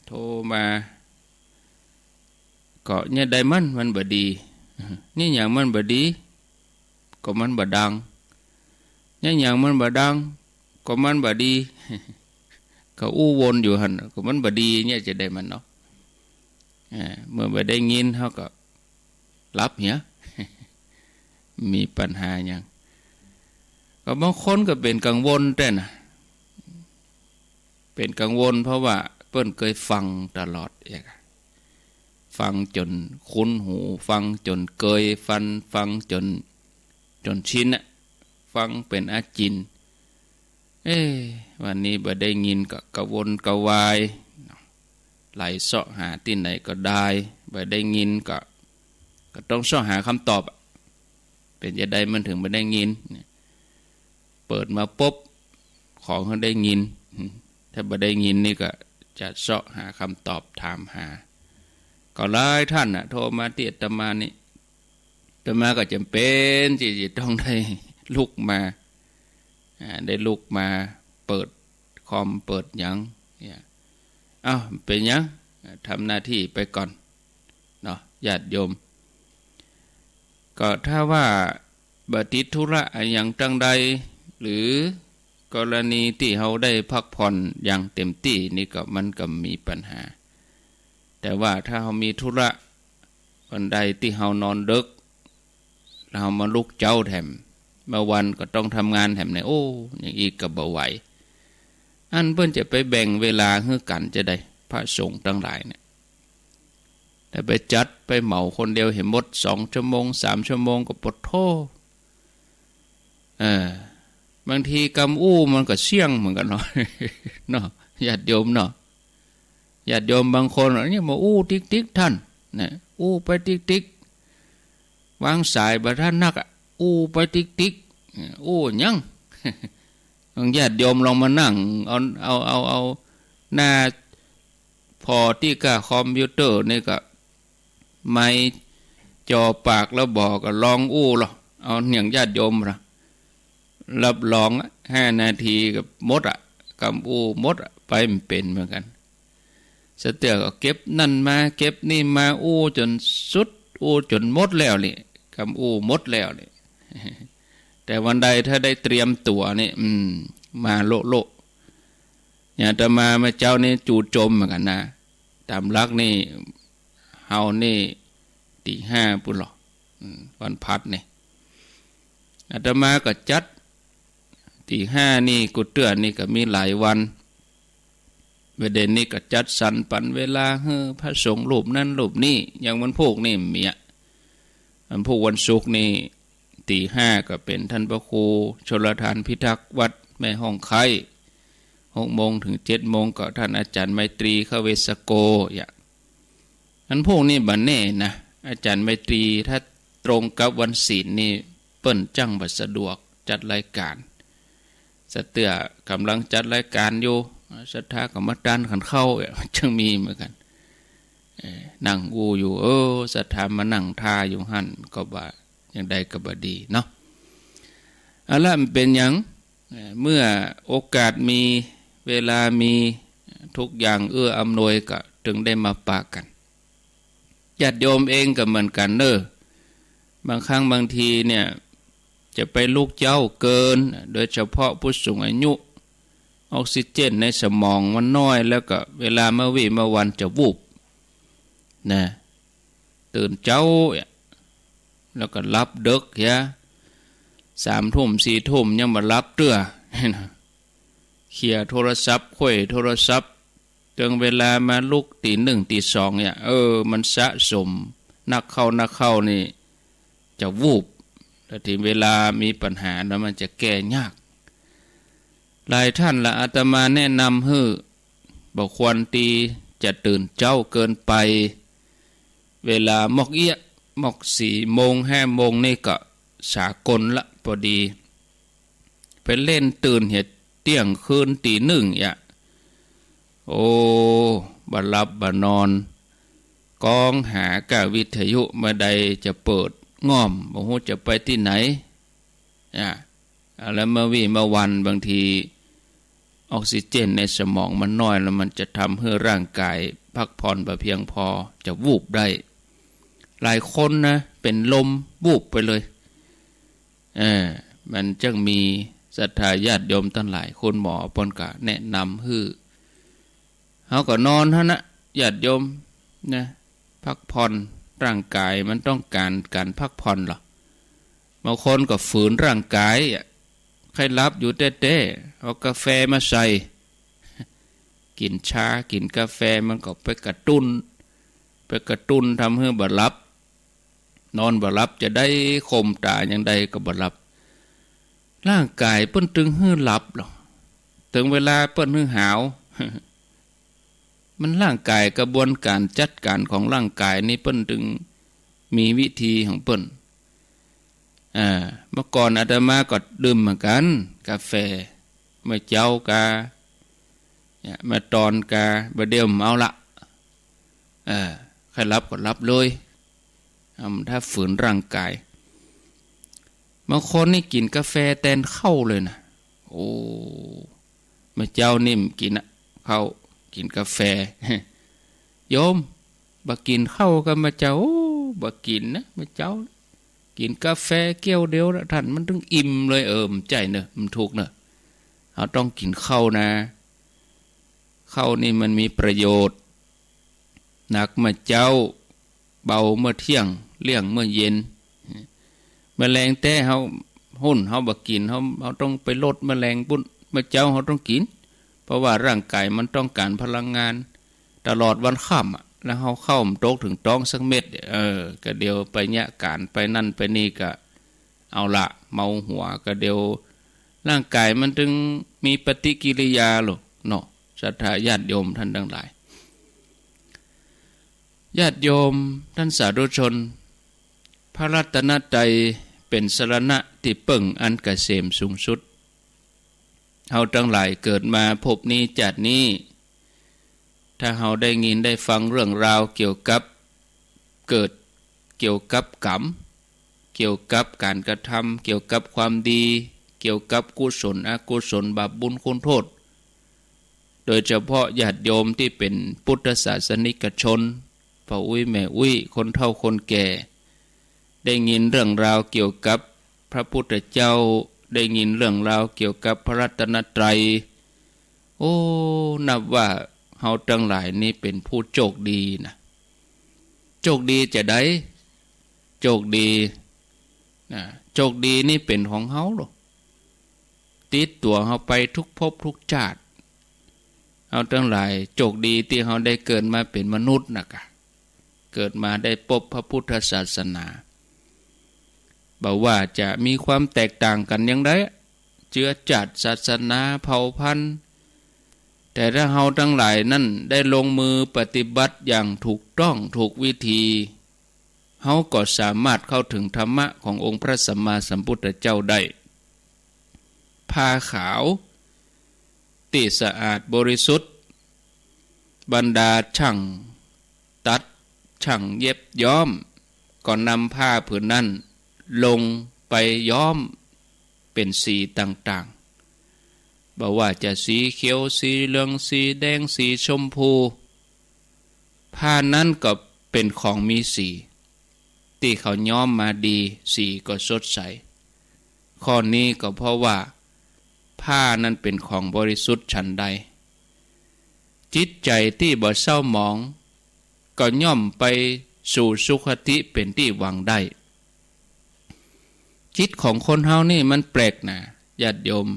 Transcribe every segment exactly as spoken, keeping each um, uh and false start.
โทรมา ก็เยียะใดมัน มันบ่ดี เยียะหยังมันบ่ดี ก็มันบ่ดัง เยียะหยังมันบ่ดัง ก็มันบ่ดี ก็อู้วนอยู่หั้น ก็มันบ่ดี เยียะจะใดมันเนาะ อ่า เมื่อบ่ได้ยินเฮาก็หลับเหีย มีปัญหาหยัง ก็บางคนก็เป๋นกังวลแต๊นะ เป๋นกังวลเพราะว่าเปิ้นเกยฟังตลอดเอก ฟังจ๋นคุ้นหู ฟังจ๋นเกยฟัง ฟังจ๋น จ๋นชินน่ะ ฟังเป๋นอาจิน เอ๊ะ วันนี้บ่ได้ยินก็กระวนกระวาย ไหลเซาะหาตี้ไหนก็ดาย บ่ได้ยินก็ ก็ต้องเซาะหาคำตอบอะ เป๋นจะใดมันเถิงบ่ได้ยิน เปิดมาปุ๊บ ขอหื้อได้ยิน ถ้าบ่ได้ยินนี่ก็จะเซาะหาคำตอบถามหา ก็หลายท่านน่ะ โทรมาตี้อาตมานี่ อาตมาก็จ๋ำเป๋นตี้จะต้องได้ลุกมา อ่า ได้ลุกมาเปิดคอมเปิดหยังเนี่ย เอ้า เป๋นหยัง ทำหน้าตี้ไปก่อนเนาะ ญาติโยม ก็ถ้าว่าบ่ติดธุระอะหยังตังใด หรือกรณีตี้เฮาได้พักผ่อนอย่างเต็มตี้นี่ก็มันก็มีปัญหา แต่ว่าถ้าเฮามีธุระวันใดตี้เฮานอนดึก แล้วเฮามาลุกเจ๊าแถม เมื่อวันก็ต้องทำงานแถมเนี่ย โอ้ อย่างอี้ก็บ่ไหว อันเปิ้นจะไปแบ่งเวลาหื้อกั๋นจะใด พระสงฆ์ตังหลายเนี่ย แต่ไปจัดไปเหมาคนเดียวหื้อหมด สองชั่วโมง สามชั่วโมงก็ปวดโธ่ เออ บางทีกำอู้มันก็เสี้ยงเหมือนกั๋นเนาะ เนาะ ญาติโยมเนาะ ญาติโยมบางคนเนี่ยมาอู้ติ๊กๆ ท่านนะ อู้ไปติ๊กๆ วางสายบ่ทันนักอะ อู้ไปติ๊กๆ อู้หยัง ญาติโยมลองมานั่ง เอา เอา เอา เอาหน้าผ่อตี้ก้าคอมพิวเตอร์นี่ก็ ไมค์จ่อปากแล้วบ่ก็ลองอู้ลอ เอาอย่างญาติโยมละ รับรองอะ ห้านาทีก็หมดอะ กำอู้หมดอะ ไปบ่เป๋นเหมือนกั๋น สะเตื้อก็เก็บนั่นมา เก็บนี่มา อู้จ๋นสุด อู้จ๋นหมดแล้วนี่ กำอู้หมดแล้วนี่ แต่วันใดถ้าได้เตรียมตั๋วนี่ อืม มาโละๆ อย่างอาตมาเมื่อเจ๊านี่จู่โจมเหมือนกั๋นนะ ต๋ามหลักนี่ เฮานี่ ตี๋ห้าปู้นลอ อืม วันพฤหัสนี่ อาตมาก็จัด ตี๋ห้านี่ กู้เตื้อนี่ก็มีหลายวัน บ่าเดี่ยวนี้ก็จัดสรรปันเวลาหื้อพระสงฆ์รูปนั้นรูปนี้ อย่างวันพูกนี่มีอะ วันพูกวันศุกร์นี่ ตี๋ห้าก็เป๋นท่านพระครูชลทานพิทักษ์วัดแม่ฮ่องไคร้ หกโมงเถิงเจ็ดโมงก็ท่านอาจ๋ารย์ไมตรี ขเวสโก อย่าง อันพูกนี่บ่แน่นะ อาจ๋ารย์ไมตรี ถ้าตรงกับวันศีลนี่ เปิ้นจั้งบ่สะดวกจัดรายก๋าน สะเตื้อก่ำลังจัดรายก๋านอยู่ ศรัทธากรรมการขันเข้า จั้งมีเหมือนกั๋น เอ่อ นั่งอู้อยู่ เออ ศรัทธามานั่งท่าอยู่หั้น ก็ว่าอย่างใดก็บ่ดีเนาะ เอาละ มันเป๋นหยัง เอ่อ เมื่อโอกาสมี เวลามี ทุกอย่างเอื้ออำนวยก็เถิงได้มาปะกั๋น ญาติโยมเองก็เหมือนกั๋นเน่อ บางครั้งบางทีเนี่ย จะไปลุกเจ๊าเกิน โดยเฉพาะผู้สูงอายุ ออกซิเจนในสมองมันน้อย แล้วก็เวลาเมื่อวี้เมื่อวันจะวูบนะ ตื่นเจ๊า แล้วก็หลับดึกเหีย สามทุ่มสี่ทุ่มยังบ่หลับเตื้อ เขี่ยโทรศัพท์ ไขว่โทรศัพท์ เถิงเวลามาลุกตี๋นึ่งตี๋สองเนี่ย เออ มันสะสม นักเข้านักเข้านี่ จะวูบ แล้วถึงเวลามีปัญหาแล้วมันจะแก้ยาก หลายท่านละ อาตมาแนะนำหื้อ บ่ควรตี้จะตื่นเจ๊าเกินไป เวลามอกเอี้ยะ มอกสี่โมงห้าโมงนี่ก็สากลละ พอดี ไปเล่นตื่นเหียเตี้ยงคืนตี๋นึ่งเอี้ยะ โอ้ บ่หลับบ่นอน ก้องหาก้าวิทยุเมื่อใดจะเปิดง่อม บ่ฮู้จะไปตี้ไหน อ่ะ แล้วเมื่อวี้เมื่อวันบางที ออกซิเจนในสมองมันน้อย แล้วมันจะทำหื้อร่างกายพักผ่อนบ่เพียงพอ จะวูบได้ หลายคนนะ เป๋นลม วูบไปเลย เออ มันจึงมีศรัทธาญาติโยมตังหลาย คุณหมอเปิ้นก็แนะนำหื้อ เฮาก็นอนหั้นนะ ญาติโยมนะ พักผ่อน ร่างกายมันต้องก๋านก๋านพักผ่อนลอ บางคนก็ฝืนร่างกายอะ ใค่หลับอยู่แต๊ๆ เอากาแฟมาใส่ กิ๋นชา กิ๋นกาแฟ มันก็ไปกระตุ้น ไปกระตุ้นทำหื้อบ่หลับ นอนบ่หลับ จะได้ข่มต๋าอย่างใดก็บ่หลับ ร่างกายเปิ้นตึงหื้อหลับลอ เถิงเวลาเปิ้นหื้อหาว มันร่างกาย กระบวนก๋านจัดก๋านของร่างกายนี่เปิ้นตึงมีวิธีของเปิ้น อ่า เมื่อก่อนอาตมาก็ดื่มเหมือนกั๋น กาแฟ เมื่อเจ๊ากา เนี่ย เมื่อตอนกา บ่าเดี่ยวบ่เอาละ เออ ใค่หลับก็หลับเลย อำ ถ้าฝืนร่างกาย บางคนนี่กิ๋นกาแฟแตนข้าวเลยนะ โอ้ เมื่อเจ๊านี่บ่กิ๋นอะ ข้าว กิ๋นกาแฟ โยม บ่กิ๋นข้าวกาเมื่อเจ๊า โอ้ บ่กิ๋นนะ เมื่อเจ๊า กิ๋นกาแฟแก้วเดียวละ ต้านมันตึงอิ่มเลย เออ บ่ใจ้เนาะ บ่ถูกเนาะ เฮาต้องกิ๋นข้าวนะ ข้าวนี่มันมีประโยชน์ หนักเมื่อเจ๊า เบาเมื่อเที่ยง เลี่ยงเมื่อเย็น แมลงแต๊เฮา ฮุ่นเฮาบ่กิ๋น เฮา เฮาต้องไปลดแมลงปุ้น เมื่อเจ๊าเฮาต้องกิ๋น เพราะว่าร่างกายมันต้องก๋านพลังงานตลอดวันค่ำอะ แล้วเฮาข้าวบ่ตกเถิงต๊องสักเม็ด เออ กาเดี่ยวไปเยียะก๋าน ไปนั่นไปนี่ก็ เอาละ เมาหัว กาเดี่ยว ร่างกายมันตึงมีปฏิกิริยาลอเนาะ ศรัทธาญาติโยมต้านตังหลาย ญาติโยมต้านสาธุชน พระรัตนตรัยเป๋นสรณะตี้เปิ้งอันเกษมสูงสุด เฮาตังหลายเกิดมาภพนี้จาตินี้ ถ้าเฮาได้ยินได้ฟังเรื่องราวเกี่ยวกับ เกิด เกี่ยวกับกรรม เกี่ยวกับก๋านกระทำ เกี่ยวกับความดี เกี่ยวกับกุศลอกุศล บาปบุญคุณโทษ โดยเฉพาะญาติโยมตี้เป๋นพุทธศาสนิกชน ป้ออุ๊ยแม่อุ๊ย คนเฒ่าคนแก่ ได้ยินเรื่องราวเกี่ยวกับพระพุทธเจ้า ได้ยินเรื่องราวเกี่ยวกับพระรัตนตรัย โอ้ นับว่าเฮาตังหลายนี่เป๋นผู้โชคดีนะ โชคดีจาใด โชคดีนะ โชคดีนี่เป๋นของเฮาลอ ติดตั๋วเฮาไปทุกภพทุกจาติ เฮาตังหลายโชคดีตี้เฮาได้เกิดมาเป๋นมนุษย์นะกะ เกิดมาได้ปบพระพุทธศาสนา บ่ว่าจะมีความแตกต่างกั๋นอย่างใด เจื้อจาติ ศาสนา เผ่าพันธุ์ แต่ถ้าเฮาตังหลายนั้นได้ลงมือปฏิบัติอย่างถูกต้องถูกวิธี เฮาก็สามารถเข้าเถิงธรรมะขององค์พระสัมมาสัมพุทธเจ้าได้ ผ้าขาวตี้สะอาดบริสุทธิ์ บรรดาช่างตัด ช่างเย็บย้อม ก็นำผ้าผืนนั้นลงไปย้อมเป๋นสีต่างๆ บ่ว่าจะสีเขียว สีเหลือง สีแดง สีชมพู ผ้านั้นก็เป๋นของมีสี ตี้เขาย้อมมาดี สีก็สดใส ข้อนี้ก็เพราะว่าผ้านั้นเป๋นของบริสุทธิ์ฉันใด จิตใจ๋ตี้บ่เศร้าหมอง ก็ย่อมไปสู่สุคติเป๋นตี้หวังได้ จิตของคนเฮานี่มันแปลกนะ ญาติโยม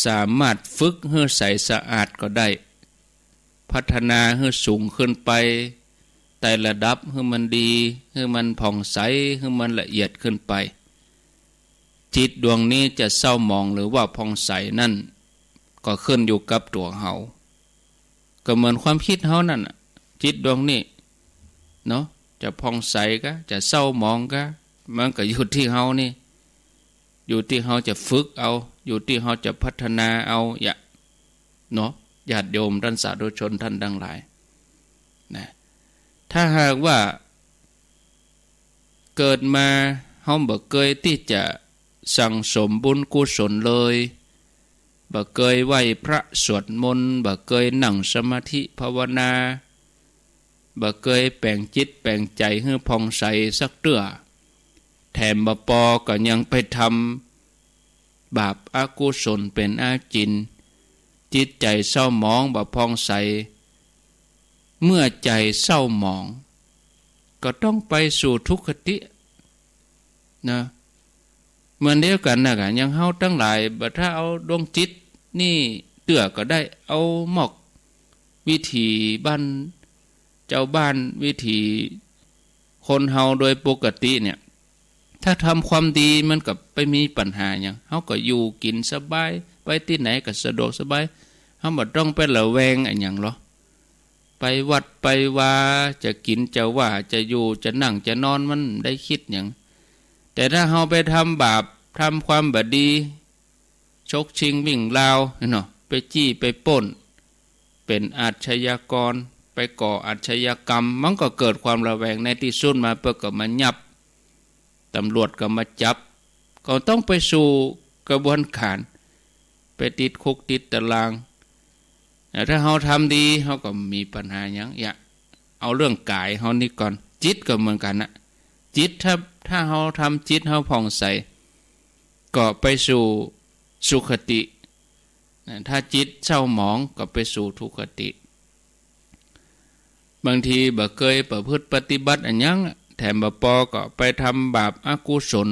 สามารถฝึกหื้อใสสะอาดก็ได้ พัฒนาหื้อสูงขึ้นไป ไต่ระดับหื้อมันดี หื้อมันผ่องใส หื้อมันละเอียดขึ้นไป จิตดวงนี้จะเศร้าหมองหรือว่าผ่องใสนั้น ก็ขึ้นอยู่กับตั๋วเฮา ก็เหมือนความคิดเฮานั่นน่ะ จิตดวงนี้เนาะ จะผ่องใสกา จะเศร้าหมองกา มันก็อยู่ตี้เฮานี่ อยู่ตี้เฮาจะฝึกเอา อยู่ตี้เฮาจะพัฒนาเอา อย่า เนาะ ญาติโยมต้านสาธุชนต้านตังหลาย นะ ถ้าหากว่าเกิดมาเฮาบ่เกยตี้จะสั่งสมบุญกุศลเลย บ่เกยไหว้พระสวดมนต์ บ่เกยนั่งสมาธิภาวนา บ่เกยแป๋งจิตแป๋งใจ๋หื้อผ่องใสสักเตื้อ แถมบ่ปอก็ยังไปทำบาปอกุศลเป๋นอาจิณ จิตใจ๋เศร้าหมองบ่ผ่องใส เมื่อใจ๋เศร้าหมอง ก็ต้องไปสู่ทุคติ นะ เหมือนเดียวกั๋นนะกะ อย่างเฮาตังหลาย บ่ถ้าเอาดวงจิตนี่เตื้อก็ได้ เอาหมอกวิถีบ้าน จาวบ้านวิถีคนเฮาโดยปกติเนี่ย ถ้าทำความดีมันก็ไปมีปัญหาหยัง เฮาก็อยู่กิ๋นสบาย ไปตี้ไหนก็สะดวกสบาย เฮาบ่ต้องไประแวงอะหยังหรอก ไปวัดไปวา จะกิ๋นจะว่า จะอยู่จะนั่งจะนอน มันได้กึ๊ดหยัง แต่ถ้าเฮาไปทำบาป ทำความบ่ดี ฉกชิงวิ่งราวเนาะ ไปจี้ไปปล้น เป๋นอาชญากร ไปก่ออาชญากรรม มันก็เกิดความระแวง ในตี้สุดมาเปิ้นก็มายับ ตำรวจก็มาจับ ก็ต้องไปสู่กระบวนก๋าน ไปติดคุกติดตาราง แต่ถ้าเฮาทำดี เฮาก็บ่มีปัญหาหยัง อย่า เอาเรื่องก๋ายเฮานี่ก่อน จิตก็เหมือนกั๋นนะ จิตถ้า ถ้าเฮาทำจิตเฮาผ่องใส ก็ไปสู่สุคติ นะ ถ้าจิตเศร้าหมองก็ไปสู่ทุคติ บางทีบ่เกยประพฤติปฏิบัติอะหยัง แถมบ่ปอก็ไปทำบาปอกุศล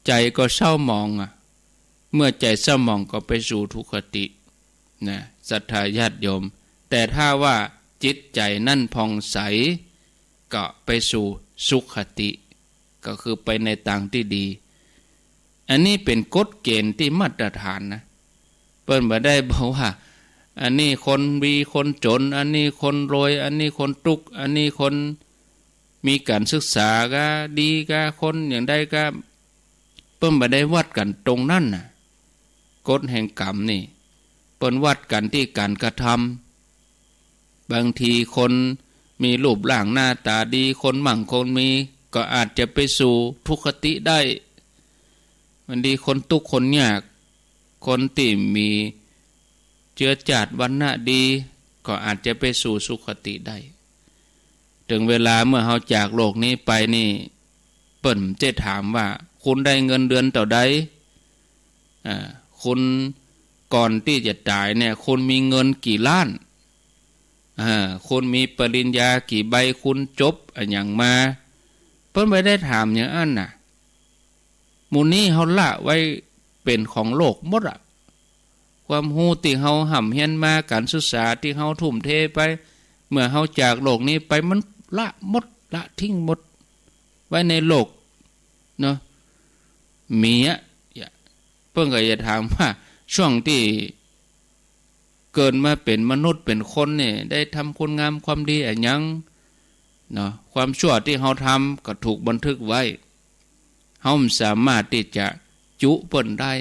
ใจ๋ก็เศร้าหมองอะ เมื่อใจ๋เศร้าหมองก็ไปสู่ทุคติ นะ ศรัทธาญาติโยม แต่ถ้าว่าจิตใจ๋นั้นผ่องใส ก็ไปสู่สุคติ ก็คือไปในตางตี้ดี อันนี้เป๋นกฎเกณฑ์ตี้มาตรฐานนะ เปิ้นบ่ได้บอกว่า อันนี้คนดีคนจ๋น อันนี้คนรวย อันนี้คนตุ๊กข์ อันนี้คนมีก๋านศึกษาก็ดีก็ คนอย่างใดก็ เปิ้นบ่ได้วัดกั๋นตรงนั้นน่ะ กฎแห่งกรรมนี่ เปิ้นวัดกั๋นตี้ก๋านกระทำ บางทีคนมีรูปร่างหน้าต๋าดี คนมั่งคนมี ก็อาจจะไปสู่ทุคติได้ บางทีคนตุ๊กข์คนยาก คนตี้มีเจื๊อจาติวรรณะดี ก็อาจจะไปสู่สุคติได้ เถิงเวลาเมื่อเฮาจากโลกนี้ไปนี่ เปิ้นจะถามว่า คุณได้เงินเดือนเต้าใด อ่า คุณก่อนตี้จะต๋ายเนี่ย คุณมีเงินกี่ล้าน อ่า คุณมีปริญญากี่ใบ คุณจบอะหยังมา เปิ้นบ่ได้ถามอย่างอั้นน่ะ หมู่นี้เฮาละไว้เป๋นของโลกหมดอะ ความฮู้ตี้เฮาฮ่ำเฮียนมา ก๋านศึกษาตี้เฮาทุ่มเทไป เมื่อเฮาจากโลกนี้ไป มันละหมด ละทิ้งหมด ไว้ในโลกเนาะ มีอะ เปิ้นก็จะถามว่า ช่วงตี้เกิดมาเป๋นมนุษย์เป๋นคนเนี่ย ได้ทำคุณงามความดีอะหยังเนาะ ความชั่วตี้เฮาทำก็ถูกบันทึกไว้ เฮาบ่สามารถตี้จะจุเปิ้นได้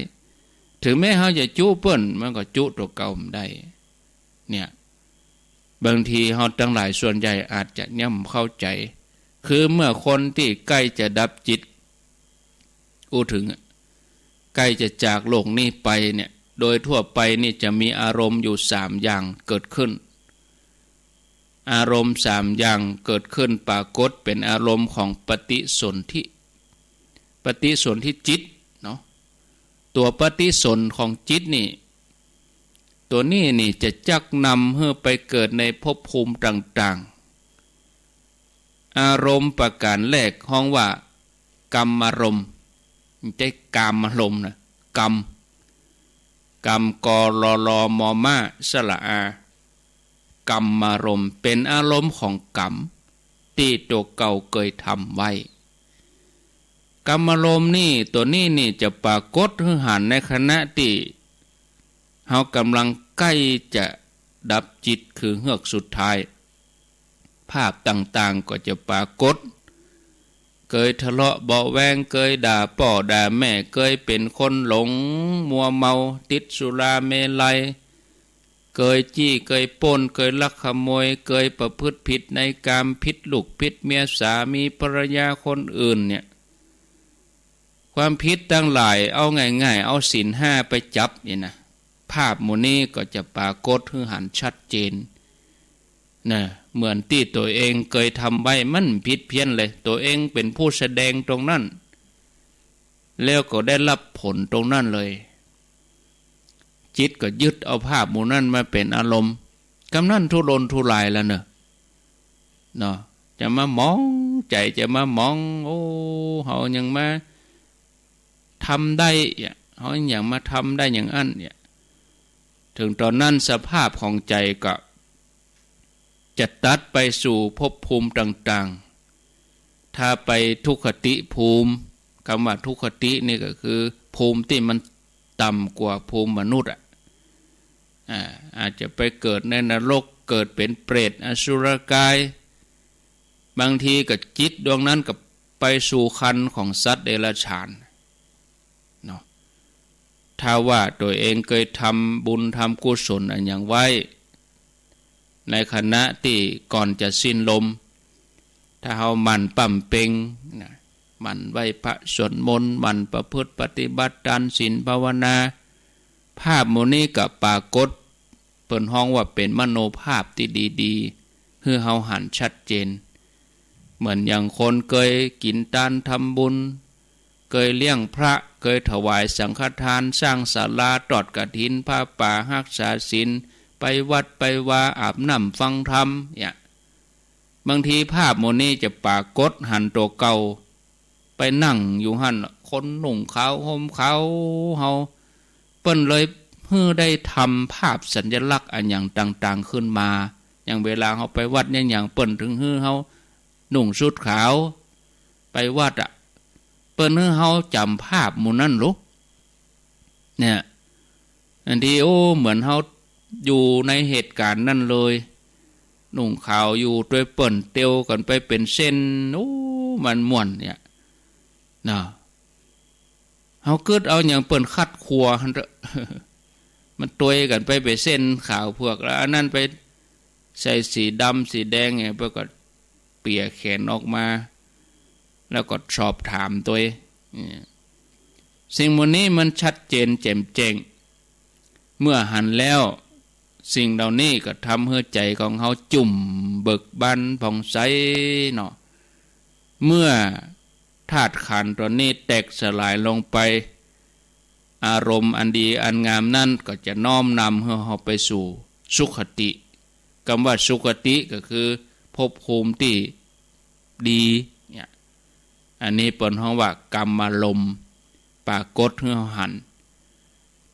เถิงแม้เฮาจะจุเปิ้น มันก็จุตั๋วเก่าบ่ได้ เนี่ย บางทีเฮาตังหลายส่วนใหญ่อาจจะยังบ่เข้าใจ๋ คือเมื่อคนตี้ใก้จะดับจิต อู้เถิงอะ ใก้จะจากโลกนี้ไปเนี่ย โดยทั่วไปนี่จะมีอารมณ์อยู่สามอย่างเกิดขึ้น อารมณ์สามอย่างเกิดขึ้นปรากฏเป๋นอารมณ์ของปฏิสนธิ ปฏิสนธิจิตเนาะ ตั๋วปฏิสนธิของจิตนี่ ตั๋วนี้นี่จะจักนำหื้อไปเกิดในภพภูมิต่างๆ อารมณ์ประก๋านแรกฮ้องว่า กรรมารมณ์ บ่ใจ้กามารมณ์นะ กรรม กรรม กอ รอ ลอ มอ ม้า สระอา กรรมารมณ์ เป๋นอารมณ์ของกรรมตี้ตั๋วเก่าเกยทำไว้ กรรมารมณ์นี่ ตั๋วนี้นี่จะปรากฏหื้อหันในขณะตี้เฮากำลังใก้จะดับจิต คือเฮือกสุดท้าย ภาพต่างๆ ก็จะปรากฏ เกยทะเลาะเบาะแว้ง เกยด่าป้อด่าแม่ เกยเป๋นคนหลงมัวเมา ติดสุราเมรัย เกยจี้ เกยปล้น เกยลักขโมย เกยประพฤติผิดในกาม ผิดลูกผิดเมีย สามีภรรยาคนอื่นเนี่ย ความผิดตังหลาย เอาง่ายๆ เอาศีลห้าไปจับนี่นะ ภาพหมู่นี้ก็จะปรากฏหื้อหันชัดเจนนะ เหมือนตี้ตัวเองเกยทำไว้ มันผิดเพี้ยนเลย ตัวเองเป๋นผู้แสดงตรงนั้น แล้วก็ได้ฮับผลตรงนั้นเลย จิตก็ยึดเอาภาพหมู่นั้นมาเป๋นอารมณ์ กำนั้นทุรนทุรายแล้วเนาะ เนาะ จะมาหมอง ใจ๋จะมาหมอง โอ้ เฮายังมาทำได้เนี่ย เฮายังมาทำได้อย่างอั้นเนี่ย เถิงต๋อนนั้นสภาพของใจ๋ก็ จะตัดไปสู่ภพภูมิต่างๆ ถ้าไปทุคติภูมิ กำว่าทุคตินี่ก็คือภูมิตี้มันต่ำกว่าภูมิมนุษย์อะ อ่า อาจจะไปเกิดในนรก เกิดเป๋นเปรต อสุรกาย บางทีก็จิตดวงนั้นก็ไปสู่ครรภ์ของสัตว์เดรัจฉาน เนาะ ถ้าว่าตัวเองเกยทำบุญทำกุศลอันหยังไว้ ในขณะตี้ก่อนจะสิ้นลม ถ้าเฮาหมั่นบำเพ็ญนะ หมั่นไหว้พระสวดมนต์ หมั่นประพฤติปฏิบัติตานศีลภาวนา ภาพหมู่นี้ก็ปรากฏ เปิ้นฮ้องว่าเป๋นมโนภาพตี้ดีๆ หื้อเฮาหันชัดเจน เหมือนอย่างคนเกยกิ๋นตานทำบุญ เกยเลี้ยงพระ เกยถวายสังฆทาน สร้างศาลา ตอดกฐิน ผ้าป่า ฮักษาศีล ไปวัดไปวา อาบน้ำฟังธรรม เนี่ย บางทีภาพหมู่นี้จะปรากฏหันตั๋วเก่า ไปนั่งอยู่หั้น คนนุ่งขาวห่มขาวเฮา เปิ้นเลยหื้อได้ทำภาพสัญลักษณ์อันหยังต่างๆ ขึ้นมา อย่างเวลาเฮาไปวัดเนี่ย อย่างเปิ้นเถิงหื้อเฮานุ่งชุดขาว ไปวัดอะ เปิ้นหื้อเฮาจ๋ำภาพหมู่นั้นลุ เนี่ย อันตี้ โอ้ เหมือนเฮาอยู่ในเหตุก๋ารณ์นั้นเลย นุ่งขาวอยู่ตวยเปิ้น เตียวกั๋นไปเป๋นเส้น โอ้ มันม่วนเนี่ย เนาะ เฮากึ๊ดเอาอย่างเปิ้นคัดครัวหั้นเต๊อะ มันตวยกั๋นไปเป๋นเส้นขาวเผือก แล้วอันนั้นไปใส่สีดำสีแดงเนี่ย เปิ้นก็เปียแขนออกมา แล้วก็สอบถามตวย เนี่ย สิ่งหมู่นี้มันชัดเจนแจ่มแจ้ง เมื่อหันแล้ว สิ่งเหล่านี้ก็ทำหื้อใจ๋ของเฮาจุ่มเบิกบานผ่องใสเนาะ เมื่อธาตุขันธ์ตั๋วนี้แตกสลายลงไป อารมณ์อันดีอันงามนั้นก็จะน้อมนำหื้อเฮาไปสู่สุคติ กำว่าสุคติก็คือภพภูมิตี้ดี เนี่ย อันนี้เปิ้นฮ้องว่ากรรมารมณ์ ปรากฏหื้อเฮาหัน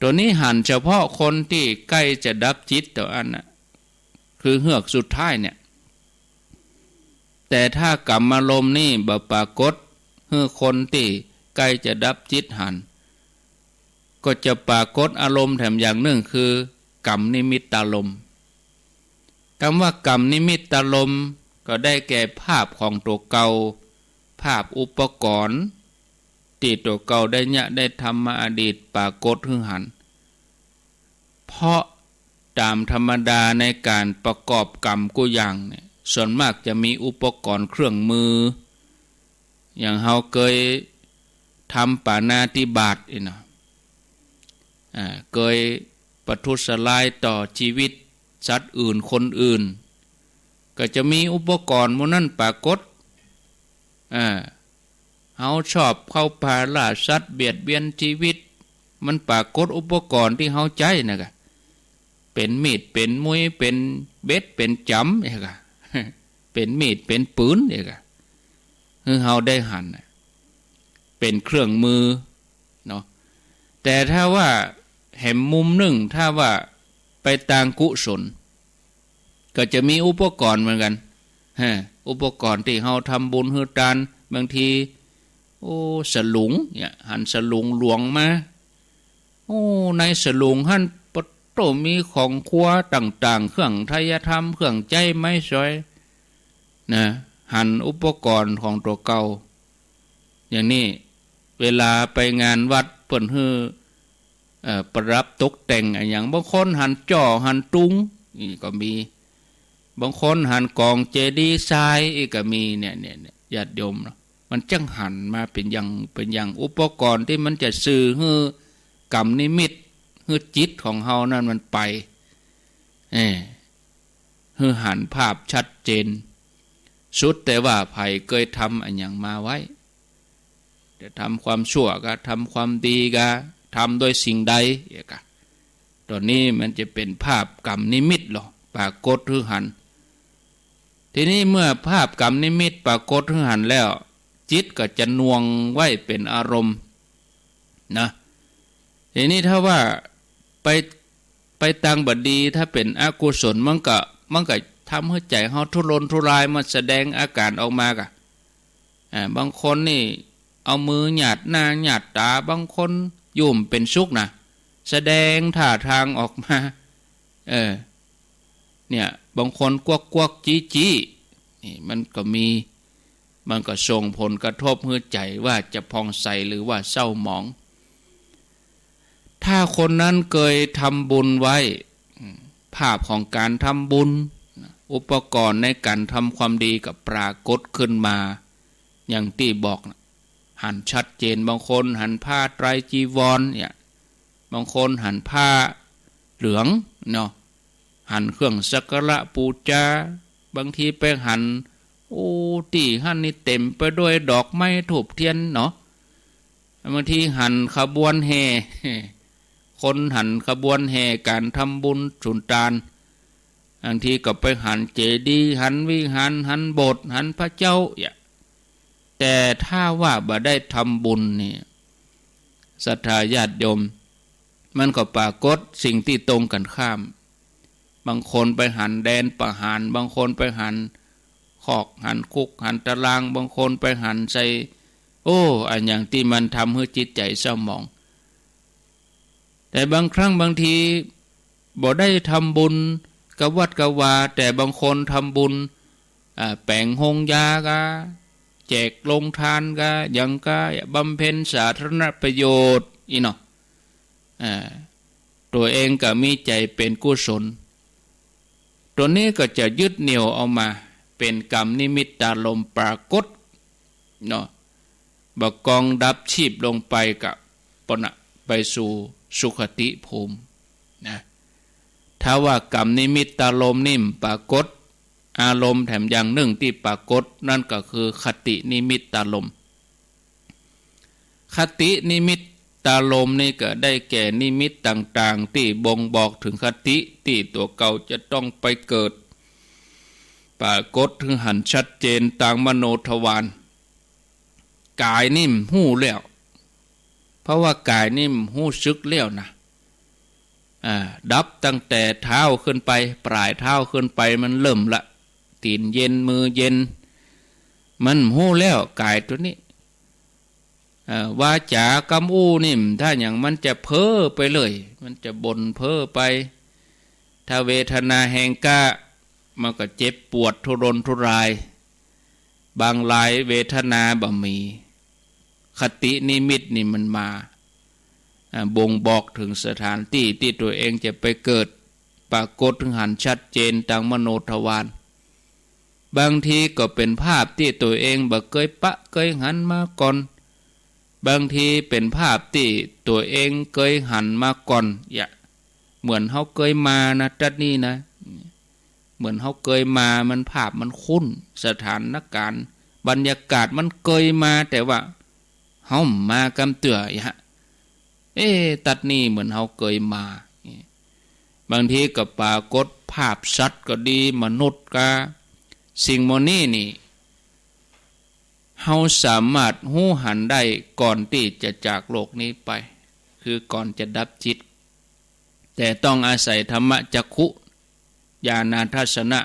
ตั๋วนี้หันเฉพาะคนตี้ใก้จะดับจิตเต้าอั้นน่ะ คือเฮือกสุดท้ายเนี่ย แต่ถ้ากรรมารมณ์นี่บ่ปรากฏหื้อคนตี้ใก้จะดับจิตหัน ก็จะปรากฏอารมณ์แถมอย่างนึ่ง คือกรรมนิมิตตารมณ์ กำว่ากรรมนิมิตตารมณ์ ก็ได้แก่ภาพของตั๋วเก่า ภาพอุปกรณ์ ตี้ตั๋วเก่าได้เยียะได้ทำมาอดีตปรากฏหื้อหัน เพราะต๋ามธรรมดาในก๋านประกอบกรรมกู้อย่างเนี่ย ส่วนมากจะมีอุปกรณ์เครื่องมือ อย่างเฮาเกยทำปาณาติบาตอี้เนาะ อ่า เกยประทุษร้ายต่อจีวิตสัตว์อื่นคนอื่น ก็จะมีอุปกรณ์หมู่นั้นปรากฏ อ่า เฮาชอบเข้าป่าล่าสัตว์เบียดเบียนจีวิต มันปรากฏอุปกรณ์ตี้เฮาใจ๊นะกะ เป๋นมีด เป๋นมุย เป๋นเบ็ด เป๋นจ๋ำ เนี่ยกะ เป๋นมีด เป๋นปืน เนี่ยกะ หื้อเฮาได้หันน่ะ เป๋นเครื่องมือเนาะ แต่ถ้าว่าแหมมุมนึ่ง ถ้าว่าไปตางกุศล ก็จะมีอุปกรณ์เหมือนกั๋น ฮะ อุปกรณ์ตี้เฮาทำบุญหื้อตาน บางที โอ้ สลุงเนี่ย หันสลุงหลวงมา โอ้ ในสลุงหั้นปะโต้ มีของครัวต่างๆ เครื่องไทยธรรม เครื่องใจ๊ไม้สอย นะ หันอุปกรณ์ของตั๋วเก่า อย่างนี้ เวลาไปงานวัดเปิ้นหื้อ เอ่อ ประดับตกแต่งอะหยัง บางคนหันจ้อหันตุง อี้ก็มี บางคนหันก๋องเจดีย์ทราย อี้ก็มี เนี่ย เนี่ย เนี่ย ญาติโยมเนาะ มันจั้งหันมาเป๋นอย่าง เป๋นอย่าง อุปกรณ์ตี้มันจะสื่อหื้อกรรมนิมิต หื้อจิตของเฮานั้นมันไป เออ หื้อหันภาพชัดเจน สุดแต่ว่าใผเกยทำอะหยังมาไว้ จะทำความชั่วกา ทำความดีกา ทำด้วยสิ่งใดเอียกา ตอนนี้มันจะเป๋นภาพกรรมนิมิตลอ ปรากฏหื้อหัน ทีนี้เมื่อภาพกรรมนิมิตปรากฏหื้อหันแล้ว จิตก็จะหน่วงไว้เป๋นอารมณ์นะ ทีนี้ถ้าว่าไป ไปตางบ่ดี ถ้าเป๋นอกุศล มันก็ มันก็ทำหื้อใจ๋เฮาทุรนทุราย มันแสดงอาก๋านออกมากา อ่า บางคนนี่เอามือหยาดหน้าหยาดต๋า บางคนอยู่บ่เป๋นสุขนะ แสดงท่าตางออกมา เออ เนี่ย บางคนกวักๆ จี๊ๆ นี่มันก็มี มันก็ส่งผลกระทบหื้อใจ๋ว่าจะผ่องใสหรือว่าเศร้าหมอง ถ้าคนนั้นเกยทำบุญไว้ อืม ภาพของก๋านทำบุญ อุปกรณ์ในก๋านทำความดีก็ปรากฏขึ้นมา อย่างตี้บอกนะ หันชัดเจน บางคนหันผ้าไตรจีวรเนี่ย บางคนหันผ้าเหลืองเนาะ หันเครื่องสักการะปู๋จา บางทีไปหัน โอ้ ตี้หั้นนี่เต๋มไปด้วยดอกไม้ธูปเตียนเนาะ บางทีหันขบวนแห่ คนหันขบวนแห่ก๋านทำบุญสุนตาน บางทีก็ไปหันเจดีย์ หันวิหาร หันโบสถ์ หันพระเจ้า เนี่ย แต่ถ้าว่าบ่ได้ทำบุญเนี่ย ศรัทธาญาติโยม มันก็ปรากฏสิ่งตี้ตรงกั๋นข้าม บางคนไปหันแดนประหาร บางคนไปหันคอก หันคุก หันตาราง บางคนไปหันใส่ โอ้ อะหยังตี้มันทำหื้อจิตใจ๋เศร้าหมอง แต่บางครั้งบางที บ่ได้ทำบุญกะวัดกะวา แต่บางคนทำบุญ อ่า แป๋งโฮงยากา แจกโฮงตานกา หยังกา บำเพ็ญสาธารณประโยชน์ อี้เนาะ อ่า ตั๋วเองก็มีใจ๋เป๋นกุศล ตั๋วนี้ก็จะยึดเหนี่ยวเอามาเป๋นกรรมนิมิตตารมณ์ปรากฏเนาะ บ่กองดับชีพลงไปก็ปะนะ ไปสู่สุคติภูมินะ ถ้าว่ากรรมนิมิตตารมณ์นี่บ่ปรากฏ อารมณ์แถมอย่างนึ่งตี้ปรากฏ นั้นก็คือคตินิมิตตารมณ์ คตินิมิตตารมณ์นี่ก็ได้แก่นิมิตต่างๆ ตี้บ่งบอกเถิงคติตี้ตั๋วเก่าจะต้องไปเกิด ปรากฏหื้อหันชัดเจนตางมโนทวาร ก๋ายนี่บ่ฮู้แล้ว เพราะว่าก๋ายนี่บ่ฮู้สึกแล้วนะ อ่า ดับตั้งแต่เท้าขึ้นไป ปลายเท้าขึ้นไปมันเริ่มละ ตี๋นเย็น มือเย็น มันบ่ฮู้แล้ว ก๋ายตั๋วนี้ เอ่อ วาจากำอู้นี่ ถ้าหยังมันจะเพ้อไปเลย มันจะบ่นเพ้อไป ถ้าเวทนาแฮงกล้า มันก็เจ็บปวดทุรนทุราย บางรายเวทนาบ่มี คตินิมิตนี่มันมา อ่า บ่งบอกเถิงสถานตี้ตี้ตั๋วเองจะไปเกิด ปรากฏหื้อหันชัดเจนตางมโนทวาร บางทีก็เป๋นภาพตี้ตั๋วเองบ่เกยปะเกยหันมาก่อน บางทีเป๋นภาพตี้ตั๋วเองเกยหันมาก่อน อย่า เหมือนเฮาเกยมานะ ตั๊ดนี่นะ เหมือนเฮาเกยมา มันภาพมันคุ้น สถานก๋ารณ์ บรรยากาศมันเกยมา แต่ว่าเฮาบ่มากำเตื้อ อย่า เอ๊ะ ตั๊ดนี่เหมือนเฮาเกยมา บางทีก็ปรากฏภาพสัตว์ก็ดี มนุษย์กา สิ่งหมู่นี้นี่ เฮาสามารถฮู้หันได้ก่อนตี้จะจากโลกนี้ไป คือก่อนจะดับจิต แต่ต้องอาศัยธรรมจักขุ ญาณทัสสนะ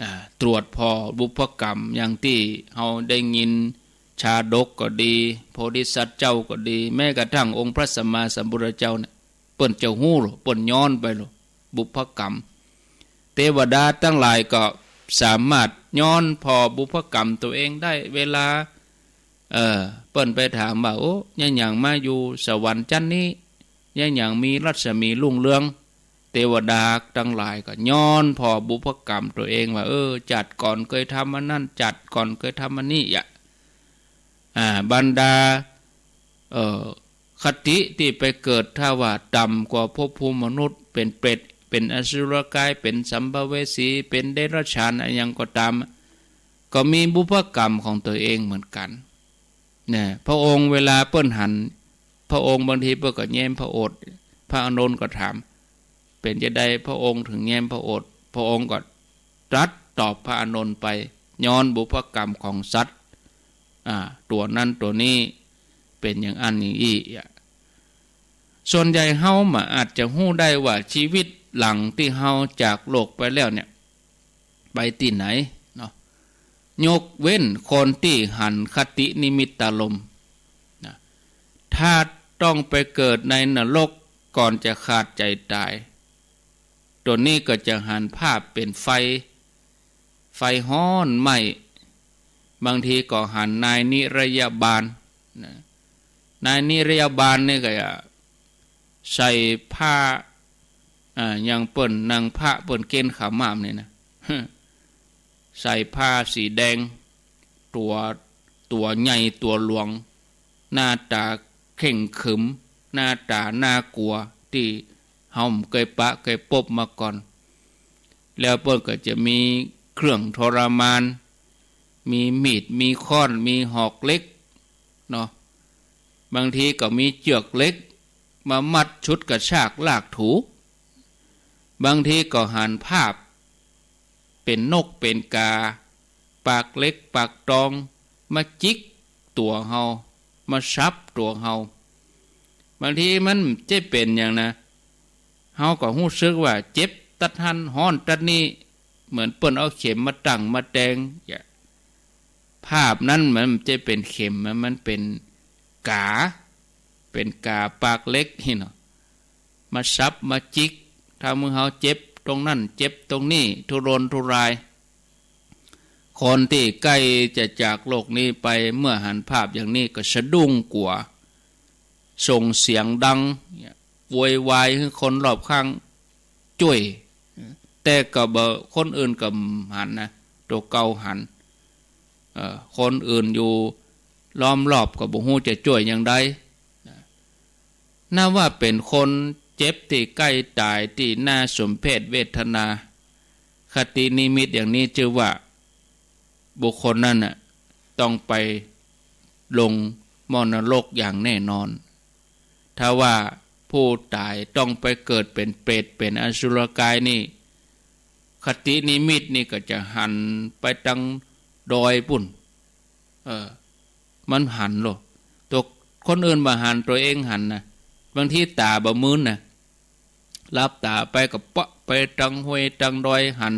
อ่า ตรวจผ่อบุพกรรม อย่างตี้เฮาได้ยินชาดกก็ดี โพธิสัตว์เจ้าก็ดี แม้กระทั่งองค์พระสัมมาสัมพุทธเจ้าเนี่ย เปิ้นจะฮู้โล เปิ้นย้อนไปโล บุพกรรม เตวดาตังหลายก็สามารถย้อนผ่อบุพกรรมตั๋วเองได้ เวลา เอ่อ เปิ้นไปถามว่า โอ้ เยียะหยังมาอยู่สวรรค์จั๊นนี้ เยียะหยังมีรัศมีรุ่งเรือง เตวดาตังหลายก็ย้อนผ่อบุพกรรมตั๋วเองว่า เออ จาติก่อนเกยทำอันนั้น จาติก่อนเกยทำอันนี้ อย่า อ่า บรรดา เอ่อ คติตี้ไปเกิด ถ้าว่าต่ำกว่าภพภูมิมนุษย์ เป๋นเปรต เป๋นอสุรกาย เป๋นสัมภเวสี เป๋นเดรัจฉาน อะหยังก็ต๋าม ก็มีบุพกรรมของตั๋วเองเหมือนกั๋น นะ พระองค์เวลาเปิ้นหัน พระองค์บางทีเปิ้นก็แย้มพระโอษฐ์ พระอานนท์ก็ถาม เป๋นจาใดพระองค์เถิงแย้มพระโอษฐ์ พระองค์ก็ตรัสตอบพระอานนท์ไป ย้อนบุพกรรมของสัตว์ อ่า ตั๋วนั้นตั๋วนี้ เป๋นอย่างอั้นอย่างอี้อะ ส่วนใหญ่เฮาบ่อาจจะฮู้ได้ว่าชีวิตหลังตี้เฮาจากโลกไปแล้วเนี่ย ไปตี้ไหนเนาะ ยกเว้นคนตี้หันคตินิมิตตารมณ์นะ ถ้าต้องไปเกิดในนรกก่อนจะขาดใจต๋าย ตั๋วนี้ก็จะหันภาพเป๋นไฟ ไฟฮ้อนไหม้ บางทีก็หันนายนิรยาบาลนะ นายนิรยาบาลนี่ก็จะใส่ผ้า อ่า อย่างเปิ้นนังพระเปิ้นเกณฑ์ขาวม้านี่นะ ใส่ผ้าสีแดง ตั๋ว ตั๋วใหญ่ตั๋วหลวง หน้าต๋าเข่งขรึม หน้าต๋าน่ากลัว ตี้เฮาบ่เกยปะเกยปบมาก่อน แล้วเปิ้นก็จะมีเครื่องทรมาน มีมีด มีค้อน มีหอกเหล็กเนาะ บางทีก็มีเจื้อกเหล็กมามัด ฉุดกระชากลากถู บางทีก็หันภาพเป๋นนกเป๋นก๋า ปากเหล็กปากตอง มาจิกตั๋วเฮา มาสับตั๋วเฮา บางทีมันบ่ใจ้เป๋นหยังนะ เฮาก็ฮู้สึกว่าเจ็บตัดหั้น ฮ้อนตัดนี้ เหมือนเปิ้นเอาเข็มมาตั้งมาแตง ภาพนั้นมันบ่ใจ้เป๋นเข็มนะ มันเป๋นก๋า เป๋นก๋าปากเหล็กนี่เนาะ มาสับมาจิก ทำหื้อเฮาเจ็บตรงนั้นเจ็บตรงนี้ ทุรนทุราย คนตี้ใก้จะจากโลกนี้ไป เมื่อหันภาพอย่างนี้ก็สะดุ้งกั๋ว ส่งเสียงดัง โวยวายหื้อคนรอบข้างจ้วย แต่ก็บ่ คนอื่นก็บ่หันนะ ตั๋วเก่าหัน เอ่อ คนอื่นอยู่ล้อมรอบก็บ่ฮู้จะจ้วยอย่างใด นับว่าเป๋นคนเจ็บตี้ใก้ต๋ายตี้น่าสมเพชเวทนา คตินิมิตอย่างนี้จื้อว่าบุคคลนั้นน่ะต้องไปลงหม้อนรกอย่างแน่นอน ถ้าว่าผู้ต๋ายต้องไปเกิดเป๋นเปรตเป๋นอสุรกายนี่ คตินิมิตนี่ก็จะหันไปตังดอยปู้น เออ มันหันโลด ตั๋วคนอื่นบ่หัน ตั๋วเองหันนะ บางทีต๋าบ่มืนนะ หลับต๋าไปก็เปาะไปตังห้วยตังดอย หัน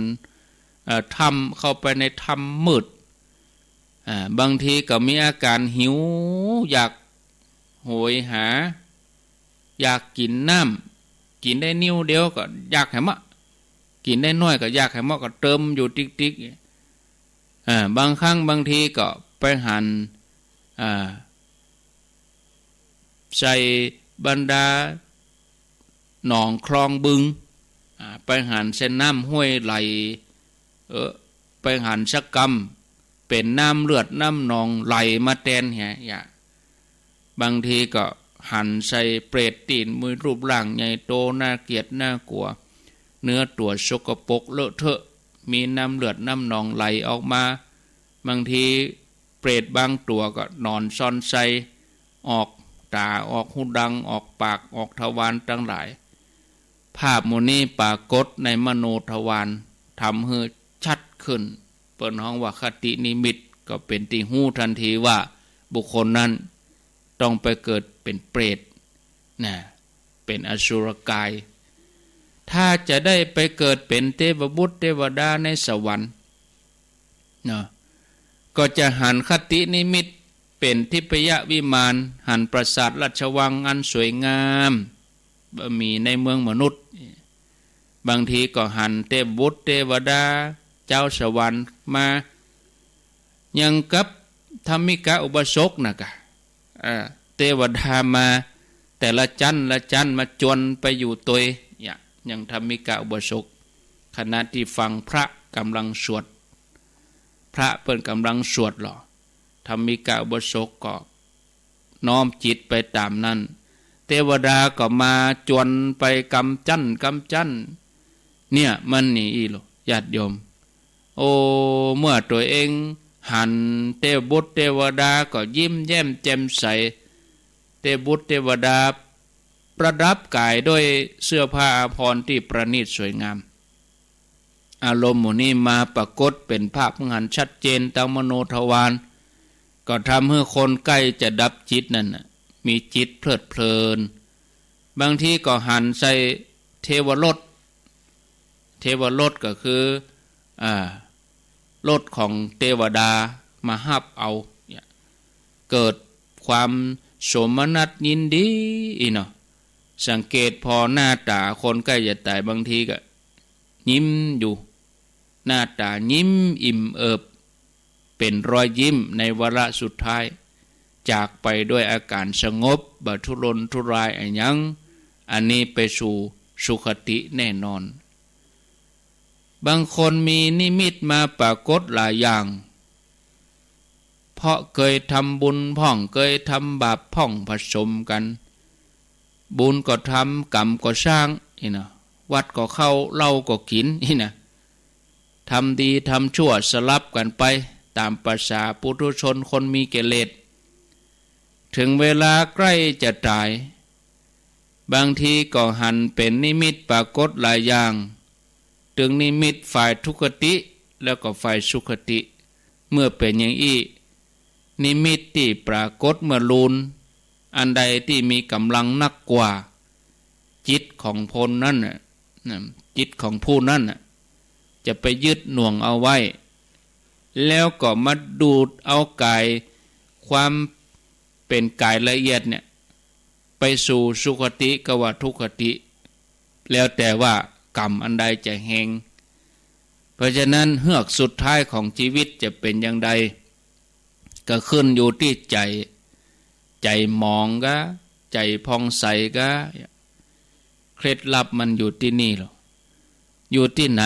เอ่อ ถ้ำ เข้าไปในถ้ำมืด อ่า บางทีก็มีอาก๋านหิว อยากโหยหา อยากกิ๋นน้ำ กิ๋นได้นิ้วเดียวก็อยากหื้อเมาะ กิ๋นได้น้อยก็อยากหื้อเมาะ ก็เติมอยู่ติ๊กๆ อ่า บางครั้งบางทีก็ไปหัน อ่า ใส่บรรดาหนองคลองบึง อ่า ไปหันใส่น้ำห้วยไหล เออ ไปหันสักกำ เป๋นน้ำเลือดน้ำหนองไหลมาแตนเหีย อย่า บางทีก็หันใส่เปรตตี้มีรูปร่างใหญ่โตน่าเกลียดน่ากลัว เนื้อตั๋วสกปรกเลอะเทอะ มีน้ำเลือดน้ำหนองไหลออกมา บางทีเปรตบางตั๋วก็นอนซอนใส่ ออกต๋า ออกฮูดัง ออกปาก ออกทวารตังหลาย ภาพหมู่นี้ปรากฏในมโนทวาร ทำหื้อชัดขึ้น เปิ้นฮ้องว่าคตินิมิต ก็เป๋นตี้ฮู้ตันทีว่าบุคคลนั้นต้องไปเกิดเป๋นเปรต นะ เป๋นอสุรกาย ถ้าจะได้ไปเกิดเป๋นเตวบุตรเตวดาในสวรรค์ เนาะ ก็จะหันคตินิมิตเป๋นทิพยวิมาน หันปราสาทราชวังอันสวยงาม บ่มีในเมืองมนุษย์ บางทีก็หันเตวบุตรเตวดา จาวสวรรค์มา อย่างกับธรรมิกาอุบาสกน่ะกะ เอ่อ เตวดามาแต่ละจั๊นละจั๊นมาจวนไปอยู่ตวย เนี่ย อย่างธรรมิกาอุบาสก ขณะตี้ฟังพระก่ำลังสวด พระเปิ้นก่ำลังสวดหลอ ธรรมิกะอุโบสถก็น้อมจิตไปต๋ามนั้น เตวดาก็มาจวนไปกำจั้นกำจั้น เนี่ยมันนี่อี้โล ญาติโยม โอ้ เมื่อตั๋วเองหันเตวบุตรเตวดาก็ยิ้มแย้มแจ่มใส เตวบุตรเตวดาประดับก๋ายด้วยเสื้อผ้าอาภรณ์ตี้ประณีตสวยงาม อารมณ์หมู่นี้มาปรากฏเป๋นภาพหันชัดเจนตางมโนทวาร ก็ทำหื้อคนใก้จะดับจิตนั้นน่ะ มีจิตเพลิดเพลิน บางทีก็หันใส่เทวรส เทวรสก็คือ อ่า รสของเตวดามาฮับเอา เนี่ย เกิดความโสมนัสยินดีอี้เนาะ สังเกตผ่อหน้าต๋าคนใก้จะต๋ายบางทีก็ยิ้มอยู่ หน้าต๋ายิ้มอิ่มเอิบ เป๋นรอยยิ้มในวาระสุดท้าย จากไปด้วยอาก๋านสงบ บ่ทุรนทุรายอะหยัง อันนี้ไปสู่สุคติแน่นอน บางคนมีนิมิตมาปรากฏหลายอย่าง เพราะเกยทำบุญพ่อง เกยทำบาปพ่องผสมกั๋น บุญก็ทำ ก๋รรมก็สร้างอี้เนาะ วัดก็เข้า เหล้าก็กิ๋นอี้นะ ทำดีทำชั่วสลับกั๋นไป ต๋ามประสาปุถุชนคนมีกิเลส เถิงเวลาใก้จะต๋าย บางทีก็หันเป๋นนิมิตปรากฏหลายอย่าง ตึงนิมิตฝ่ายทุคติ แล้วก็ฝ่ายสุคติ เมื่อเป๋นอย่างอี้ นิมิตตี้ปรากฏเมื่อลูน อันใดตี้มีก๋ำลังนักกว่า จิตของคนนั้นน่ะ นะ จิตของผู้นั้นน่ะ จะไปยึดหน่วงเอาไว้ แล้วก็มาดูดเอาก๋าย ความเป๋นก๋ายละเอียดเนี่ย ไปสู่สุคติกว่าทุคติ แล้วแต่ว่าก๋รรมอันใดจะแฮง เพราะฉะนั้นเฮือกสุดท้ายของจีวิตจะเป๋นอย่างใด ก็ขึ้นอยู่ตี้ใจ๋ ใจ๋หมองกา ใจ๋ผ่องใสกา เคล็ดลับมันอยู่ตี้นี่ลอ อยู่ตี้ไหน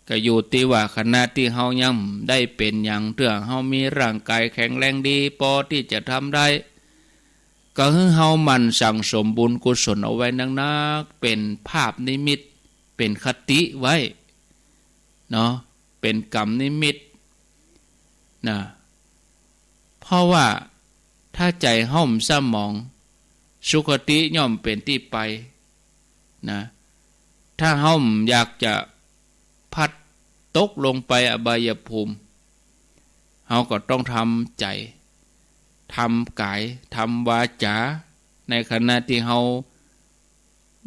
ก็อยู่ตี้ว่าขณะตี้เฮายังได้เป๋นหยังเตื้อ เฮามีร่างก๋ายแข็งแรงดีปอตี้จะทำได้ ก็หื้อเฮาหมั่นสั่งสมบุญกุศลเอาไว้นักๆ เป๋นภาพนิมิต เป๋นคติไว้ เนาะ เป๋นก๋รรมนิมิต นะ เพราะว่าถ้าใจ๋เฮาบ่สมอง สุคติย่อมเป๋นตี้ไป นะ ถ้าเฮาบ่อยากจะพลัดตกลงไปอบายภูมิ เฮาก็ต้องทำใจ๋ ทำก๋าย ทำวาจา ในขณะตี้เฮา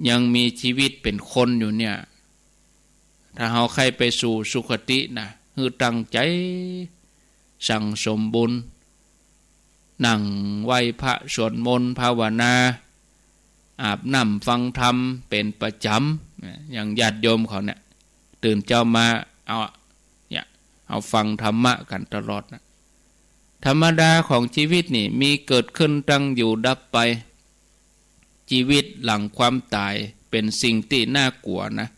ยังมีจีวิตเป๋นคนอยู่เนี่ย ถ้าเฮาใค่ไปสู่สุคตินะ หื้อตั้งใจ๋สั่งสมบุญ นั่งไหว้พระสวดมนต์ภาวนา อาบน้ำฟังธรรมเป๋นประจ๋ำ อย่างญาติโยมเขาเนี่ย ตื่นเจ๊ามา เอาอะ เนี่ย เอาฟังธรรมะกั๋นตลอดนะ ธรรมดาของจีวิตนี่มีเกิดขึ้นตั้งอยู่ดับไป จีวิตหลังความต๋ายเป๋นสิ่งตี้น่ากลัวนะ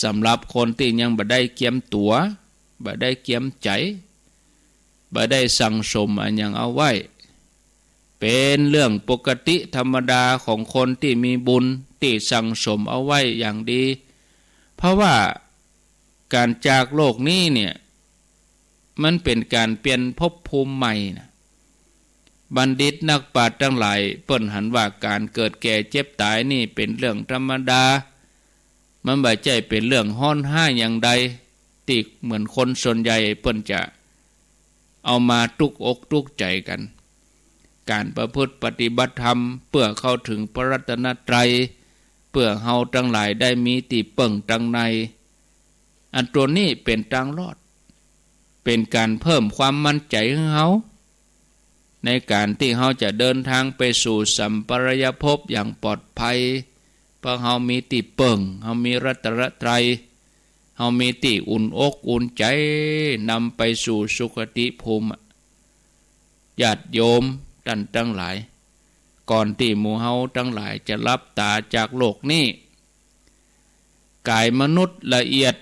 สำหรับคนตี้ยังบ่ได้เกียมตั๋ว บ่ได้เกียมใจ๋ บ่ได้สั่งสมอะหยังเอาไว้ เป๋นเรื่องปกติธรรมดาของคนตี้มีบุญตี้สั่งสมเอาไว้อย่างดี เพราะว่าก๋านจากโลกนี้เนี่ย มันเป๋นก๋านเปลี่ยนภพภูมิใหม่นะ บัณฑิตนักปราชญ์ตังหลายเปิ้นหันว่าก๋านเกิดแก่เจ็บต๋ายนี่เป๋นเรื่องธรรมดา มันบ่ใจ้เป๋นเรื่องฮ้อนฮ้ายอย่างใด ตี้เหมือนคนส่วนใหญ่เปิ้นจะเอามาตุ๊กอกตุ๊กใจ๋กั๋น ก๋านประพฤติปฏิบัติธรรมเปื้อเข้าเถิงพระรัตนตรัย เปื้อเฮาตังหลายได้มีตี้เปิ้งตังใน อันตั๋วนี้เป๋นตางรอด เป๋นก๋านเพิ่มความมั่นใจ๋หื้อเฮา ในก๋านตี้เฮาจะเดินทางไปสู่สัมปรายภพอย่างปลอดภัย เพราะเฮามีตี้เปิ้ง เฮามีรัตนตรัย เฮามีตี้อุ่นอกอุ่นใจ๋ นำไปสู่สุคติภูมิอะ ญาติโยมต้านตังหลาย ก่อนตี้หมู่เฮาตังหลายจะหลับต๋าจากโลกนี้ ก๋ายมนุษย์ละเอียด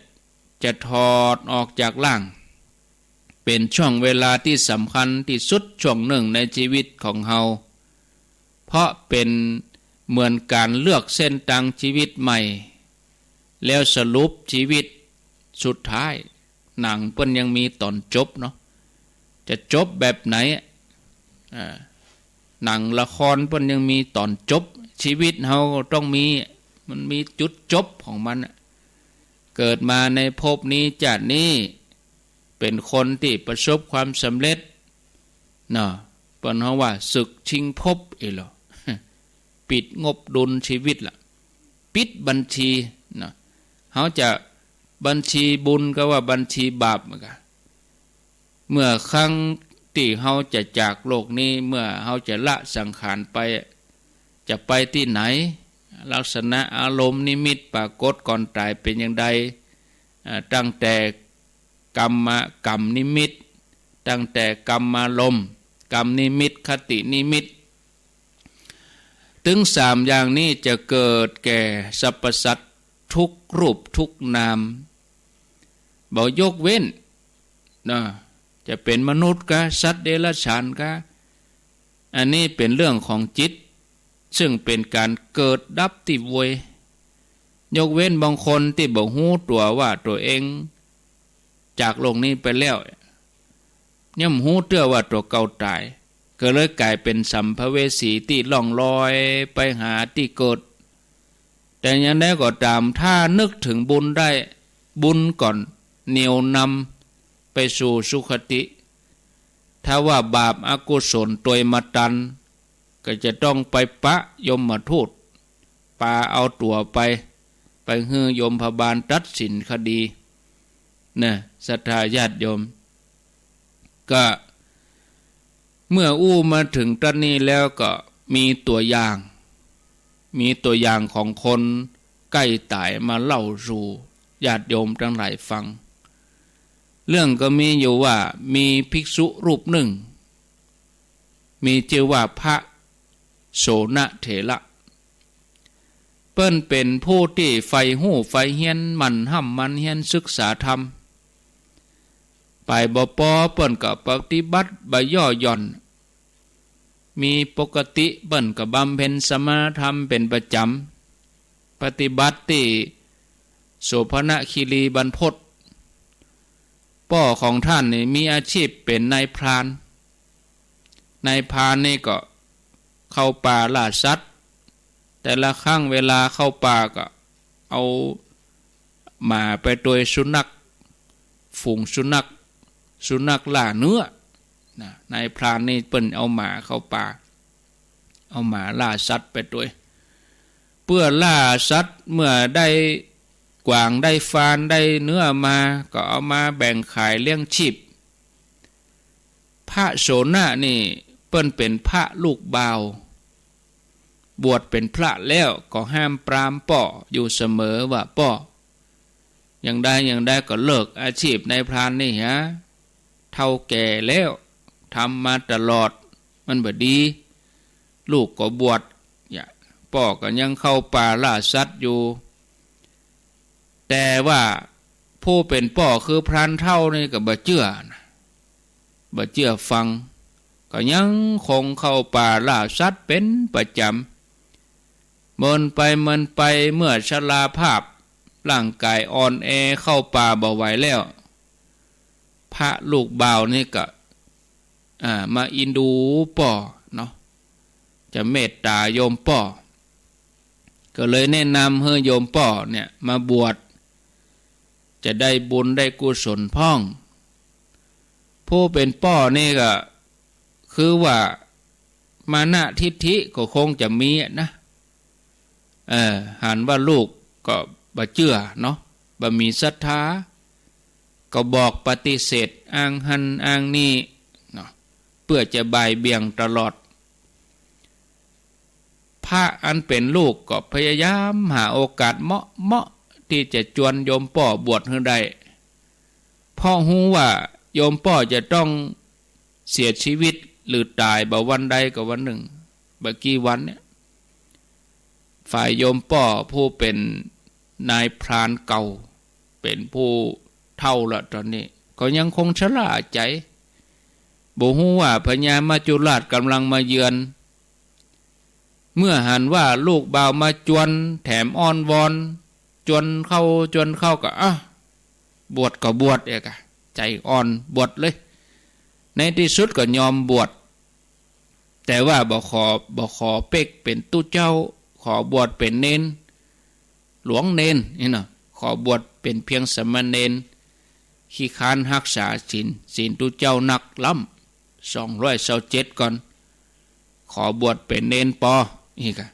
จะถอดออกจากร่าง เป๋นช่วงเวลาตี้สำคัญตี้สุดช่วงนึ่งในจีวิตของเฮา เพราะเป๋นเหมือนก๋านเลือกเส้นตางจีวิตใหม่ แล้วสรุปจีวิตสุดท้าย หนังเปิ้นยังมีต๋อนจบเนาะ จะจบแบบไหน อ่า หนังละครเปิ้นยังมีต๋อนจบ จีวิตเฮาก็ต้องมี มันมีจุดจบของมันน่ะ เกิดมาในภพนี้จาตินี้ เป๋นคนตี้ประสบความสำเร็จ เนาะ เปิ้นฮ้องว่าสึกชิงภพ เอ้ยเหรอ ปิดงบดุลจีวิตละ ปิดบัญชี เนาะ เฮาจะบัญชีบุญก็ว่าบัญชีบาปเหมือนกั๋น เมื่อครั้งตี้เฮาจะจากโลกนี้ เมื่อเฮาจะละสังขารไป จะไปตี้ไหน ลักษณะอารมณ์นิมิตปรากฏก่อนต๋ายเป๋นอย่างใด อ่า ตั้งแต่ กัมมะ กัมนิมิต ตั้งแต่กัมมารมณ์ กัมนิมิต คตินิมิต ตึงสามอย่างนี้จะเกิดแก่สรรพสัตว์ทุกรูปทุกนาม บ่ยกเว้น นะ จะเป๋นมนุษย์กา สัตว์เดรัจฉานกา อันนี้เป๋นเรื่องของจิต ซึ่งเป๋นก๋านเกิดดับตี้เวย ยกเว้นบางคนตี้บ่ฮู้ตั๋วว่าตั๋วเองจากโลกนี้ไปแล้ว ยังบ่ฮู้เตื้อว่าตั๋วเก่าต๋าย ก็เลยก๋ายเป๋นสัมภเวสีตี้ล่องลอยไปหาตี้เกิด แต่อย่างใดก็ต๋าม ถ้านึกเถิงบุญได้ บุญก็เหนี่ยวนำไปสู่สุคติ ถ้าว่าบาปอกุศลตวยมาตัน ก็จะต้องไปปะยมทูต ปาเอาตั๋วไป ไปหื้อยมพบาลตัดสินคดี นะ ศรัทธาญาติโยม ก็เมื่ออู้มาเถิงต๋อนนี้แล้วก็มีตั๋วอย่าง มีตั๋วอย่างของคนใก้ต๋ายมาเล่าสู่ญาติโยมตังหลายฟัง เรื่องก็มีอยู่ว่ามีภิกษุรูปนึ่ง มีจื้อว่าพระโสณเถระ เปิ้นเป๋นผู้ตี้ใฝ่ฮู้ใฝ่เฮียน หมั่นฮ่ำหมั่นเฮียนศึกษาธรรม ไปบ่ปอเปิ้นก็ปฏิบัติบ่ย่อหย่อน มีปกติเปิ้นก็บำเพ็ญสมณธรรมเป๋นประจ๋ำ ปฏิบัติตี้โสภณคีรีบรรพต ป้อของต้านนี่มีอาชีพเป๋นนายพราน นายพรานนี่ก็เข้าป่าล่าสัตว์ แต่ละครั้งเวลาเข้าป่าก็เอาหมาไปตวยสุนัข ฝูงสุนัข สุนัขล่าเนื้อ นะ นายพรานนี่เปิ้นเอาหมาเข้าป่า เอาหมาล่าสัตว์ไปตวย เปื้อล่าสัตว์ เมื่อได้กวางได้ฟานได้เนื้อมา ก็เอามาแบ่งขายเลี้ยงชีพ พระโสณะนี่เปิ้นเป๋นพระลูกบ่าว บวชเป๋นพระแล้วก็ห้ามปรามป้ออยู่เสมอว่า ป้อ อย่างใดอย่างใดก็เลิกอาชีพนายพรานนี่เหีย เฒ่าแก่แล้ว ทำมาตลอด มันบ่ดี ลูกก็บวช เนี่ย ป้อก็ยังเข้าป่าล่าสัตว์อยู่ แต่ว่าผู้เป๋นป้อคือพรานเฒ่านี่ก็บ่เจื้อนะ บ่เจื้อฟัง ก็ยังคงเข้าป่าล่าสัตว์เป๋นประจ๋ำ เมินไปเมินไปเมื่อชราภาพ ร่างก๋ายอ่อนแอเข้าป่าบ่ไหวแล้ว พระลูกบ่าวนี่ก็ อ่า มาอินดูป้อเนาะ จะเมตต๋าโยมป้อ ก็เลยแนะนำหื้อโยมป้อเนี่ยมาบวช จะได้บุญได้กุศลพ่อง ผู้เป๋นป้อนี่ก็คือว่ามานะทิฏฐิก็คงจะมีอะนะ เออ หันว่าลูกก็บ่เจื้อเนาะ บ่มีศรัทธา ก็บอกปฏิเสธอ้างหั้นอ้างนี่เนาะ เปื้อจะบ่ายเบี่ยงตลอด พระอันเป๋นลูกก็พยายามหาโอกาสเหมาะๆ ตี้จะจวนโยมป้อบวชหื้อได้ เพราะฮู้ว่าโยมป้อจะต้องเสียชีวิตหรือต๋ายบ่วันใดก็วันนึ่ง บ่กี่วันเนี่ย ฝ่ายโยมป้อผู้เป๋นนายพรานเก่า เป๋นผู้เฒ่าละต๋อนนี้ ก็ยังคงชะล่าใจ๋ บ่ฮู้ว่าพญามัจจุราชก๋ำลังมาเยือน เมื่อหันว่าลูกบ่าวมาจวน แถมอ้อนวอน จวนเข้า จวนเข้าก็ อ่ะ บวชก็บวชเอกอะ ใจ๋อ่อนบวชเลย ในตี้สุดก็ยอมบวช แต่ว่าบ่ขอ บ่ขอเป๊กเป๋นตุ๊เจ้า ขอบวชเป๋นเณร หลวงเณรนี่เนาะ ขอบวชเป๋นเพียงสามเณร ขี้ค้านฮักษาศีล ศีลตุ๊เจ้านักล้ำ สองร้อยซาวเจ็ดก่อน ขอบวชเป๋นเณรปอ นี่กะ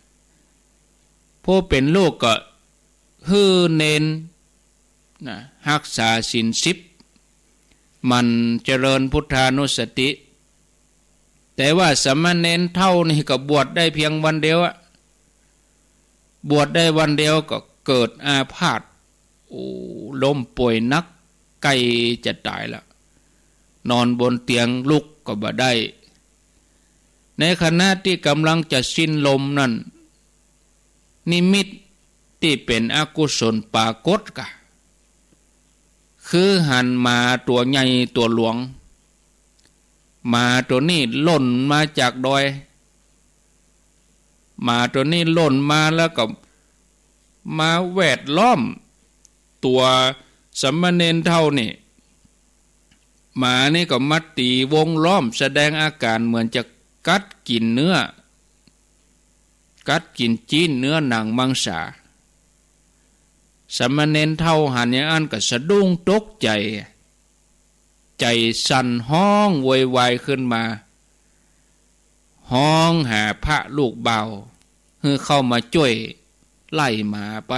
ผู้เป๋นลูกก็หื้อเณร นะ ฮักษาศีลสิบ หมั่นเจริญพุทธานุสติ แต่ว่าสามเณรเฒ่านี่ก็บวชได้เพียงวันเดียวอะ บวชได้วันเดียวก็เกิดอาพาธ โอ้ ล้มป่วยหนัก ใก้จะต๋ายละ นอนบนเตียงลุกก็บ่ได้ ในขณะตี้ก๋ำลังจะสิ้นลมนั้น นิมิตตี้เป๋นอกุศลปรากฏกะ คือหันหมาตั๋วใหญ่ตั๋วหลวง หมาตั๋วนี้ล่นมาจากดอย หมาตั๋วนี้ล่นมาแล้วก็มาแวดล้อมตั๋วสามเณรเฒ่านี่ หมานี่ก็มาตี๋วงล้อม แสดงอาก๋านเหมือนจะกัดกิ๋นเนื้อ กัดกิ๋นจิ๊นเนื้อหนังมังสา สามเณรเฒ่าหันอย่างอั้นก็สะดุ้งตกใจ๋ ใจ๋สั่นฮ้องโวยวายขึ้นมา ฮ้องหาพระลูกบ่าว หื้อเข้ามาจ้วยไล่หมาไป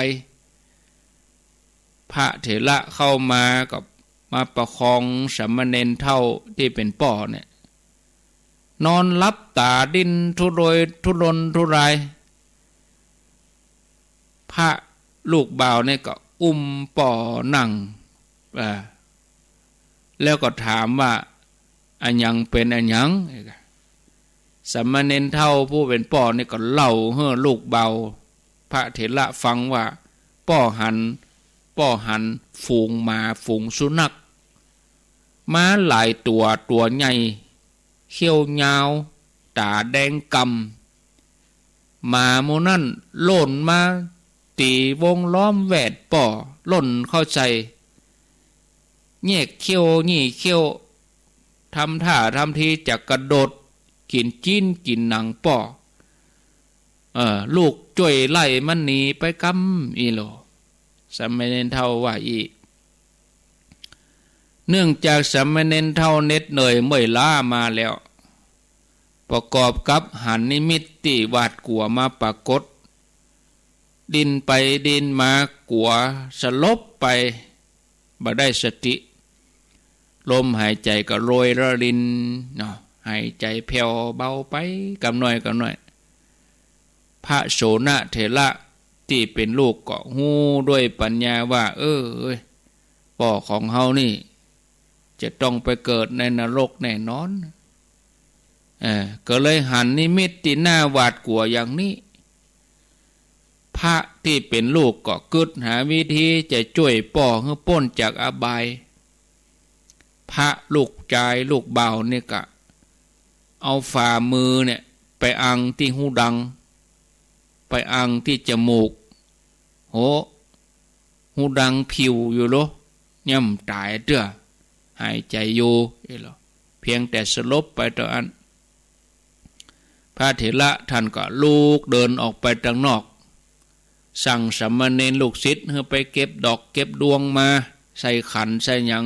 พระเถระเข้ามาก็มาประคองสามเณรเฒ่าตี้เป๋นป้อเนี่ย นอนหลับต๋าดิ้นทุรน ทุรนทุราย พระลูกบ่าวเนี่ยก็อุ้มป้อนั่ง อ่า แล้วก็ถามว่า อะหยังเป๋นอะหยัง สามเณรเฒ่าผู้เป๋นป้อนี่ก็เล่าหื้อลูกบ่าวพระเถระฟังว่า ป้อหัน ป้อหันฝูงหมาฝูงสุนัข มาหลายตั๋ว ตั๋วใหญ่ เขี้ยวยาว ต๋าแดงก่ำ หมาหมู่นั้นล่นมาตี๋วงล้อมแวดป้อ ล่นเข้าใส่ แยกเขี้ยว ยี่เขี้ยว ทำท่าทำทีจะกระโดดกิ๋นจิ๊นกิ๋นหนังป้อ เออ ลูกจ้วยไล่มันหนีไปกำอี้โล สามเณรเฒ่าว่าอี้ เนื่องจากสามเณรเฒ่าเหน็ดเหนื่อยเมื่อยล้ามาแล้ว ประกอบกับหันนิมิตตี้หวาดกลัวมาปรากฏ ดิ้นไปดิ้นมา กลัวสลบไป บ่ได้สติ ลมหายใจ๋ก็โรยระรินเนาะ หายใจ๋แผ่วเบาไปกำน้อยกำน้อย พระโสณเถระตี้เป๋นลูกก็ฮู้ด้วยปัญญาว่า เออ เอ้ย ป้อของเฮานี่ จะต้องไปเกิดในนรกแน่นอน เออ ก็เลยหันนิมิตตี้น่าหวาดกลัวอย่างนี้ พระตี้เป๋นลูกก็กึ๊ดหาวิธีจะจ้วยป้อหื้อป๊นจากอบาย พระลูกจายลูกบ่าวนี่ก็เอาฝ่ามือเนี่ยไปอังตี้หูดัง ไปอังตี้จมูก โห หูดังผิวอยู่โล ยังบ่ต๋ายเตื้อ หายใจ๋อยู่ เอ้ยเหรอ เพียงแต่สลบไปเต้าอั้น พระเถระท่านก็ลุกเดินออกไปตางนอก สั่งสามเณรลูกศิษย์หื้อไปเก็บดอกเก็บดวงมา ใส่ขันใส่หยัง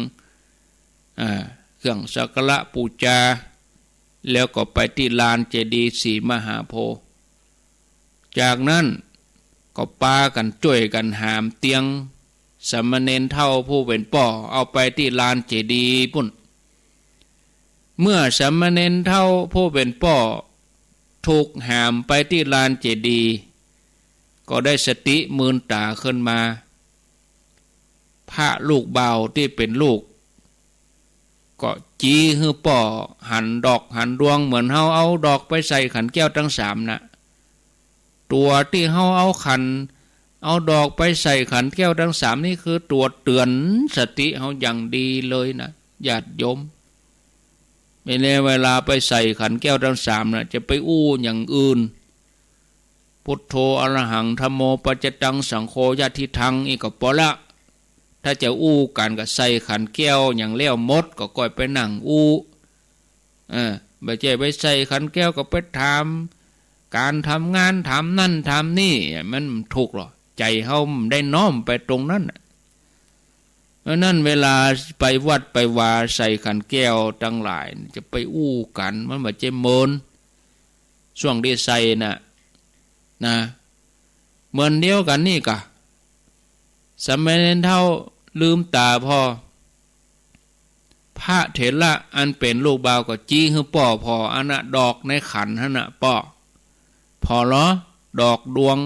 อ่า เครื่องสักการะปู๋จา แล้วก็ไปตี้ลานเจดีย์ศรีมหาโพธิ์ จากนั้นก็ปากั๋นจ้วยกั๋นหามเตียงสามเณรเฒ่าผู้เป๋นป้อเอาไปตี้ลานเจดีย์ปุ้น เมื่อสามเณรเฒ่าผู้เป๋นป้อถูกหามไปตี้ลานเจดีย์ ก็ได้สติมืนต๋าขึ้นมา พระลูกบ่าวตี้เป๋นลูก ก็จี๊หื้อป้อหันดอกหันดวงเหมือนเฮาเอาดอกไปใส่ขันแก้วตังสามน่ะ ตั๋วตี้เฮาเอาขัน เอาดอกไปใส่ขันแก้วตังสามนี่คือตั๋วเตื๋อนสติเฮาอย่างดีเลยนะ ญาติโยม แม้แล้วเวลาไปใส่ขันแก้วตังสามน่ะ จะไปอู้อย่างอื่น พุทโธ อะระหัง ธัมโม ปัจจตัง สังโฆ ญาติทัง อี้ก็ปอละ ถ้าจะอู้กั๋นก็ใส่ขันแก้วอย่างแล้วหมด ก็ก้อยไปนั่งอู้ เออ บ่ใจ้ไปใส่ขันแก้วก็ไปถามก๋านทำงาน ถามนั่นถามนี่ มันบ่ถูกหรอก ใจ๋เฮาบ่ได้น้อมไปตรงนั้นน่ะ เพราะนั้นเวลาไปวัดไปวาใส่ขันแก้วตังหลาย จะไปอู้กั๋น มันบ่ใจ้เมิน ช่วงตี้ใส่น่ะ นะ เหมือนเดียวกั๋นนี่กะ สามเณรเฒ่าลืมต๋าผ่อ พระเถระอันเป๋นลูกบ่าวก็จี้หื้อป้อผ่อ อันน่ะ ดอกในขันหั้นน่ะ ป้อ ผ่อลอ ดอกดวง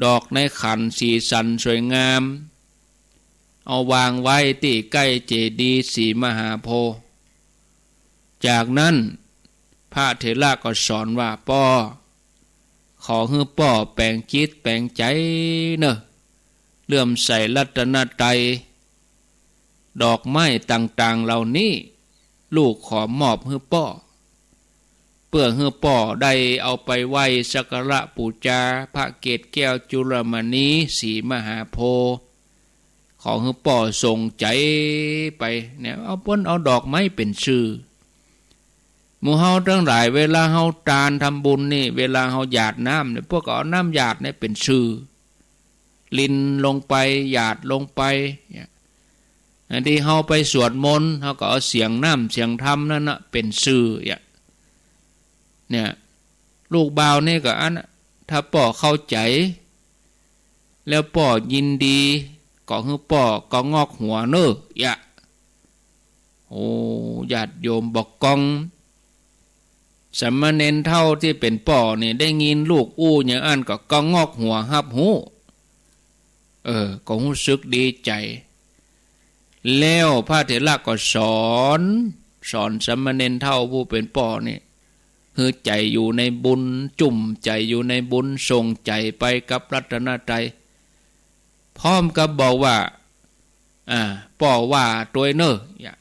ดอกในขันสีสันสวยงาม เอาวางไว้ตี้ใก้เจดีย์ศรีมหาโพธิ์ จากนั้นพระเถระก็สอนว่า ป้อ ขอหื้อป้อแป๋งจิตแป๋งใจ๋เน่อ เลื่อมใสรัตนตรัย ดอกไม้ต่างๆ เหล่านี้ ลูกขอมอบหื้อป้อ เปื้อหื้อป้อได้เอาไปไหว้สักการะปู๋จาพระเกศแก้วจุลมณีศรีมหาโพธิ์ ขอหื้อป้อส่งใจ๋ไป เนี่ย เอาเปิ้นเอาดอกไม้เป๋นซื่อ หมู่เฮาตังหลาย เวลาเฮาตานทำบุญนี่ เวลาเฮาหยาดน้ำเนี่ย พวกก็เอาน้ำหยาดเนี่ยเป๋นซื่อ รินลงไป หยาดลงไป เนี่ย อันตี้เฮาไปสวดมนต์ เฮาก็เอาเสียงน้ำเสียงธรรมนั้นน่ะเป๋นซื่อ เนี่ย เนี่ย ลูกบ่าวนี่ก็อันน่ะ ถ้าป้อเข้าใจ๋ แล้วป้อยินดี ก็หื้อป้อก็งอกหัวเน่อ เนี่ย โอ้ ญาติโยม บ่ากอง สามเณรเฒ่าตี้เป๋นป้อนี่ ได้ยินลูกอู้อย่างอั้นก็ ก็งอกหัวฮับฮู้ เออ ก็ฮู้สึกดีใจ๋ แล้วพระเถระก็สอน สอนสามเณรเฒ่าผู้เป๋นป้อนี่ หื้อใจ๋อยู่ในบุญ จุ่มใจ๋อยู่ในบุญ ส่งใจ๋ไปกับรัตนตรัย พร้อมกับบอกว่า อ่า ป้อว่าตวยเน่อ เนี่ย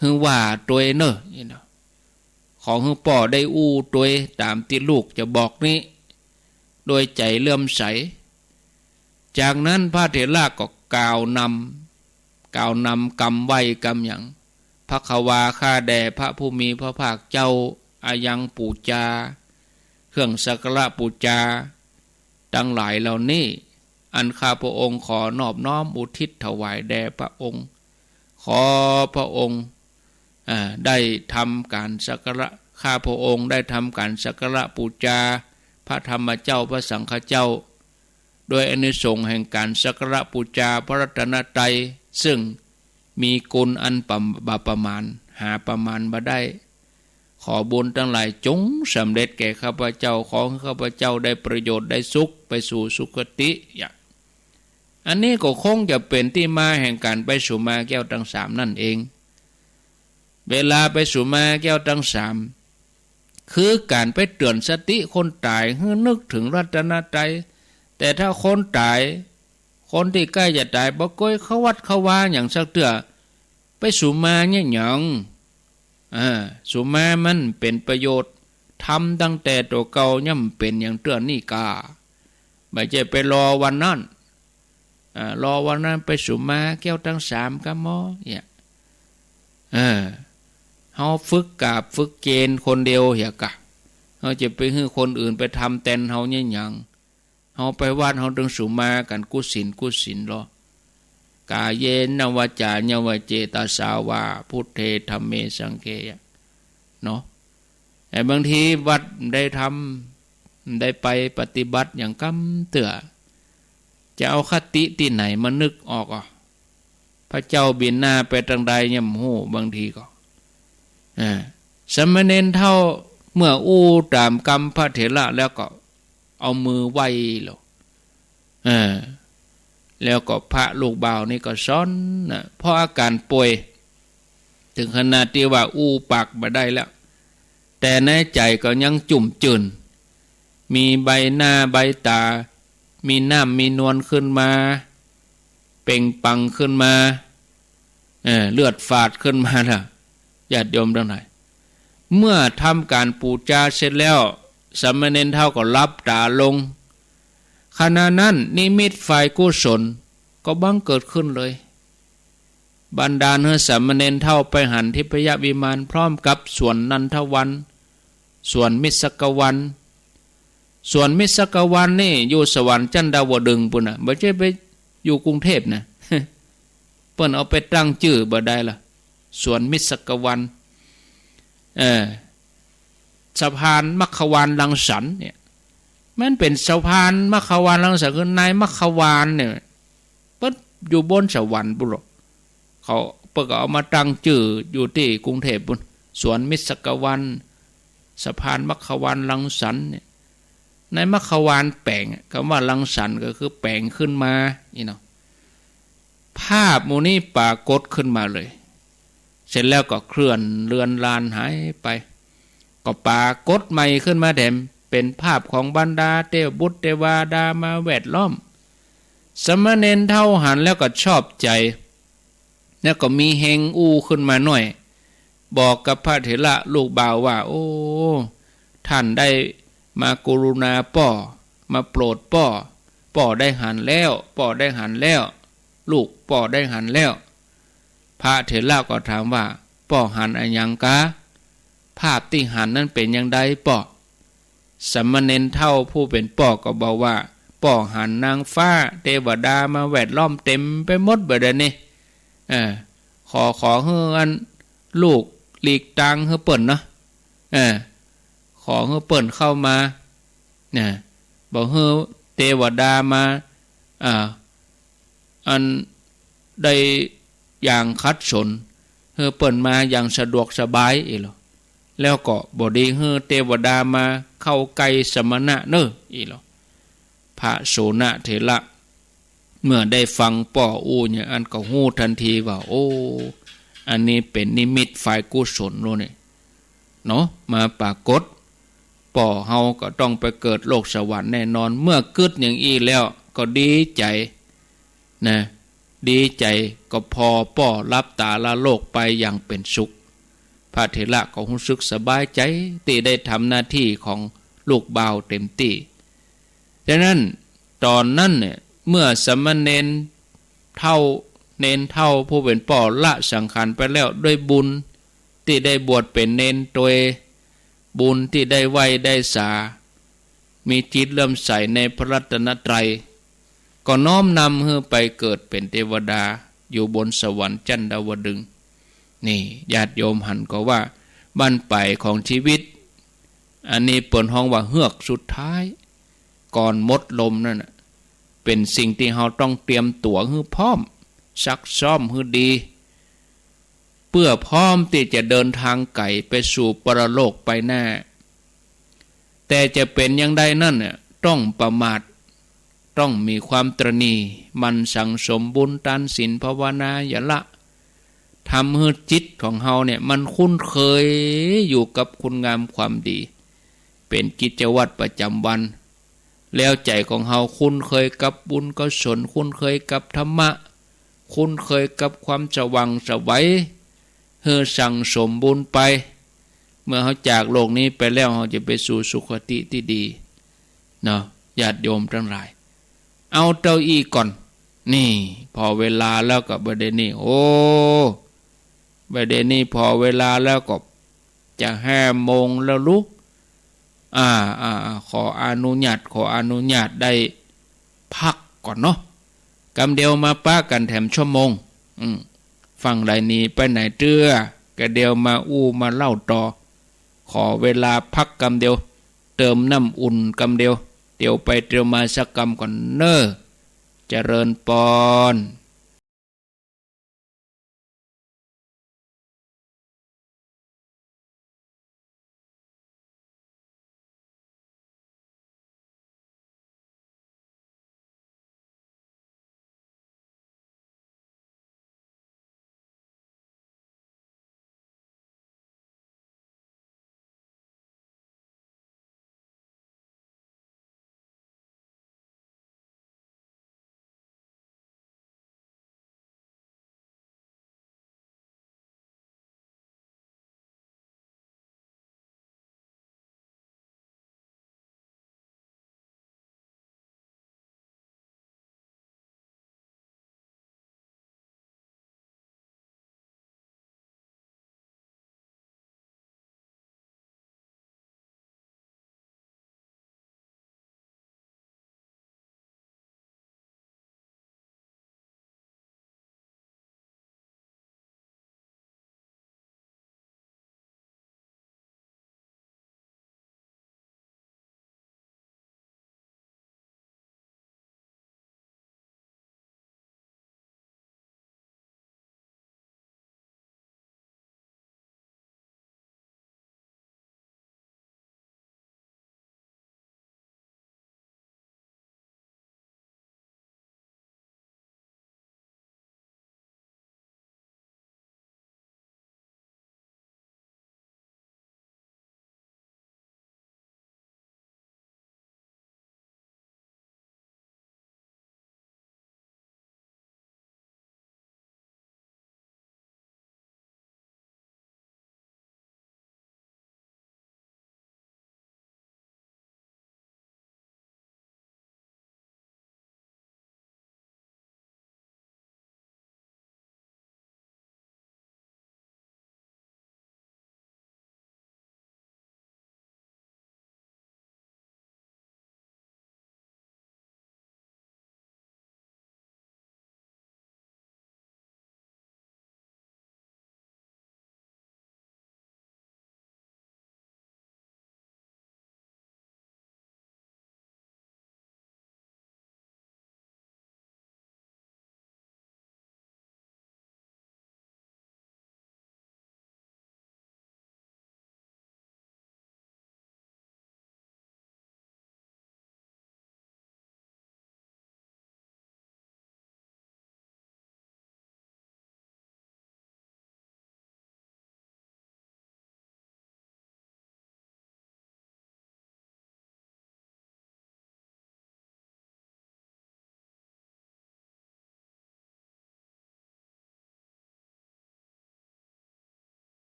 หื้อว่าตวยเน่อ เนี่ยเนาะ ขอหื้อป้อได้อู้ตวยต๋ามตี้ลูกจะบอกนี้ โดยใจ๋เลื่อมใส จากนั้นพระเถระก็กล่าวนำ กล่าวนำกำไหว้กำหยัง ภควา ข้าแด่พระผู้มีพระภาคเจ้า อายังปู๋จา เครื่องสักการะปู๋จาตังหลายเหล่านี้ อันข้าพระองค์ขอนอบน้อมอุทิศถวายแด่พระองค์ ขอพระองค์ อ่า ได้ทำก๋านสักการะ ข้าพระองค์ได้ทำก๋านสักการะปู๋จาพระธรรมเจ้า พระสังฆเจ้า ด้วยอานิสงส์แห่งก๋านสักการะปู๋จาพระรัตนตรัย ซึ่งมีคุณอันบ่ บ่ประมาณ หาประมาณบ่ได้ ขอบุญตังหลายจงสำเร็จแก่ข้าพเจ้า ขอหื้อข้าพเจ้าได้ประโยชน์ได้สุขไปสู่สุคติ เนี่ย อันนี้ก็คงจะเป๋นตี้มาแห่งก๋านไปสุมาแก้วตังสามนั่นเอง เวลาไปสุมาแก้วตังสาม คือก๋านไปเตื๋อนสติคนต๋ายหื้อนึกเถิงรัตนตรัย แต่ถ้าคนต๋าย คนตี้ใก้จะต๋าย บ่เกยเข้าวัดเข้าวาหยังสักเตื้อ ไปสุมาเนี่ยหยัง อ่า สุมามันเป๋นประโยชน์ ทำตั้งแต่ตั๋วเก่ายังบ่เป๋นหยังเตื้อนี่กา บ่ใจ้ไปรอวันนั้น อ่า รอวันนั้นไปสุมาแก้วตังสามกำหมอ เนี่ย เออ เฮาฝึกกราบฝึกเจนคนเดียวเหียกะ เฮาจะไปหื้อคนอื่นไปทำแตนเฮาเนี่ยหยัง เฮาไปวัดเฮาตึงสุมากั๋นกู้ศีลกู้ศีลลอ กาเยนะวาจาญะวาเจตสา วา พุทเทธัมเมสังฆะ เนาะ แต่บางทีวัดบ่ได้ทำ บ่ได้ไปปฏิบัติหยังกำเตื้อ จะเอาคติตี้ไหนมานึกออกอ่ะ พระเจ้าบิณฑบาตไปตางใดยังบ่ฮู้ บางทีก็ อ่า สามเณรเฒ่าเมื่ออู้ต๋ามกำพระเถระแล้วก็เอามือไหว้ลอ เออ แล้วก็พระลูกบ่าวนี่ก็สอนนะ เพราะอาก๋านป่วย เถิงขนาดตี้ว่าอู้ปากบ่ได้แล้ว แต่ในใจ๋ก็ยังจุ่มจื่น มีใบหน้าใบต๋า มีน้ำมีนวลขึ้นมา เปล่งปลั่งขึ้นมา เออ เลือดฝาดขึ้นมาละ ญาติโยมตังหลาย เมื่อทำก๋านปู๋จาเสร็จแล้ว สามเณรเฒ่าก็หลับต๋าลง ขณะนั้นนิมิตฝ่ายกุศลก็บังเกิดขึ้นเลย บันดาลหื้อสามเณรเฒ่าไปหันทิพยวิมานพร้อมกับสวนนันทวัน สวนมิตรสกวัน สวนมิตรสกวันนี่อยู่สวรรค์จันดาวดึงส์ปู้นน่ะ บ่ใจ้ไปอยู่กรุงเทพฯนะ เปิ้นเอาไปตั้งจื้อบ่ได้ละ สวนมิตรสกวัน เออ สะพานมัคควานรังสรรค์เนี่ย มันเป๋นสะพานมัคควานรังสรรค์ คือนายมัคควานเนี่ย เปิ้นอยู่บนสวรรค์ปู้นลอ เขา เปิ้นก็เอามาตั้งจื้ออยู่ตี้กรุงเทพฯปู้น สวนมิตรสกวัน สะพานมัคควานรังสรรค์เนี่ย นายมัคควานแป๋งอะ กำว่ารังสรรค์ก็คือแป๋งขึ้นมา นี่เนาะ ภาพหมู่นี้ปรากฏขึ้นมาเลย เสร็จแล้วก็เคลื่อนเลือนลางหายไป ก็ปรากฏใหม่ขึ้นมาแถม เป๋นภาพของบรรดาเตวบุตรเตวดามาแวดล้อม สามเณรเฒ่าหันแล้วก็ชอบใจ๋ แล้วก็มีเฮงอู้ขึ้นมาหน้อย บอกกับพระเถระลูกบ่าวว่า โอ้ ต้านได้มากรุณาป้อ มาโปรดป้อ ป้อได้หันแล้ว ป้อได้หันแล้ว ลูกป้อได้หันแล้ว พระเถระก็ถามว่า ป้อหันอะหยังกา ภาพตี้หันนั้นเป๋นอย่างใดป้อ สามเณรเฒ่าผู้เป๋นป้อก็บอกว่า ป้อหันนางฟ้าเตวดามาแวดล้อมเต๋มไปหมดบ่าเดี่ยวนี้ เออ ขอ ขอหื้ออันลูกหลีกตางหื้อเปิ้นเนาะ เออ ขอหื้อเปิ้นเข้ามา นะ บ่หื้อเตวดามา อ่า อันได้อย่างขัดสน หื้อเปิ้นมาอย่างสะดวกสบายอี้ลอ แล้วก็บ่ดีหื้อเตวดามาเข้าใก้สมณะเน่ออี้ลอ พระโสณเถระ เมื่อได้ฟังป้ออู้อย่างอั้นก็ฮู้ตันทีว่า โอ้ อันนี้เป๋นนิมิตฝ่ายกุศลโลนี่ เนาะ มาปรากฏ ป้อเฮาก็ต้องไปเกิดโลกสวรรค์แน่นอน เมื่อกึ๊ดอย่างอี้แล้วก็ดีใจ๋ นะ ดีใจ๋ก็ผ่อป้อหลับต๋าละโลกไปอย่างเป๋นสุข พระเถระก็ฮู้สึกสบายใจ๋ตี้ได้ทำหน้าตี้ของลูกบ่าวเต๋มตี้ ฉะนั้นต๋อนนั้นเนี่ย เมื่อสามเณรเฒ่า เณรเฒ่าผู้เป๋นป้อละสังขารไปแล้ว ด้วยบุญตี้ได้บวชเป๋นเณรตวย บุญตี้ได้ไหว้ได้สา มีจิตเลื่อมใสในพระรัตนตรัย ก็น้อมนำหื้อไปเกิดเป๋นเตวดาอยู่บนสวรรค์จันดาวดึงส์ นี่ญาติโยมหันก่อว่า บั้นปลายของชีวิต อันนี้เปิ้นฮ้องว่าเฮือกสุดท้าย ก่อนหมดลมนั่นน่ะ เป๋นสิ่งตี้เฮาต้องเตรียมตั๋วหื้อพร้อม ซักซ้อมหื้อดี เปื้อพร้อมตี้จะเดินตางไก๋ไปสู่ปรโลกไปหน้า แต่จะเป๋นอย่างใดนั้นน่ะ ต้องประมาท ต้องมีความตระหนี่ หมั่นสั่งสมบุญตานศีลภาวนาอย่าละ ทำหื้อจิตของเฮาเนี่ยมันคุ้นเคยอยู่กับคุณงามความดี เป๋นกิจวัตรประจ๋ำวัน แล้วใจ๋ของเฮาคุ้นเคยกับบุญกุศล คุ้นเคยกับธรรมะ คุ้นเคยกับความสว่างไสว หื้อสั่งสมบุญไป เมื่อเฮาจากโลกนี้ไปแล้ว เฮาจะไปสู่สุคติตี้ดี เนาะ ญาติโยมตังหลาย เอาเต้าอี้ก่อน นี่ ผ่อเวลาแล้วก็บ่าเดี่ยวนี้ โอ้ บ่าเดี่ยวนี้ผ่อเวลาแล้วก็จะห้าโมงแล้วลูก อ่า อ่า อ่า ขออนุญาต ขออนุญาตได้พักก่อนเนาะ กำเดียวมาปะกั๋นแถมชั่วโมง อืม ฟั่งไหลหนีไปไหนเตื้อ กำเดียวมาอู้มาเล่าต่อ ขอเวลาพักกำเดียว เติมน้ำอุ่นกำเดียว เตียวไปเตียวมาสักกำก่อนเน่อ เจริญปอน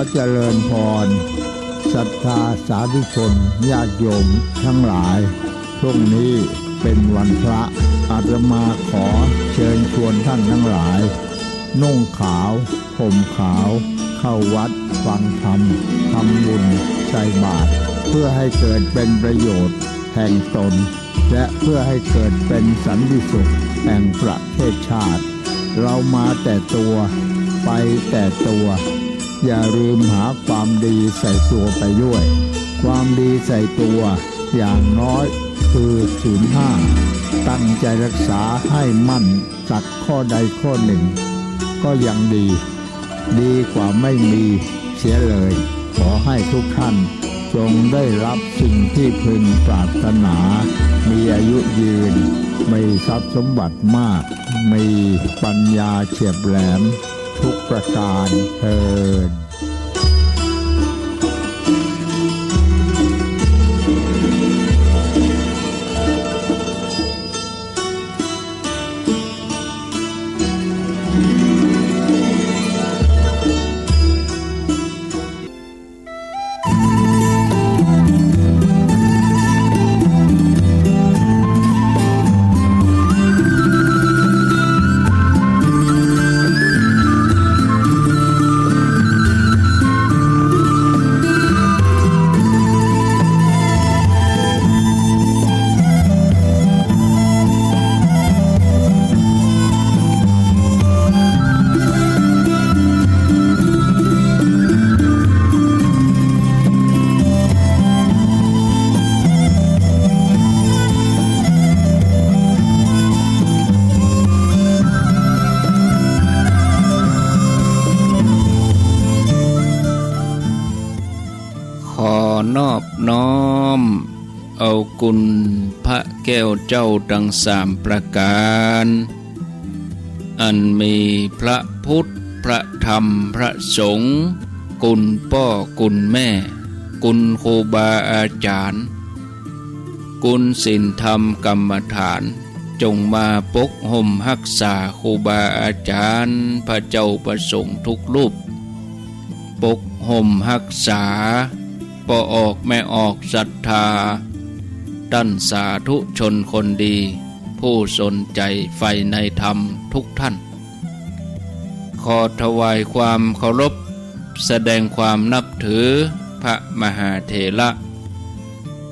ขอเจริญพร ศรัทธาสาธุชนญาติโยมทั้งหลาย พรุ่งนี้เป็นวันพระ อาตมาขอเชิญชวนท่านทั้งหลาย นุ่งขาว ห่มขาว เข้าวัดฟังธรรม ทำบุญ ใส่บาตร เพื่อให้เกิดเป็นประโยชน์แห่งตน และเพื่อให้เกิดเป็นสันติสุขแห่งประเทศชาติ เรามาแต่ตัว ไปแต่ตัว อย่าลืมหาความดีใส่ตัวไปด้วย ความดีใส่ตัวอย่างน้อยคือศีลห้า ตั้งใจรักษาให้มั่นสักข้อใดข้อหนึ่ง ก็ยังดี ดีกว่าไม่มีเสียเลย ขอให้ทุกท่านจงได้รับสิ่งที่พึงปรารถนา มีอายุยืน มีทรัพย์สมบัติมาก มีปัญญาเฉียบแหลมทุกประการเทอญ ขอนอบน้อมเอาคุณพระแก้วเจ้าตังสามประก๋าน อันมีพระพุทธ พระธรรม พระสงฆ์ คุณป้อคุณแม่ คุณครูบาอาจ๋ารย์ คุณศีลธรรมกรรมฐาน จงมาปกห่มฮักษาครูบาอาจ๋ารย์ พระเจ้าพระสงฆ์ทุกรูป ปกห่มฮักษา ป้อออกแม่ออกศรัทธา ต้านสาธุชนคนดี ผู้สนใจ๋ใฝ่ในธรรมทุกท่าน ขอถวายความเคารพ แสดงความนับถือพระมหาเถระ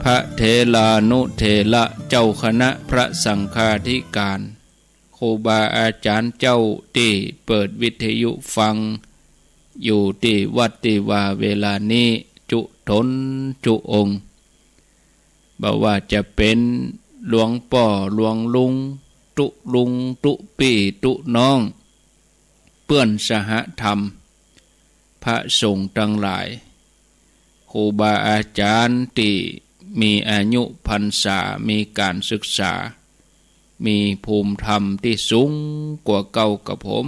พระเถรานุเถระ เจ้าคณะพระสังฆาธิการ ครูบาอาจ๋ารย์เจ้าตี้เปิดวิทยุฟัง อยู่ตี้วัดตี้วาเวลานี้ จุ๊ต๋นจุ๊องค์ บ่ว่าจะเป๋นหลวงป้อหลวงลุง ตุ๊ลุงตุ๊ปี้ตุ๊น้อง เปื้อนสหธรรม พระสงฆ์ตังหลาย ครูบาอาจ๋ารย์ตี้มีอายุพรรษา มีก๋านศึกษา มีภูมิธรรมตี้สูงกว่าเก้ากับผม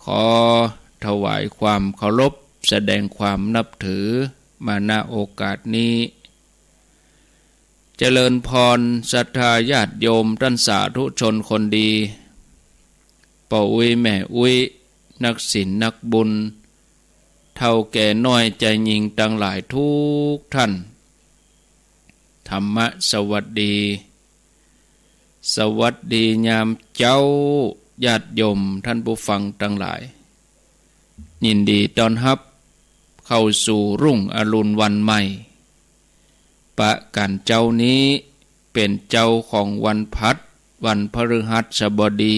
ขอถวายความเคารพ แสดงความนับถือมา ณ โอกาสนี้ เจริญพรศรัทธาญาติโยมต้านสาธุชนคนดี ป้ออุ๊ยแม่อุ๊ย นักศีลนักบุญ เฒ่าแก่น้อยใจ๋ยิงตังหลายทุกท่าน ธรรมะสวัสดี สวัสดียามเจ๊า ญาติโยมต้านผู้ฟังตังหลาย ยินดีต้อนฮับเข้าสู่รุ่งอรุณวันใหม่ ปะกั๋นเจ๊านี้เป๋นเจ๊าของวันผัด วันพฤหัสบดี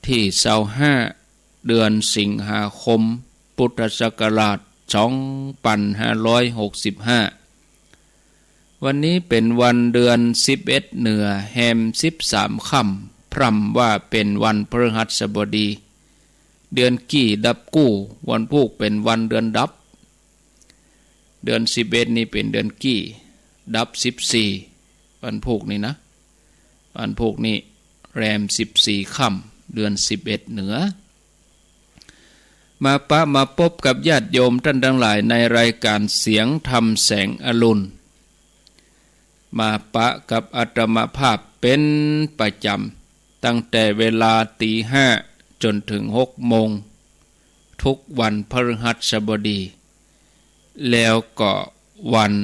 ตี้ซาวห้า เดือนสิงหาคม พุทธศักราชสองปันห้าร้อยหกสิบห้า วันนี้เป๋นวันเดือนสิบเอ็ดเหนือ แฮมสิบสามค่ำ พร่ำว่าเป๋นวันพฤหัสบดี เดือนกี่ดับกู้ วันพูกเป๋นวันเดือนดับ เดือนสิบเอ็ดนี่เป๋นเดือนกี่ ดับสิบสี่ วันพูกนี่นะ วันพูกนี่แรมสิบสี่ค่ำ เดือนสิบเอ็ดเหนือ มาปะมาปบกับญาติโยมต้านตังหลายในรายก๋านเสียงธรรมแสงอรุณ มาปะกับอาตมาภาพเป๋นประจ๋ำ ตั้งแต่เวลาตี๋ห้าจ๋นเถิงหกโมง ทุกวันพฤหัสบดี แล้วก็วัน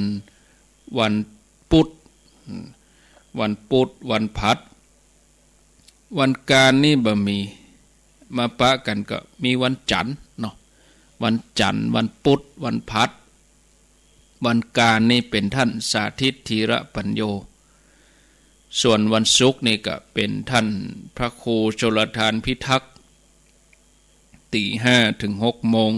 วันปุธ วันปุธ วันผัด วันกาญนี่บ่มี มาปะกั๋นก็มีวันจันทร์เนาะ วันจันทร์ วันปุธ วันผัด วันกาญนี่เป๋นท่านสาธิต ธีรปัญโญ ส่วนวันศุกร์นี่ก็เป๋นท่านพระครูชลทานพิทักษ์ ตีห้าเถิงหกโมง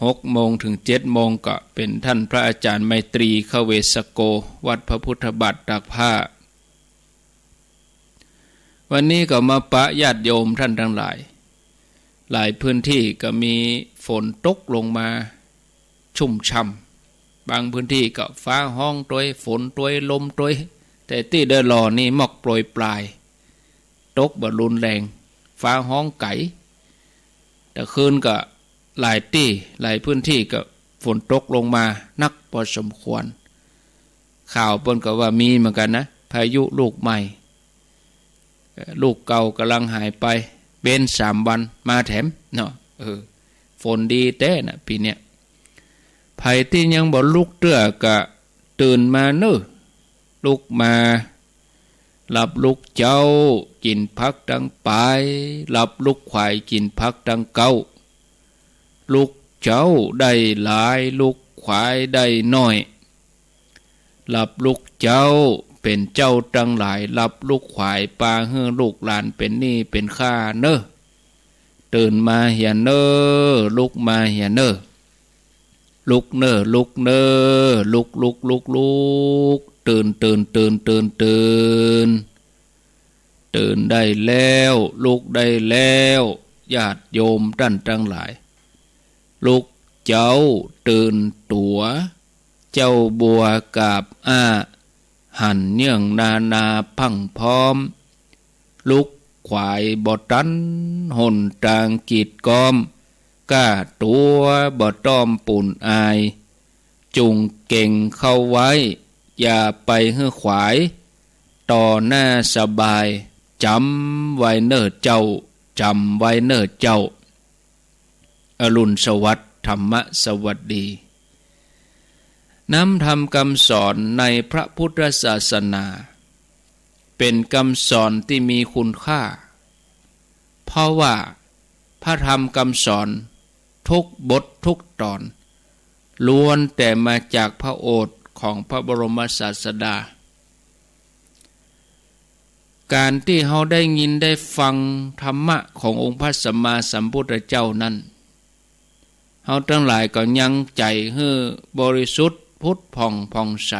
หกโมงเถิงเจ็ดโมงก็เป๋นท่านพระอาจารย์ไมตรี ขเวสโก วัดพระพุทธบาทตากผ้า วันนี้ก็มาปะญาติโยมต้านตังหลาย หลายพื้นตี้ก็มีฝนตกลงมาชุ่มช่ำ บางพื้นตี้ก็ฟ้าฮ้องตวย ฝนตวย ลมตวย แต่ตี้เดอะหล่อนี่หมอกโปรยปราย ตกบ่รุนแรง ฟ้าฮ้องไก๋ แต่คืนก็หลายตี้ หลายพื้นตี้ก็ฝนตกลงมานักพอสมควร ข่าวเปิ้นก็ว่ามีเหมือนกั๋นนะ พายุลูกใหม่ เอ่อ ลูกเก่าก่ำลังหายไป เว้นสามวันมาแถมเนาะ เออ ฝนดีแต๊นะปี๋เนี้ย ใผตี้ยังบ่ลุกเตื้อก็ตื่นมาเน่อ ลุกมา หลับลุกเจ๊า กิ๋นผักตังป๋าย หลับลุกขวาย กิ๋นผักตังเก๊า ลุกเจ๊าได้หลาย ลุกขวายได้น้อย หลับลุกเจ๊าเป๋นเจ้าตังหลาย หลับลุกขวายปาหื้อลูกหลานเป๋นหนี้เป๋นค่าเน่อ ตื่นมาเหียเน่อ ลุกมาเหียเน่อ ลุกเน่อ ลุกเน่อ ลุก ลุก ลุก ลุก ตื่น ตื่น ตื่น ตื่น ตื่น ตื่นได้แล้ว ลุกได้แล้ว ญาติโยมต้านตังหลาย ลุกเจ๊าตื่นตั๋ว เจ๊าบัวกาบอ้า หันเยื่องนานาพรั่งพร้อม ลุกขวายบ่ตันหนตางกีดก๊อม ก้าตั๋วบ่ต้อมปูนอาย จุ่งเก๋งเข้าไว้ อย่าไปหื้อขวาย ต่อหน้าสบาย จ๋ำไว้เน่อเจ้า จ๋ำไว้เน่อเจ้า อรุณสวัสดิ์ ธรรมสวัสดี น้ำธรรมกำสอนในพระพุทธศาสนา เป๋นกำสอนตี้มีคุณค่า เพราะว่าพระธรรมกำสอนทุกบททุกตอน ล้วนแต่มาจากพระโอษฐ์ของพระบรมศาสดา ก๋านตี้เฮาได้ยินได้ฟังธรรมะขององค์พระสัมมาสัมพุทธเจ้านั้น เฮาตังหลายก็ยังใจ๋หื้อบริสุทธิ์ผุดผ่องผ่องใส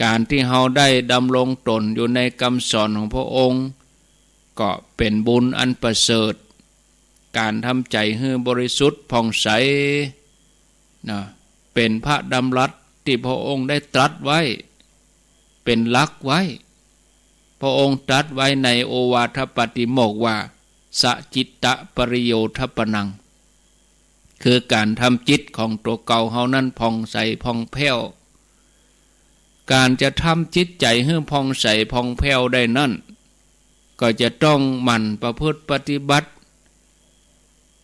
ก๋านตี้เฮาได้ดำรงต๋นอยู่ในกำสอนของพระองค์ ก็เป๋นบุญอันประเสริฐ ก๋านทำใจ๋หื้อบริสุทธิ์ผ่องใส นะ เป๋นพระดำรัสตี้พระองค์ได้ตรัสไว้ เป๋นหลักไว้ พระองค์ตรัสไว้ในโอวาทปาติโมกข์ว่า สะจิตตะปริโยทปนัง คือก๋านทำจิตของตั๋วเก่าเฮานั้นผ่องใสผ่องแผ้ว ก๋านจะทำจิตใจ๋หื้อผ่องใสผ่องแผ้วได้นั้น ก็จะต้องหมั่นประพฤติปฏิบัติ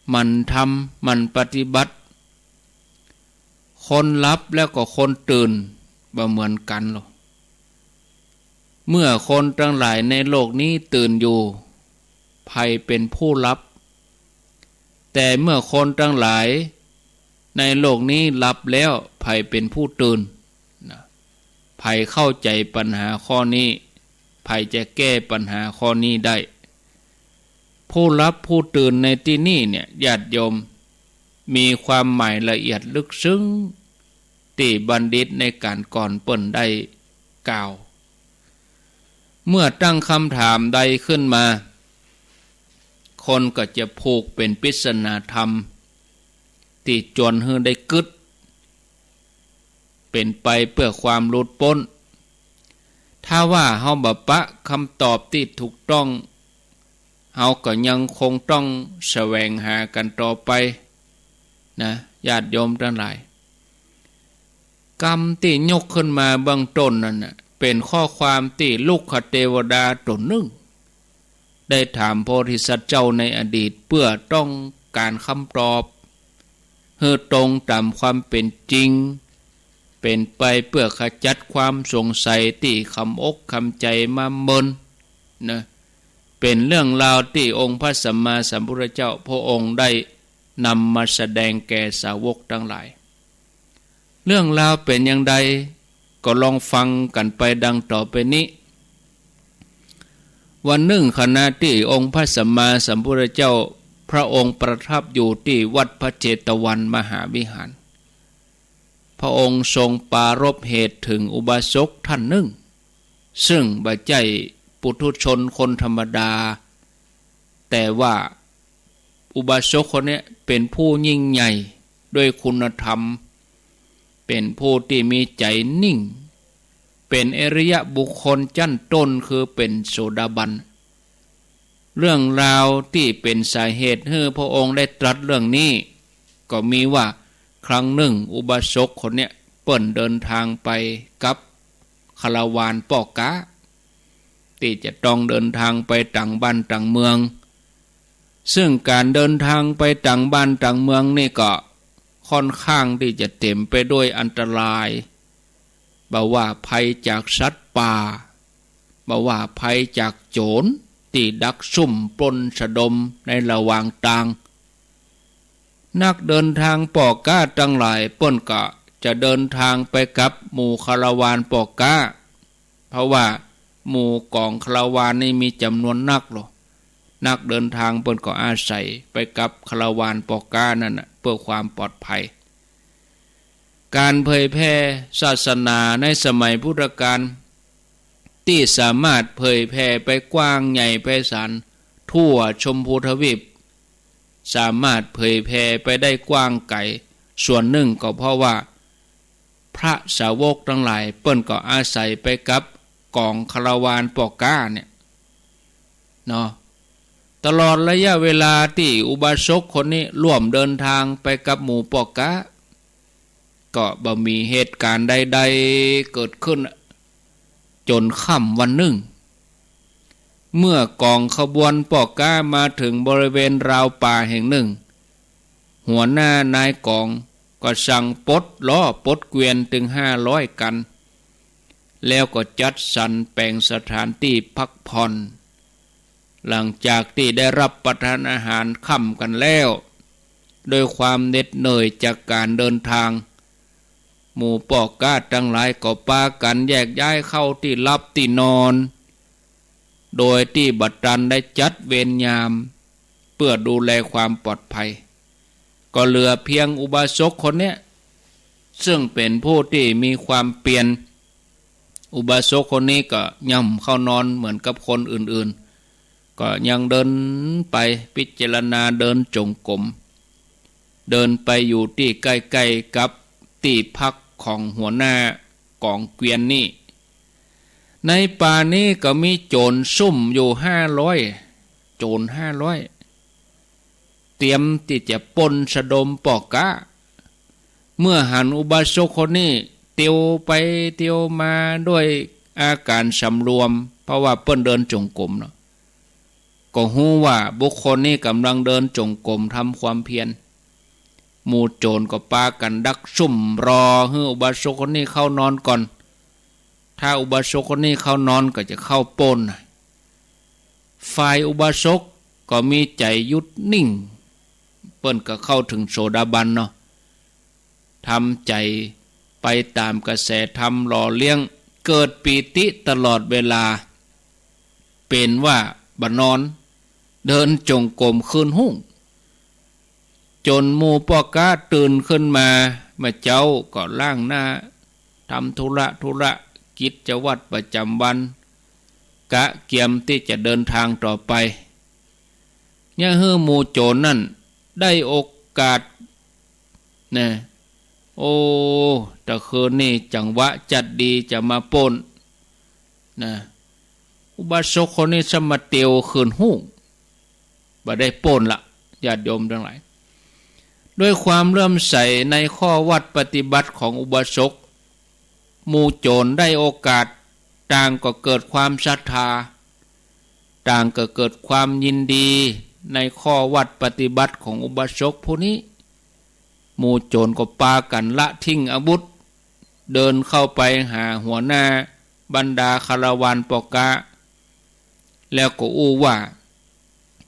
หมั่นทำ หมั่นปฏิบัติ คนหลับแล้วก็คนตื่นบ่เหมือนกั๋นหรอก เมื่อคนตังหลายในโลกนี้ตื่นอยู่ ใผเป๋นผู้หลับ แต่เมื่อคนตังหลายในโลกนี้หลับแล้ว ใผเป๋นผู้ตื่น นะ ใผเข้าใจ๋ปัญหาข้อนี้ ใผจะแก้ปัญหาข้อนี้ได้ ผู้หลับผู้ตื่นในตี้นี่เนี่ย ญาติโยม มีความหมายละเอียดลึกซึ้ง ตี้บัณฑิตในก๋านก่อนเปิ้นได้กล่าว เมื่อตั้งกำถามใดขึ้นมา คนก็จะผูกเป๋นปริศนาธรรม ตี้จวนหื้อได้กึ๊ด เป๋นไปเปื้อความหลุดป๊น ถ้าว่าเฮาบ่ปะกำตอบตี้ถูกต้อง เฮาก็ยังคงต้องแสวงหากั๋นต่อไป นะ ญาติโยมตังหลาย กำตี้ยกขึ้นมาเบื้องต้นนั้นน่ะ เป๋นข้อความตี้ลุกขเตวดาต๋นนึ่ง ได้ถามโพธิสัตว์เจ้าในอดีต เปื้อต้อง ก๋านคำตอบ หื้อตรงต๋ามความเป๋นจริง เป๋นไปเปื้อขจัดความสงสัยตี้คำอกคำใจ๋มาเมิน นะ เป๋นเรื่องราวตี้องค์พระสัมมาสัมพุทธเจ้าพระองค์ได้นำมาแสดงแก่สาวกตังหลาย เรื่องราวเป๋นอย่างใด ก็ลองฟังกั๋นไปดังต่อไปนี้ วันนึ่งขณะตี้องค์พระสัมมาสัมพุทธเจ้าพระองค์ประทับอยู่ตี้วัดพระเจตวันมหาวิหาร พระองค์ทรงปรารภเหตุเถิงอุบาสกต้านนึ่ง ซึ่งบ่ใจ้ปุถุชนคนธรรมดา แต่ว่าอุบาสกคนเนี้ยเป๋นผู้ยิ่งใหญ่ด้วยคุณธรรม เป๋นผู้ตี้มีใจ๋นิ่ง เป๋นอริยบุคคลจั้นต้นคือเป๋นโสดาบัน เรื่องราวตี้เป๋นสาเหตุหื้อพระองค์ได้ตรัสเรื่องนี้ ก็มีว่าครั้งนึ่งอุบาสกคนเนี้ยเปิ้นเดินทางไปกับคาราวานป้อก๊า ตี้จะต้องเดินทางไปต่างบ้านต่างเมือง ซึ่งก๋านเดินทางไปต่างบ้านต่างเมืองนี่ก็ค่อนข้างตี้จะเต๋มไปด้วยอันตราย บ่ว่าภัยจากสัตว์ป่า บ่ว่าภัยจากโจ๋รตี้ดักซุ่มปล้นสะดมในระหว่างตาง นักเดินทางป้อก๊าตังหลายเปิ้นก็จะเดินทางไปกับหมู่คาราวานป้อก๊า เพราะว่าหมู่ก๋องคาราวานนี่มีจ๋ำนวนนักลอ นักเดินทางเปิ้นก็อาศัยไปกับคาราวานป้อก๊านั้นน่ะ เปื้อความปลอดภัย ก๋านเผยแผ่ศาสนาในสมัยพุทธกาล ตี้สามารถเผยแผ่ไปกว้างใหญ่ไพศาลทั่วชมพูทวีป สามารถเผยแผ่ไปได้กว้างไก๋ ส่วนนึ่งก็เพราะว่าพระสาวกตังหลายเปิ้นก็อาศัยไปกับก๋องคาราวานป้อก๊าเนี่ย เนาะ ตลอดระยะเวลาตี้อุบาสกคนนี้ร่วมเดินทางไปกับหมู่ป้อก๊า ก็บ่มีเหตุก๋ารณ์ใดๆ เกิดขึ้น จ๋นค่ำวันนึ่ง เมื่อก๋องขบวนป้อก๊ามาเถิงบริเวณราวป่าแห่งนึ่ง หัวหน้านายก๋องก็สั่งปลดล้อปลดเกวียนตึงห้าร้อยกั๋น แล้วก็จัดสรรแป๋งสถานตี้พักผ่อน หลังจากตี้ได้รับประทานอาหารค่ำกั๋นแล้ว ด้วยความเหน็ดเหนื่อยจากก๋านเดินทาง หมู่ป้อก๊าตังหลายก็ปากั๋นแยกย้ายเข้าตี้หลับตี้นอน โดยตี้บ่ตันได้จัดเวรยาม เปื้อดูแลความปลอดภัย ก็เหลือเพียงอุบาสกคนเนี้ย ซึ่งเป๋นผู้ตี้มีความเปียร อุบาสกคนนี้ก็ย่ำเข้านอนเหมือนกับคนอื่นๆ ก็ยังเดินไปพิจารณาเดินจงกรม เดินไปอยู่ตี้ใก้ๆ กับตี้พักของหัวหน้าก๋องเกวียนนี่ ในป่านี้ก็มีโจ๋รซุ่มอยู่ห้าร้อย โจ๋รห้าร้อย เตรียมตี้จะปล้นสะดมป้อก๊า เมื่อหันอุบาสกคนนี้เตียวไปเตียวมาด้วยอาก๋ารสำรวม เพราะว่าเปิ้นเดินจงกรมเนาะ ก็ฮู้ว่าบุคคลนี้ก่ำลังเดินจงกรมทำความเพียร หมู่โจ๋รก็ปากั๋นดักซุ่มรอหื้ออุบาสกคนนี้เข้านอนก่อน ถ้าอุบาสกคนนี้เข้านอนก็จะเข้าปล้น ฝ่ายอุบาสกก็มีใจ๋หยุดนิ่ง เปิ้นก็เข้าเถิงโสดาบันเนาะ ทำใจ๋ไปต๋ามกระแสธรรมหล่อเลี้ยง เกิดปีติตลอดเวลา เป๋นว่าบ่นอน เดินจงกรมคืนฮุ่ง จ๋นหมู่ป้อก๊าตื่นขึ้นมา เมื่อเจ๊าก็ล้างหน้า ทำธุระ ธุระกิจวัตรประจ๋ำวัน กะเกียมตี้จะเดินทางต่อไป เยียะหื้อหมู่โจ๋รนั่นได้โอกาส นะ โอ้ ตะคืนนี้จังหวะจัดดีจะมาปล้น นะ อุบาสกคนนี้ซ้ำมาเตียวคืนฮุ่ง บ่ได้ปล้นละ ญาติโยมตังหลาย ด้วยความเลื่อมใสในข้อวัตรปฏิบัติของอุบาสก หมู่โจ๋รได้โอกาส ต่างก็เกิดความศรัทธา ต่างก็เกิดความยินดี ในข้อวัตรปฏิบัติของอุบาสกผู้นี้ หมู่โจ๋รก็ปากั๋นละทิ้งอาวุธ เดินเข้าไปหาหัวหน้าบรรดาคาราวานป้อก๊า แล้วก็อู้ว่า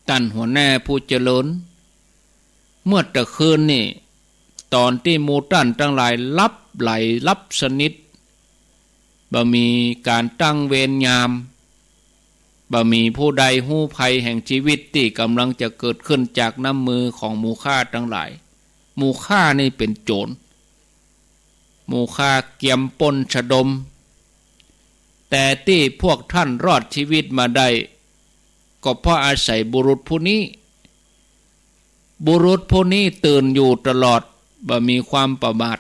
ต้านหัวหน้าผู้เจริญ เมื่อตะคืนนี่ ต๋อนตี้หมู่ต้านตังหลายหลับใหลหลับสนิท บ่มีก๋านตั้งเวรยาม บ่มีผู้ใดฮู้ภัยแห่งจีวิตตี้ก่ำลังจะเกิดขึ้นจากน้ำมือของหมู่ข้าตังหลาย หมู่ข้านี่เป๋นโจ๋ร หมู่ข้าเกียมปล้นสะดม แต่ตี้พวกต้านรอดจีวิตมาได้ ก็เพราะอาศัยบุรุษผู้นี้ บุรุษผู้นี้ตื่นอยู่ตลอด บ่มีความประมาท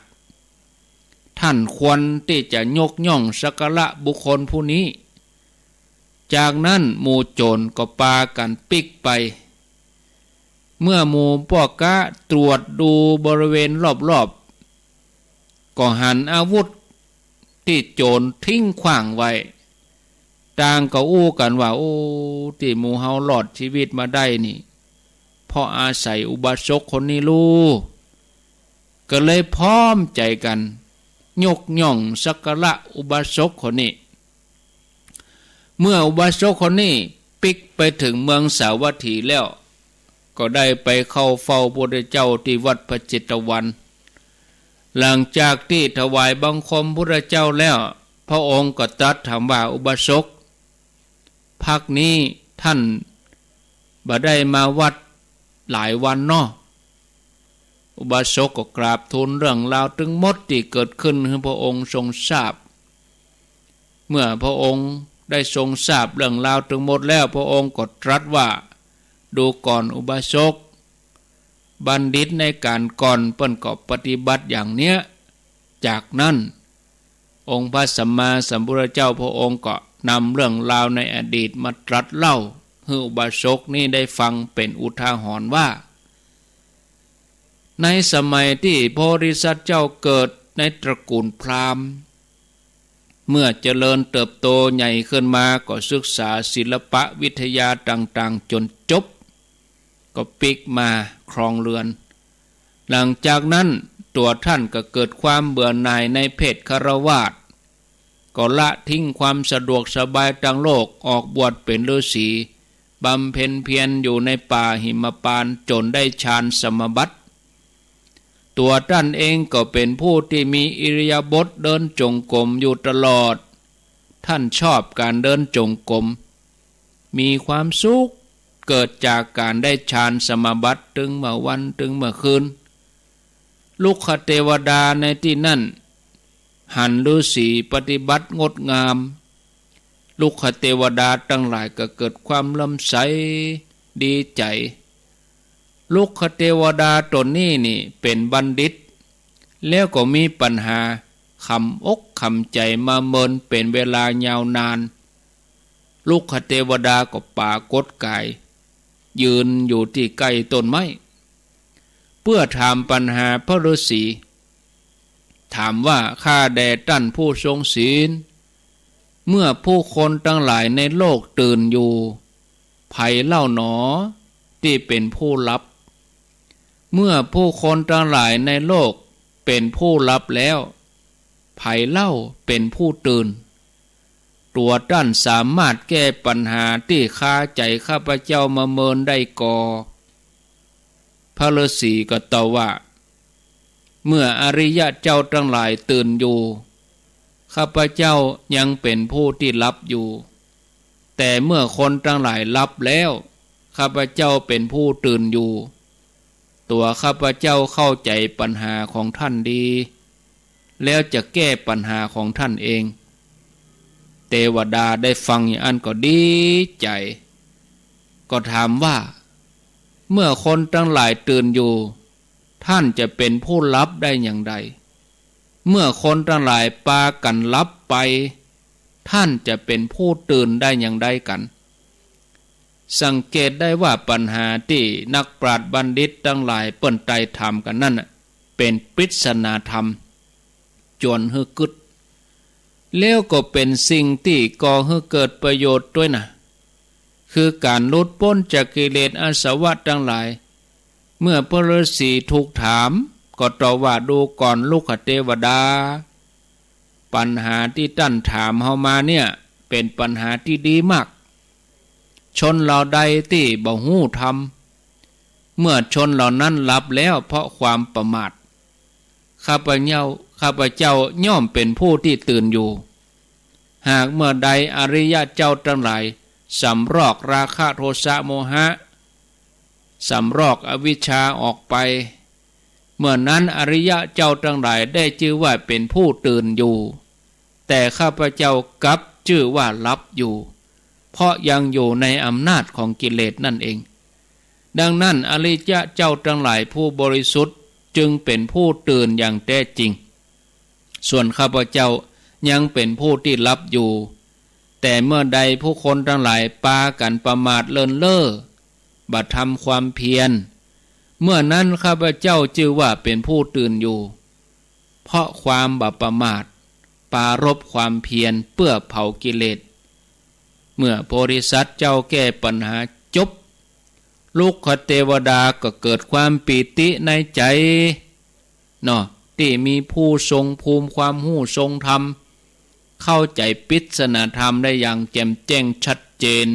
ต้านควรตี้จะยกย่องสักการะบุคคลผู้นี้ จากนั้นหมู่โจ๋รก็ปากั๋นปิ๊กไป เมื่อหมู่ป้อก๊าตรวจดูบริเวณรอบๆ ก็หันอาวุธตี้โจ๋รทิ้งขว้างไว้ ต่างก็อู้กั๋นว่า โอ้ ตี้หมู่เฮารอดจีวิตมาได้นี่ เพราะอาศัยอุบาสกคนนี้ลู่ ก็เลยพร้อมใจ๋กั๋น ยกย่องสักการะอุบาสกคนนี้ เมื่ออุบาสกคนนี้ปิ๊กไปเถิงเมืองสาวัตถีแล้ว ก็ได้ไปเข้าเฝ้าพุทธเจ้าตี้วัดพระเจตวัน หลังจากตี้ถวายบังคมพุทธเจ้าแล้ว พระองค์ก็ตรัสถามว่า อุบาสก พักนี้ต้านบ่ได้มาวัดหลายวันเนาะ อุบาสกก็กราบทูลเรื่องราวตึงหมดตี้เกิดขึ้นหื้อพระองค์ทรงทราบ เมื่อพระองค์ได้ทรงทราบเรื่องราวตึงหมดแล้ว พระองค์ก็ตรัสว่า ดูก่อนอุบาสก บัณฑิตในก๋านก่อนเปิ้นก็ปฏิบัติอย่างเนี้ย จากนั้น องค์พระสัมมาสัมพุทธเจ้าพระองค์ก็นำเรื่องราวในอดีตมาตรัสเล่าหื้ออุบาสกนี้ได้ฟังเป๋นอุทาหรณ์ว่า ในสมัยตี้โพธิสัตว์เจ้าเกิดในตระกูลพราหมณ์ เมื่อเจริญเติบโตใหญ่ขึ้นมาก็ศึกษาศิลปะวิทยาต่างๆ จ๋นจบ ก็ปิ๊กมาครองเรือน หลังจากนั้นตั๋วต้านก็เกิดความเบื่อหน่ายในเพศฆราวาส ก็ละทิ้งความสะดวกสบายตางโลก ออกบวชเป๋นฤๅษี บำเพ็ญเพียรอยู่ในป่าหิมพานต์จ๋นได้ฌานสมาบัติ ตั๋วต้านเองก็เป๋นผู้ตี้มีอิริยาบถเดินจงกรมอยู่ตลอด ต้านชอบก๋านเดินจงกรม มีความสุขเกิดจากก๋านได้ฌานสมาบัติตึงเมื่อวันตึงเมื่อคืน รุกขเตวดาในตี้นั้นหันฤๅษีปฏิบัติงดงาม รุกขเตวดาตังหลายก็เกิดความเลื่อมใสดีใจ๋ รุกขเตวดาต๋นนี้นี่เป๋นบัณฑิต แล้วก็มีปัญหาขำอกขำใจ๋มาเมินเป๋นเวลายาวนาน รุกขเตวดาก็ปรากฏก๋าย ยืนอยู่ตี้ใก้ต้นไม้ เปื้อถามปัญหาพระฤๅษี ถามว่า ข้าแด่ต้านผู้ทรงศีล เมื่อผู้คนตังหลายในโลกตื่นอยู่ ใผเล่าหนอตี้เป๋นผู้หลับ เมื่อผู้คนตังหลายในโลกเป๋นผู้หลับแล้ว ใผเล่าเป๋นผู้ตื่น ตั๋วต้านสามารถแก้ปัญหาตี้คาใจ๋ข้าพเจ้ามาเมินได้ก่อ พระฤๅษีก็ตอบว่า เมื่ออริยะเจ้าตังหลายตื่นอยู่ ข้าพเจ้ายังเป๋นผู้ตี้หลับอยู่ แต่เมื่อคนตังหลายหลับแล้ว ข้าพเจ้าเป๋นผู้ตื่นอยู่ ตั๋วข้าพเจ้าเข้าใจ๋ปัญหาของต้านดี แล้วจะแก้ปัญหาของต้านเอง เตวดาได้ฟังอย่างอั้นก็ดีใจ๋ ก็ถามว่า เมื่อคนตังหลายตื่นอยู่ ต้านจะเป๋นผู้หลับได้อย่างใด เมื่อคนตังหลายปากั๋นหลับไป ต้านจะเป๋นผู้ตื่นได้อย่างใดกั๋น สังเกตได้ว่าปัญหาตี้นักปราชญ์บัณฑิตตังหลายเปิ้นไต่ถามกั๋นนั้นน่ะ เป๋นปริศนาธรรม จวนหื้อกึ๊ด แล้วก็เป๋นสิ่งตี้ก่อหื้อเกิดประโยชน์ตวยนะ คือก๋านหลุดป๊นจากกิเลสอาสวะตังหลาย เมื่อพระฤๅษีถูกถาม ก็ตอบว่า ดูก่อนรุกขเตวดา ปัญหาตี้ต้านถามเฮามาเนี่ย เป๋นปัญหาตี้ดีมาก ชนเหล่าใดตี้บ่ฮู้ธรรม เมื่อชนเหล่านั้นหลับแล้วเพราะความประมาท ข้าพเจ้า ข้าพเจ้าย่อมเป๋นผู้ตี้ตื่นอยู่ หากเมื่อใดอริยะเจ้าตังหลายสำรอกราคะโทสะโมหะ สำรอกอวิชชาออกไป เมื่อนั้นอริยะเจ้าตังหลายได้จื้อว่าเป๋นผู้ตื่นอยู่ แต่ข้าพเจ้ากลับจื้อว่าหลับอยู่ เพราะยังอยู่ในอำนาจของกิเลสนั่นเอง ดังนั้นอริยะเจ้าตังหลายผู้บริสุทธิ์จึงเป๋นผู้ตื่นอย่างแท้จริง ส่วนข้าพเจ้ายังเป๋นผู้ตี้หลับอยู่ แต่เมื่อใดผู้คนตังหลายปากั๋นประมาทเลินเล่อ บ่ทำความเพียร เมื่อนั้นข้าพเจ้าจื้อว่าเป๋นผู้ตื่นอยู่ เพราะความบ่ประมาท ปรารภความเพียรเปื้อเผากิเลส เมื่อโพธิสัตว์เจ้าแก้ปัญหาจบ รุกขเตวดาก็เกิดความปีติในใจ๋ เนาะ ตี้มีผู้ทรงภูมิความฮู้ทรงธรรม เข้าใจ๋ปริศนาธรรมได้อย่างแจ่มแจ้งชัดเจน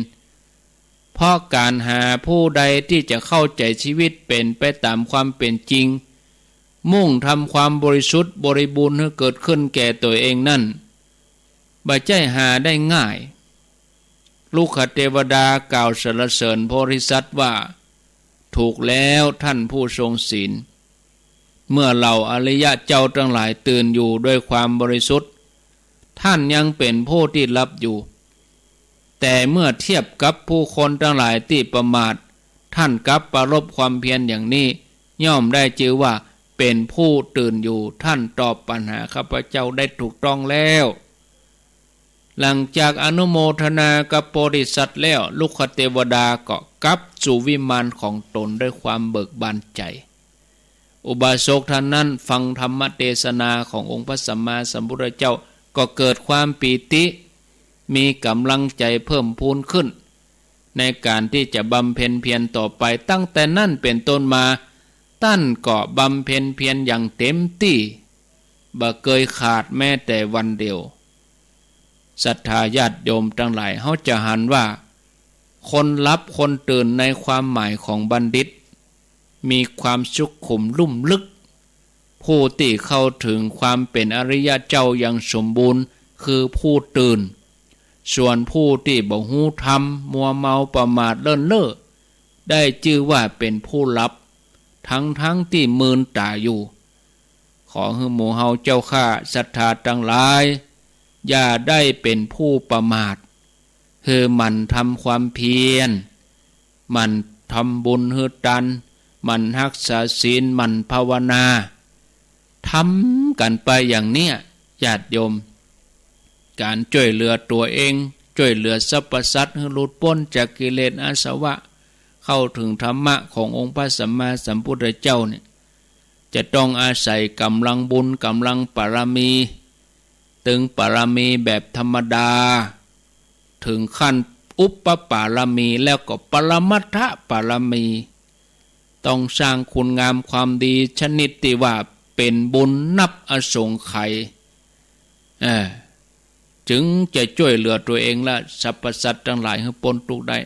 เพราะก๋านหาผู้ใดตี้จะเข้าใจ๋ชีวิตเป๋นไปต๋ามความเป๋นจริง มุ่งทำความบริสุทธิ์บริบูรณ์หื้อเกิดขึ้นแก่ตั๋วเองนั้น บ่ใจ้หาได้ง่าย รุกขเตวดากล่าวสรรเสริญโพธิสัตว์ว่า ถูกแล้วท่านผู้ทรงศีล เมื่อเหล่าอริยะเจ้าตังหลายตื่นอยู่ด้วยความบริสุทธิ์ ท่านยังเป๋นผู้ตี้หลับอยู่ แต่เมื่อเทียบกับผู้คนตังหลายตี้ประมาท ท่านกลับปรารภความเพียรอย่างนี้ ย่อมได้จื้อว่าเป๋นผู้ตื่นอยู่ ท่านตอบปัญหาข้าพเจ้าได้ถูกต้องแล้ว หลังจากอนุโมทนากับโพธิสัตว์แล้ว รุกขเตวดาก็กลับสู่วิมานของตนด้วยความเบิกบานใจ๋ อุบาสกท่านนั้นฟังธรรมเตสนาขององค์พระสัมมาสัมพุทธเจ้า ก็เกิดความปีติ มีก๋ำลังใจ๋เพิ่มพูนขึ้น ในก๋านตี้จะบำเพ็ญเพียรต่อไป ตั้งแต่นั้นเป๋นต้นมา ต้านก็บำเพ็ญเพียรอย่างเต๋มตี้ บ่เกยขาดแม้แต่วันเดียว ศรัทธาญาติโยมตังหลาย เฮาจะหันว่า คนหลับคนตื่นในความหมายของบัณฑิต มีความสุขุมลุ่มลึก ผู้ตี้เข้าเถิงความเป๋นอริยะเจ้าอย่างสมบูรณ์ คือผู้ตื่น ส่วนผู้ตี้บ่ฮู้ธรรม มัวเมาประมาทเลินเล่อ ได้จื้อว่าเป๋นผู้หลับ ทั้งๆ ตี้มืนต๋าอยู่ ขอหื้อหมู่เฮาเจ้าข้าศรัทธาตังหลาย อย่าได้เป๋นผู้ประมาท หื้อหมั่นทำความเพียร หมั่นทำบุญหื้อตาน หมั่นฮักษาศีล หมั่นภาวนา ทำกั๋นไปอย่างเนี้ย ญาติโยม ก๋านจ้วยเหลือตั๋วเอง จ้วยเหลือสรรพสัตว์หื้อหลุดป๊นจากกิเลสอาสวะ เข้าเถิงธรรมะขององค์พระสัมมาสัมพุทธเจ้าเนี่ย จะต้องอาศัยก๋ำลังบุญ ก๋ำลังบารมี ตึงบารมีแบบธรรมดา เถิงขั้นอุปปารมี แล้วก็ปรมัตถปารมี ต้องสร้างคุณงามความดีชนิดตี้ว่าเป๋นบุญนับอสงไขย เออ จึงจะจ้วยเหลือตั๋วเองและสรรพสัตว์ตังหลายหื้อป๊นตุ๊กข์ได้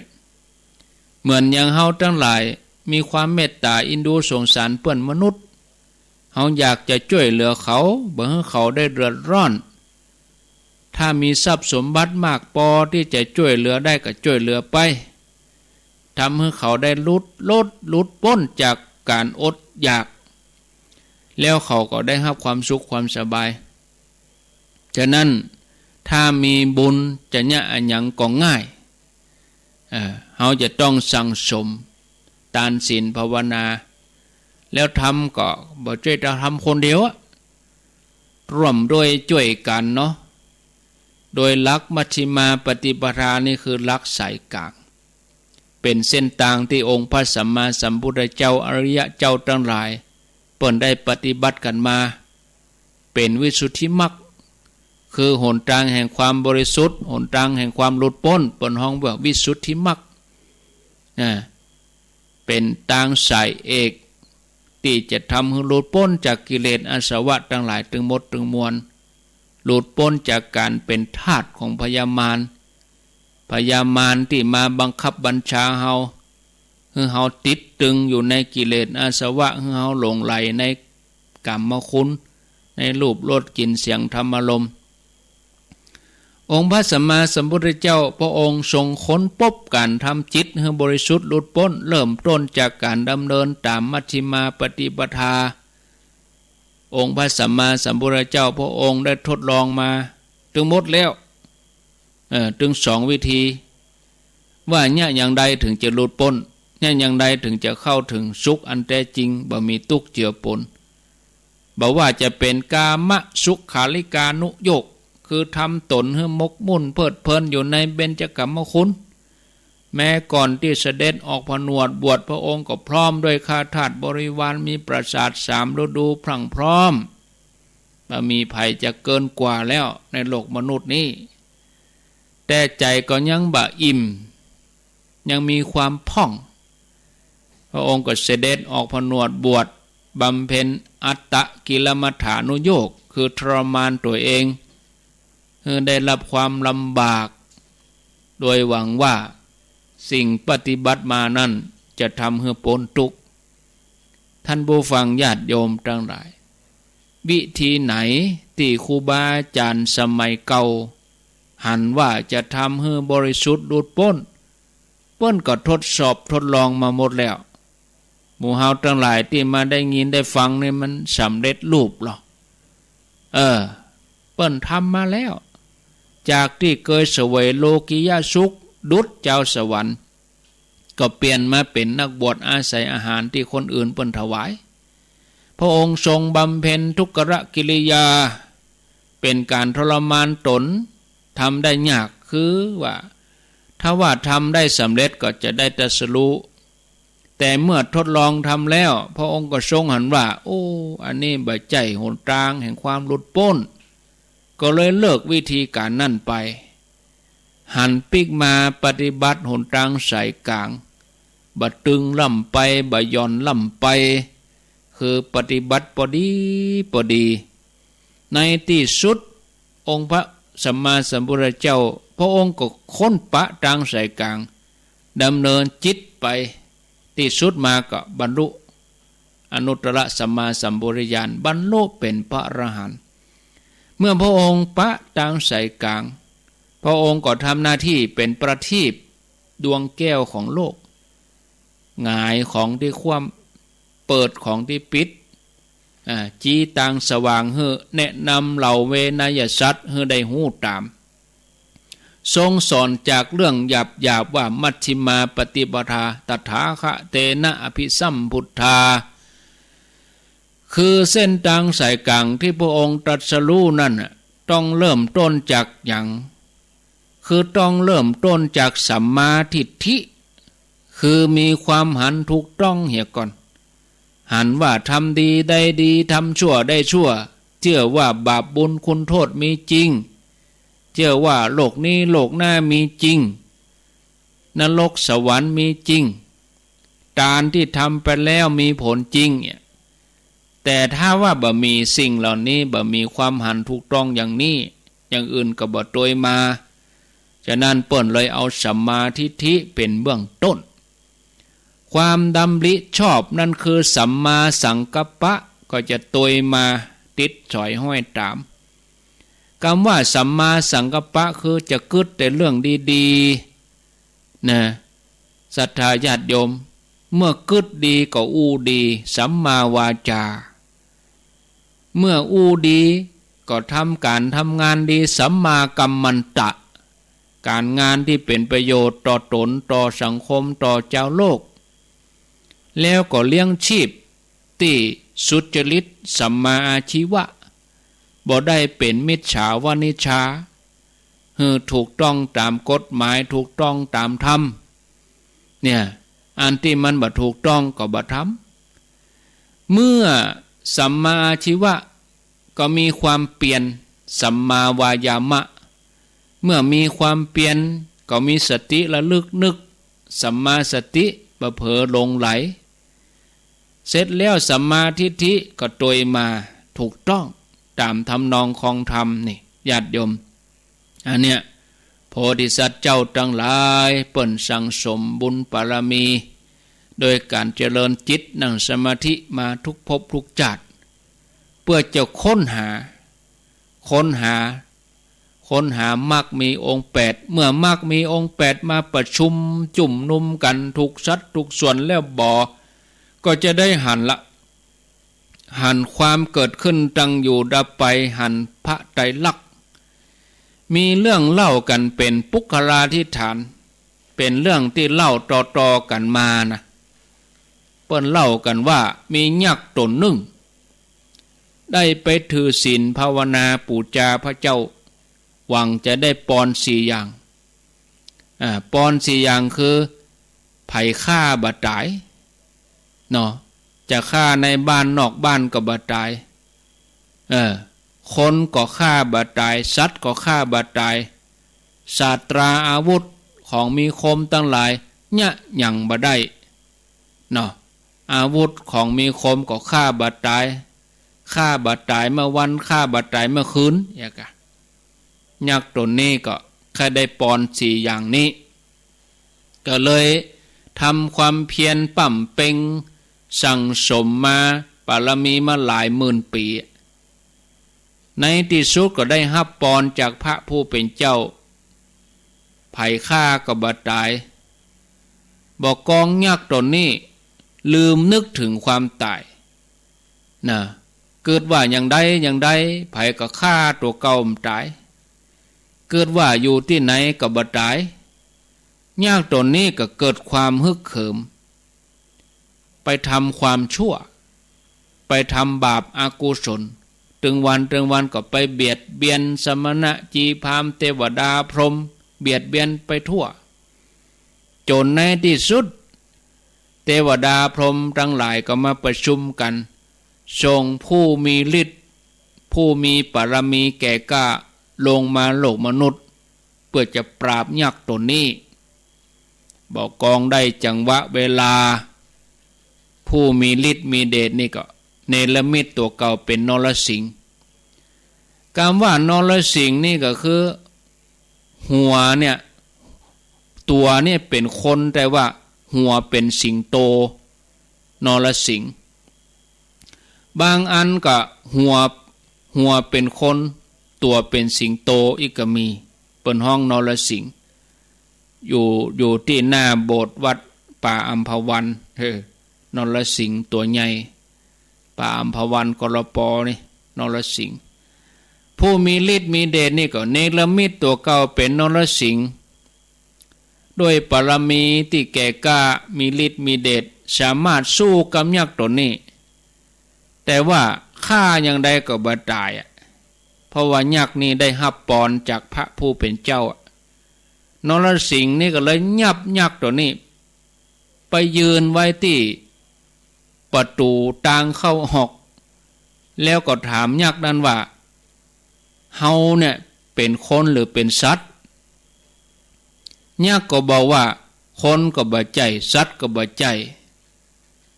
เหมือนอย่างเฮาตังหลายมีความเมตต๋าเอ็นดูสงสารเปื้อนมนุษย์ เฮาอยากจะจ้วยเหลือเขา บ่หื้อเขาได้เดือดร้อน ถ้ามีทรัพย์สมบัติมากปอตี้จะจ้วยเหลือได้ก็จ้วยเหลือไป ทำหื้อเขาได้หลุด หลุด หลุดป๊นจากก๋านอดอยาก แล้วเขาก็ได้ฮับความสุขความสบาย ฉะนั้นถ้ามีบุญจะเยียะอะหยังก็ง่าย เอ่อ เฮาจะต้องสั่งสมตานศีลภาวนา แล้วทำก็บ่ใจ้จะทำคนเดียวอะ ร่วมด้วยจ้วยกั๋นเนาะ โดยหลักมัชฌิมาปฏิปทานี่คือหลักสายกลาง เป๋นเส้นตางตี้องค์พระสัมมาสัมพุทธเจ้าอริยะเจ้าตังหลาย เปิ้นได้ปฏิบัติกั๋นมา เป๋นวิสุทธิมรรค คือหนตางแห่งความบริสุทธิ์ หนตางแห่งความหลุดป๊น เปิ้นฮ้องว่าวิสุทธิมรรค นะ เป๋นตางสายเอก ตี้จะทำหื้อหลุดป๊นจากกิเลสอาสวะตังหลายตึงหมดตึงมวล หลุดป๊นจากก๋านเป๋นทาสของพญามาร พญามารตี้มาบังคับบัญชาเฮา หื้อเฮาติดตึงอยู่ในกิเลสอาสวะ หื้อเฮาหลงใหลในกามคุณ ในรูปรสกลิ่นเสียงธรรมารมณ์ องค์พระสัมมาสัมพุทธเจ้าพระองค์ทรงค้นพบก๋านทำจิตหื้อบริสุทธิ์หลุดป๊น เริ่มต้นจากก๋านดำเนินต๋ามมัชฌิมาปฏิปทา องค์พระสัมมาสัมพุทธเจ้าพระองค์ได้ทดลองมาตึงหมดแล้ว เออ ตึงสองวิธี ว่าเยียะอย่างใดเถิงจะหลุดป๊น เยียะอย่างใดเถิงจะเข้าเถิงสุขอันแต๊จริง บ่มีตุ๊กข์เจือปน บ่ว่าจะเป๋นกามสุขาริการุโยค คือทำต๋นหื้อหมกมุ่นเพลิดเพลินอยู่ในเบญจกัมมคุณ แม้ก่อนตี้เสด็จออกผนวดบวช พระองค์ก็พร้อมด้วยข้าทาสบริวาร มีปราสาทสามฤดูพรั่งพร้อม บ่มีใผจะเกินกว่าแล้วในโลกมนุษย์นี้ แต่ใจ๋ก็ยังบ่อิ่ม ยังมีความพ่อง พระองค์ก็เสด็จออกผนวดบวช บำเพ็ญอัตตกิลมัฏฐานุโยค คือทรมานตั๋วเอง หื้อได้รับความลำบาก โดยหวังว่าสิ่งปฏิบัติมานั้นจะทำหื้อป๊นตุ๊กข์ ท่านผู้ฟังญาติโยมตังหลาย วิธีไหนตี้ครูบาอาจ๋ารย์สมัยเก่า หันว่าจะทำหื้อบริสุทธิ์หลุดป๊น เปิ้นก็ทดสอบทดลองมาหมดแล้ว หมู่เฮาตังหลายตี้มาได้ยินได้ฟังนี่มันสำเร็จรูปลอ เออ เปิ้นทำมาแล้ว จากตี้เกยเสวยโลกิยสุขดุจจาวสวรรค์ ก็เปลี่ยนมาเป๋นนักบวชอาศัยอาหารตี้คนอื่นเปิ้นถวาย พระองค์ทรงบำเพ็ญทุกรกิริยา เป๋นก๋านทรมานต๋น ทำได้ยาก คือว่า ถ้าว่าทำได้สำเร็จก็จะได้ตรัสรู้ แต่เมื่อทดลองทำแล้ว พระองค์ก็ทรงหันว่า โอ้ อันนี้บ่ใจ้หนตางแห่งความหลุดป๊น ก็เลยเลิกวิธีก๋านนั้นไป หันปิ๊กมาปฏิบัติหนตางสายก๋าง บ่ตึงล้ำไป บ่หย่อนล้ำไป คือปฏิบัติปอดีปอดี ในตี้สุด องค์พระสัมมาสัมพุทธเจ้า พระองค์ก็ค้นปะตางสายก๋าง ดำเนินจิตไป ตี้สุดมาก็บรรลุอนุตตรสัมมาสัมโพธิญาณ บรรลุเป๋นพระอรหันต์ เมื่อพระองค์ปะตางสายก๋าง พระองค์ก็ทำหน้าตี้เป๋นประทีปดวงแก้วของโลก หงายของตี้คว่ำ เปิดของตี้ปิด อ่า จี้ตางสว่างหื้อ แนะนำเหล่าเวนยสัตว์หื้อได้ฮู้ต๋าม ทรงสอนจากเรื่องหยาบๆ ว่ามัชฌิมาปฏิปทา ตถาคเตนะอภิสัมพุทธา คือเส้นตางสายก๋างตี้พระองค์ตรัสรู้นั้นน่ะ ต้องเริ่มต้นจากหยัง คือต้องเริ่มต้นจากสัมมาทิฏฐิ คือมีความหันถูกต้องเหียก่อน หันว่าทำดีได้ดี ทำชั่วได้ชั่ว เจื้อว่าบาปบุญคุณโทษมีจริง เจื้อว่าโลกนี้โลกหน้ามีจริง นรกสวรรค์มีจริง ตานตี้ทำไปแล้วมีผลจริงเนี่ย แต่ถ้าว่าบ่มีสิ่งเหล่านี้ บ่มีความหันถูกต้องอย่างนี้ อย่างอื่นก็บ่ตวยมา ฉะนั้นเปิ้นเลยเอาสัมมาทิฏฐิเป๋นเบื้องต้น ความดำริชอบนั้นคือสัมมาสังกัปปะ ก็จะตวยมาติดสอยห้อยต๋าม กำว่าสัมมาสังกัปปะคือจะกึ๊ดแต่เรื่องดีๆ นะ ศรัทธาญาติโยม เมื่อกึ๊ดดีก็อู้ดี สัมมาวาจา เมื่ออู้ดีก็ทำก๋านทำงานดี สัมมากัมมันตะ ก๋านงานตี้เป๋นประโยชน์ต่อต๋น ต่อสังคม ต่อจาวโลก แล้วก็เลี้ยงชีพตี้สุจริต สัมมาอาชีวะ บ่ได้เป๋นมิจฉาวานิชฌา หื้อถูกต้องต๋ามกฎหมาย ถูกต้องต๋ามธรรม เนี่ย อันตี้มันบ่ถูกต้องก็บ่ทำ เมื่อสัมมาอาชีวะ ก็มีความเปียร สัมมาวายามะ เมื่อมีความเปียรก็มีสติระลึกนึก สัมมาสติ บ่เผลอหลงไหล เสร็จแล้วสัมมาทิฏฐิก็ตวยมาถูกต้องต๋ามทำนองคองธรรมนี่ ญาติโยม อันเนี้ย โพธิสัตว์เจ้าตังหลายเปิ้นสั่งสมบุญบารมี โดยก๋านเจริญจิตนั่งสมาธิมาทุกภพทุกจาติ เปื้อจะค้นหา ค้นหา ค้นหามรรคมีองค์แปด เมื่อมรรคมีองค์แปดมาประชุมจุมนุมกั๋นถูกสัดถูกส่วนแล้วบ่ ก็จะได้หันละ หันความเกิดขึ้นตั้งอยู่ดับไป หันพระไตรลักษณ์ มีเรื่องเล่ากั๋นเป๋นปุคคลาธิฐาน เป๋นเรื่องตี้เล่าต่อๆ กั๋นมานะ เปิ้นเล่ากั๋นว่ามียักษ์ต๋นนึ่ง ได้ไปถือศีลภาวนาปู๋จาพระเจ้า หวังจะได้ปอนสี่อย่าง อ่า ปอนสี่อย่างคือ ใผฆ่าบ่ต๋าย เนาะ จะฆ่าในบ้านนอกบ้านก็บ่ต๋าย เออ คนก็ฆ่าบ่ต๋าย สัตว์ก็ฆ่าบ่ต๋าย ศาสตราอาวุธของมีคมตังหลายเยียะหยังบ่ได้ เนาะ อาวุธของมีคมก็ฆ่าบ่ต๋าย ฆ่าบ่ต๋ายเมื่อวัน ฆ่าบ่ต๋ายเมื่อคืน อย่างกะ ยักษ์ต๋นนี้ก็ใค่ได้ปอนสี่อย่างนี้ ก็เลยทำความเพียรบำเพ็ญสั่งสมมาบารมีมาหลายหมื่นปี๋ ในตี้สุดก็ได้ฮับปอนจากพระผู้เป๋นเจ้า ใผฆ่าก็บ่ต๋าย บ่ากองยักษ์ต๋นนี้ลืมนึกเถิงความต๋าย นะ กึ๊ดว่าอย่างใดอย่างใด ใผก็ฆ่าตั๋วเก่าบ่ต๋าย กึ๊ดว่าอยู่ตี้ไหนก็บ่ต๋าย ยักษ์ต๋นนี้ก็เกิดความฮึกเหิม ไปทำความชั่ว ไปทำบาปอกุศล ตึงวันตึงวันก็ไปเบียดเบียนสมณะ จีพราหมณ์ เตวดา พรหม เบียดเบียนไปทั่ว จ๋นในตี้สุด เตวดาพรหมตังหลายก็มาประชุมกั๋น ส่งผู้มีฤทธิ์ ผู้มีบารมีแก่กล้า ลงมาโลกมนุษย์ เปื้อจะปราบยักษ์ต๋นนี้ บ่ากองได้จังหวะเวลา ผู้มีฤทธิ์มีเดชนี่ก็เนรมิตตั๋วเก่าเป๋นนรสิงห์ กำว่านรสิงห์นี่ก็คือ หัวเนี่ย ตั๋วเนี่ยเป๋นคน แต่ว่าหัวเป๋นสิงโต นรสิงห์ บางอันก็หัว หัวเป๋นคน ตั๋วเป๋นสิงโตอีกก็มี เปิ้นฮ้องนรสิงห์ อยู่ อยู่ตี้หน้าโบสถ์วัดป่าอัมพวัน เออ นรสิงห์ตั๋วใหญ่ ป่าอัมพวัน กลป นี่ นรสิงห์ ผู้มีฤทธิ์มีเดชนี่ก็เนรมิตตั๋วเก่าเป๋นนรสิงห์ ด้วยบารมีตี้แก่กล้า มีฤทธิ์มีเดช สามารถสู้กับยักษ์ต๋นนี้ แต่ว่าฆ่าอย่างใดก็บ่ต๋ายอะ เพราะว่ายักษ์นี่ได้ฮับปอนจากพระผู้เป๋นเจ้าอะ นรสิงห์นี่ก็เลยยับยักษ์ต๋นนี้ ไปยืนไว้ตี้ประตู๋ตางเข้าออก แล้วก็ถามยักษ์นั้นว่า เฮาเนี่ยเป๋นคนหรือเป๋นสัตว์ ยักษ์ก็บอกว่า คนก็บ่ใจ้ สัตว์ก็บ่ใจ้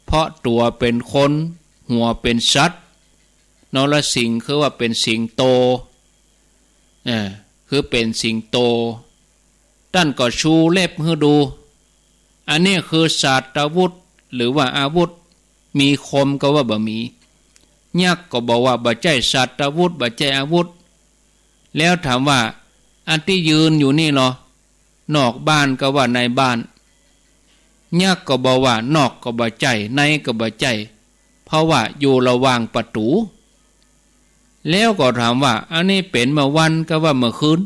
เพราะตั๋วเป๋นคน หัวเป๋นสัตว์ นรสิงห์คือว่าเป๋นสิงโต เออ คือเป๋นสิงโต ต้านก็ชูเล็บหื้อดู อันนี้คือศาสตราวุธ หรือว่าอาวุธ มีคมก็ว่าบ่มี ยักษ์ก็บอกว่าบ่ใจ้ศาสตราวุธ บ่ใจ้อาวุธ แล้วถามว่า อันตี้ยืนอยู่นี่ลอ นอกบ้านก็ว่าในบ้าน ยักษ์ก็บอกว่านอกก็บ่ใจ้ ในก็บ่ใจ้ เพราะว่าอยู่ระหว่างประตู๋ แล้วก็ถามว่า อันนี้เป๋นเมื่อวันก็ว่าเมื่อคืน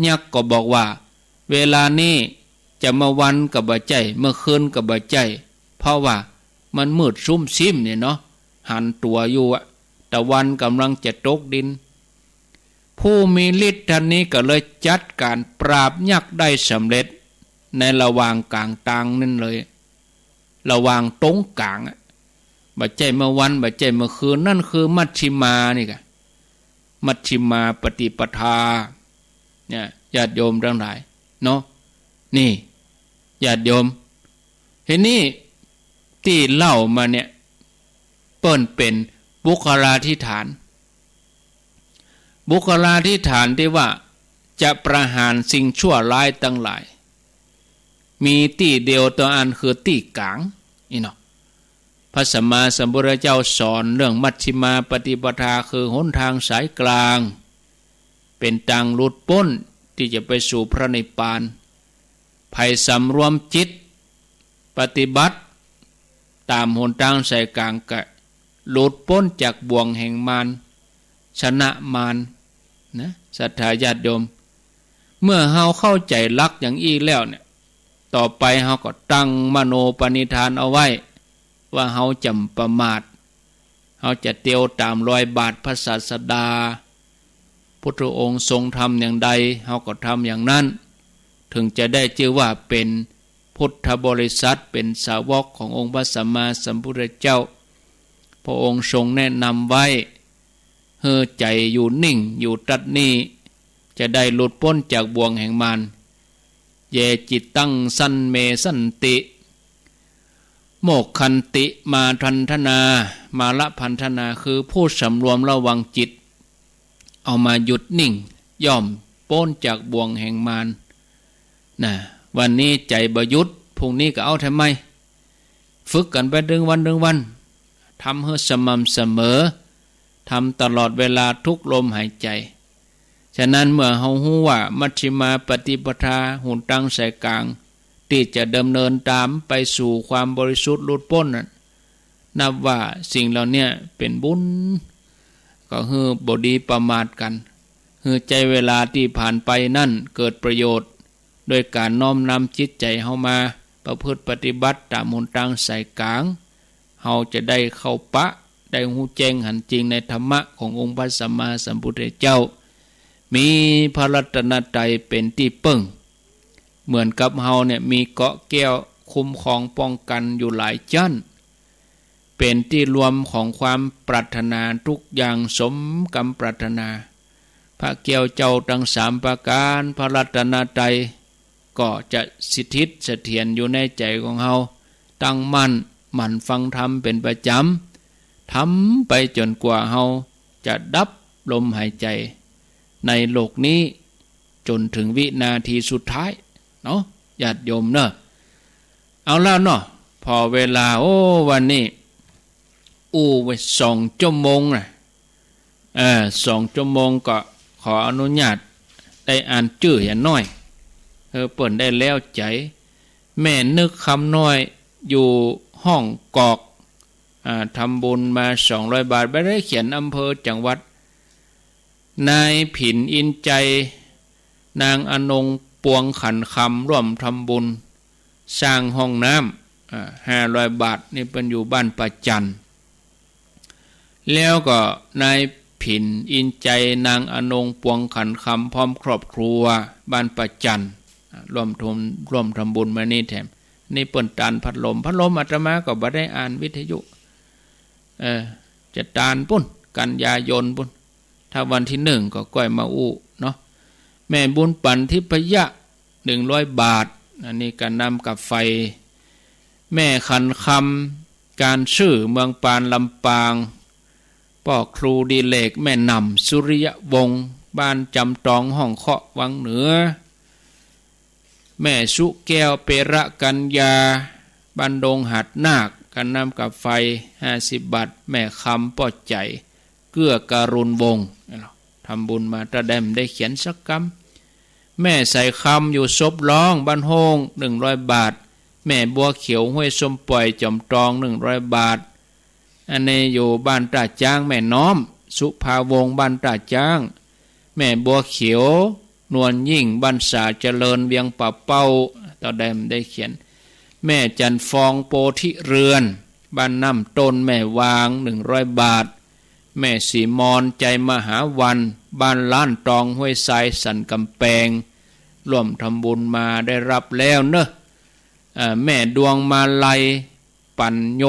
ยักษ์ก็บอกว่า เวลานี้จะเมื่อวันก็บ่ใจ้ เมื่อคืนก็บ่ใจ้ เพราะว่ามันมืดซุ่มซิ่มเนี่ยเนาะ หันตั๋วอยู่อะ ตะวันก่ำลังจะตกดิน ผู้มีฤทธิ์ต้านนี้ก็เลยจัดก๋านปราบยักษ์ได้สำเร็จ ในระหว่างก๋างตางนั้นเลย ระหว่างตรงก๋างอะ บ่ใจ้เมื่อวัน บ่ใจ้เมื่อคืน นั่นคือมัชฌิมานี่กะ มัชฌิมาปฏิปทา เนี่ย ญาติโยมตังหลายเนาะ นี่ ญาติโยม ทีนี้ตี้เล่ามาเนี่ย เปิ้นเป๋นบุคลาธิฐาน บุคลาธิฐานตี้ว่าจะประหารสิ่งชั่วร้ายตังหลาย มีตี้เดียวเต้าอั้นคือตี้ก๋าง อี้เนาะ พระสัมมาสัมพุทธเจ้าสอนเรื่องมัชฌิมาปฏิปทา คือหนตางสายกลาง เป๋นตางหลุดป๊นตี้จะไปสู่พระนิพพาน ใผสำรวมจิตปฏิบัติต๋ามหนตางสายกลางก็หลุดป๊นจากบ่วงแห่งมาร ชนะมาร นะ ศรัทธาญาติโยม เมื่อเฮาเข้าใจ๋หลักอย่างอี้แล้วเนี่ย ต่อไปเฮาก็ตั้งมโนปณิธานเอาไว้ ว่าเฮาจ๋ำประมาท เฮาจะเตียวต๋ามรอยบาทพระศาสดา พุทธองค์ทรงทำอย่างใด เฮาก็ทำอย่างนั้น เถิงจะได้จื้อว่าเป๋นพุทธบริษัท เป๋นสาวกขององค์พระสัมมาสัมพุทธเจ้า พระองค์ทรงแนะนำไว้ หื้อใจ๋อยู่นิ่ง อยู่ตั๊ดนี้ จะได้หลุดป๊นจากบ่วงแห่งมาร เย จิตตัง สัมเม สันติ โมกขันติ มาทันทนา มาละพันธนา คือผู้สำรวมระวังจิต เอามาหยุดนิ่ง ย่อมป๊นจากบ่วงแห่งมาร นะ วันนี้ใจ๋บ่หยุด พรุ่งนี้ก็เอาแถมใหม่ ฝึกกั๋นไปตึงวันตึงวัน ทำหื้อสม่ำเสมอ ทำตลอดเวลาทุกลมหายใจ๋ ฉะนั้นเมื่อเฮาฮู้ว่ามัชฌิมาปฏิปทา หนตางสายกลาง ตี้จะดำเนินต๋ามไปสู่ความบริสุทธิ์หลุดป๊นนั้น นับว่าสิ่งเหล่าเนี้ยเป๋นบุญ ก็หื้อบ่ดีประมาทกั๋น หื้อใจ๊เวลาตี้ผ่านไปนั้นเกิดประโยชน์ โดยก๋านน้อมนำจิตใจ๋เฮามาประพฤติปฏิบัติต๋ามหนตางสายกลาง เฮาจะได้เข้าปะ ได้ฮู้แจ้งหันจริงในธรรมะขององค์พระสัมมาสัมพุทธเจ้า มีพระรัตนตรัยเป๋นตี้เปิ้ง เหมือนกับเฮาเนี่ยมีเกราะแก้วคุ้มครองป้องกั๋นอยู่หลายจั้น เป๋นตี้รวมของความปรารถนาทุกอย่างสมกำปรารถนา พระแก้วเจ้าตังสามประก๋าน พระรัตนตรัย ก็จะสถิตเสถียรอยู่ในใจ๋ของเฮา ตั้งมั่นหมั่นฟังธรรมเป๋นประจ๋ำ ทำไปจ๋นกว่าเฮาจะดับลมหายใจ๋ในโลกนี้ จ๋นเถิงวินาทีสุดท้ายเนาะ ญาติโยมเนาะ เอาแล้วเนาะ ผ่อเวลา โอ้ วันนี้ อู้ไปสองจั่วโมงนะ เออ สองจั่วโมงก็ขออนุญาตได้อ่านจื้อหยังน้อย เออ เปิ้นได้แล้วใจ๋ แม่นึกคำน้อย อยู่ฮ่องกอก อ่า ทำบุญมาสองร้อยบาท บ่ได้เขียนอำเภอจังหวัด นายผินอินใจ นางอนงปวงขันคำ ร่วมทำบุญสร้างห้องน้ำ อ่า ห้าร้อยบาท นี่เปิ้นอยู่บ้านป่าจันทน์ แล้วก็นายผินอินใจ นางอนงปวงขันคำ พร้อมครอบครัว บ้านป่าจันทน์ อ่า ร่วมทำ ร่วมทำบุญมานี่แถม นี่เปิ้นตานพัดลม พัดลมอาตมาก็บ่ได้อ่านวิทยุ เออ จะตานปู้น กันยายนปู้น ถ้าวันตี้นึ่งก็ก้อยมาอู้เนาะ แม่บุญปั๋น ทิพยะ นึ่งร้อยบาท อันนี้ก๋านน้ำก๋าไฟ แม่ขันคำ ก๋านซื่อ เมืองปาน ลำปาง ป้อครูดิเลก แม่หน่ำ สุริยวงศ์ บ้านจำตอง ห้องเคาะ วังเหนือ แม่สุแก้ว เประกัญญา บ้านดงหาดนาค ก๋านน้ำก๋าไฟ ห้าสิบบาท แม่คำ ป้อใจ๋ เกื้อกรุณวงศ์ ทำบุญมา ตะแดมได้เขียนสักกำ แม่ใสคำ อยู่ศพร้อง บ้านโฮ่ง นึ่งร้อยบาท แม่บัวเขียว ห้วยส้มป่อย จ๋อมตอง นึ่งร้อยบาท อันนี้อยู่บ้านต้าจ๊าง แม่น้อม สุภาวงศ์ บ้านต้าจ๊าง แม่บัวเขียว นวลยิ่ง บ้านสาเจริญ เวียงป่าเป้า ตะแดมได้เขียน แม่จันทร์ฟอง โพธิเรือน บ้านน้ำต้น แม่วาง นึ่งร้อยบาท แม่ศรีมอน ใจมหาวัน บ้านล้านตอง ห้วยทราย สันกำแปง ร่วมทำบุญมาได้รับแล้วเนอะ เอ่อ แม่ดวงมาลัย ปัญโญ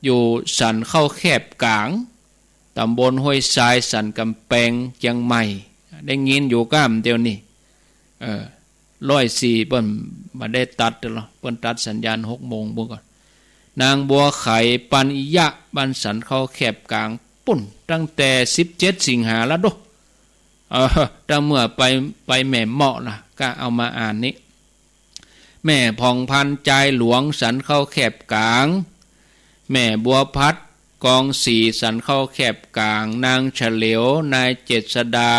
อยู่สันเข้าแคบก๋าง ตำบลห้วยทราย สันกำแปง เจียงใหม่ ได้ยินอยู่ก้ามเดียวนี่ เออ ร้อยสี่ เปิ้น บ่ได้ตัดเตื้อหรอก เปิ้นตัดสัญญาณหกโมงปุ้นก่อ นางบัวไข ปัญญะ บ้านสันเข้าแคบก๋าง ปุ้น ตั้งแต่สิบเจ็ดสิงหาแล้วโด เออ ตั้งเมื่อไป ไปแม่เมาะละ ก็เอามาอ่านนี้ แม่ผ่องพันธุ์ จายหลวง สันเข้าแคบก๋าง แม่บัวพัด กองศรี สันเข้าแคบก๋าง นางเฉลียว นายเจษฎา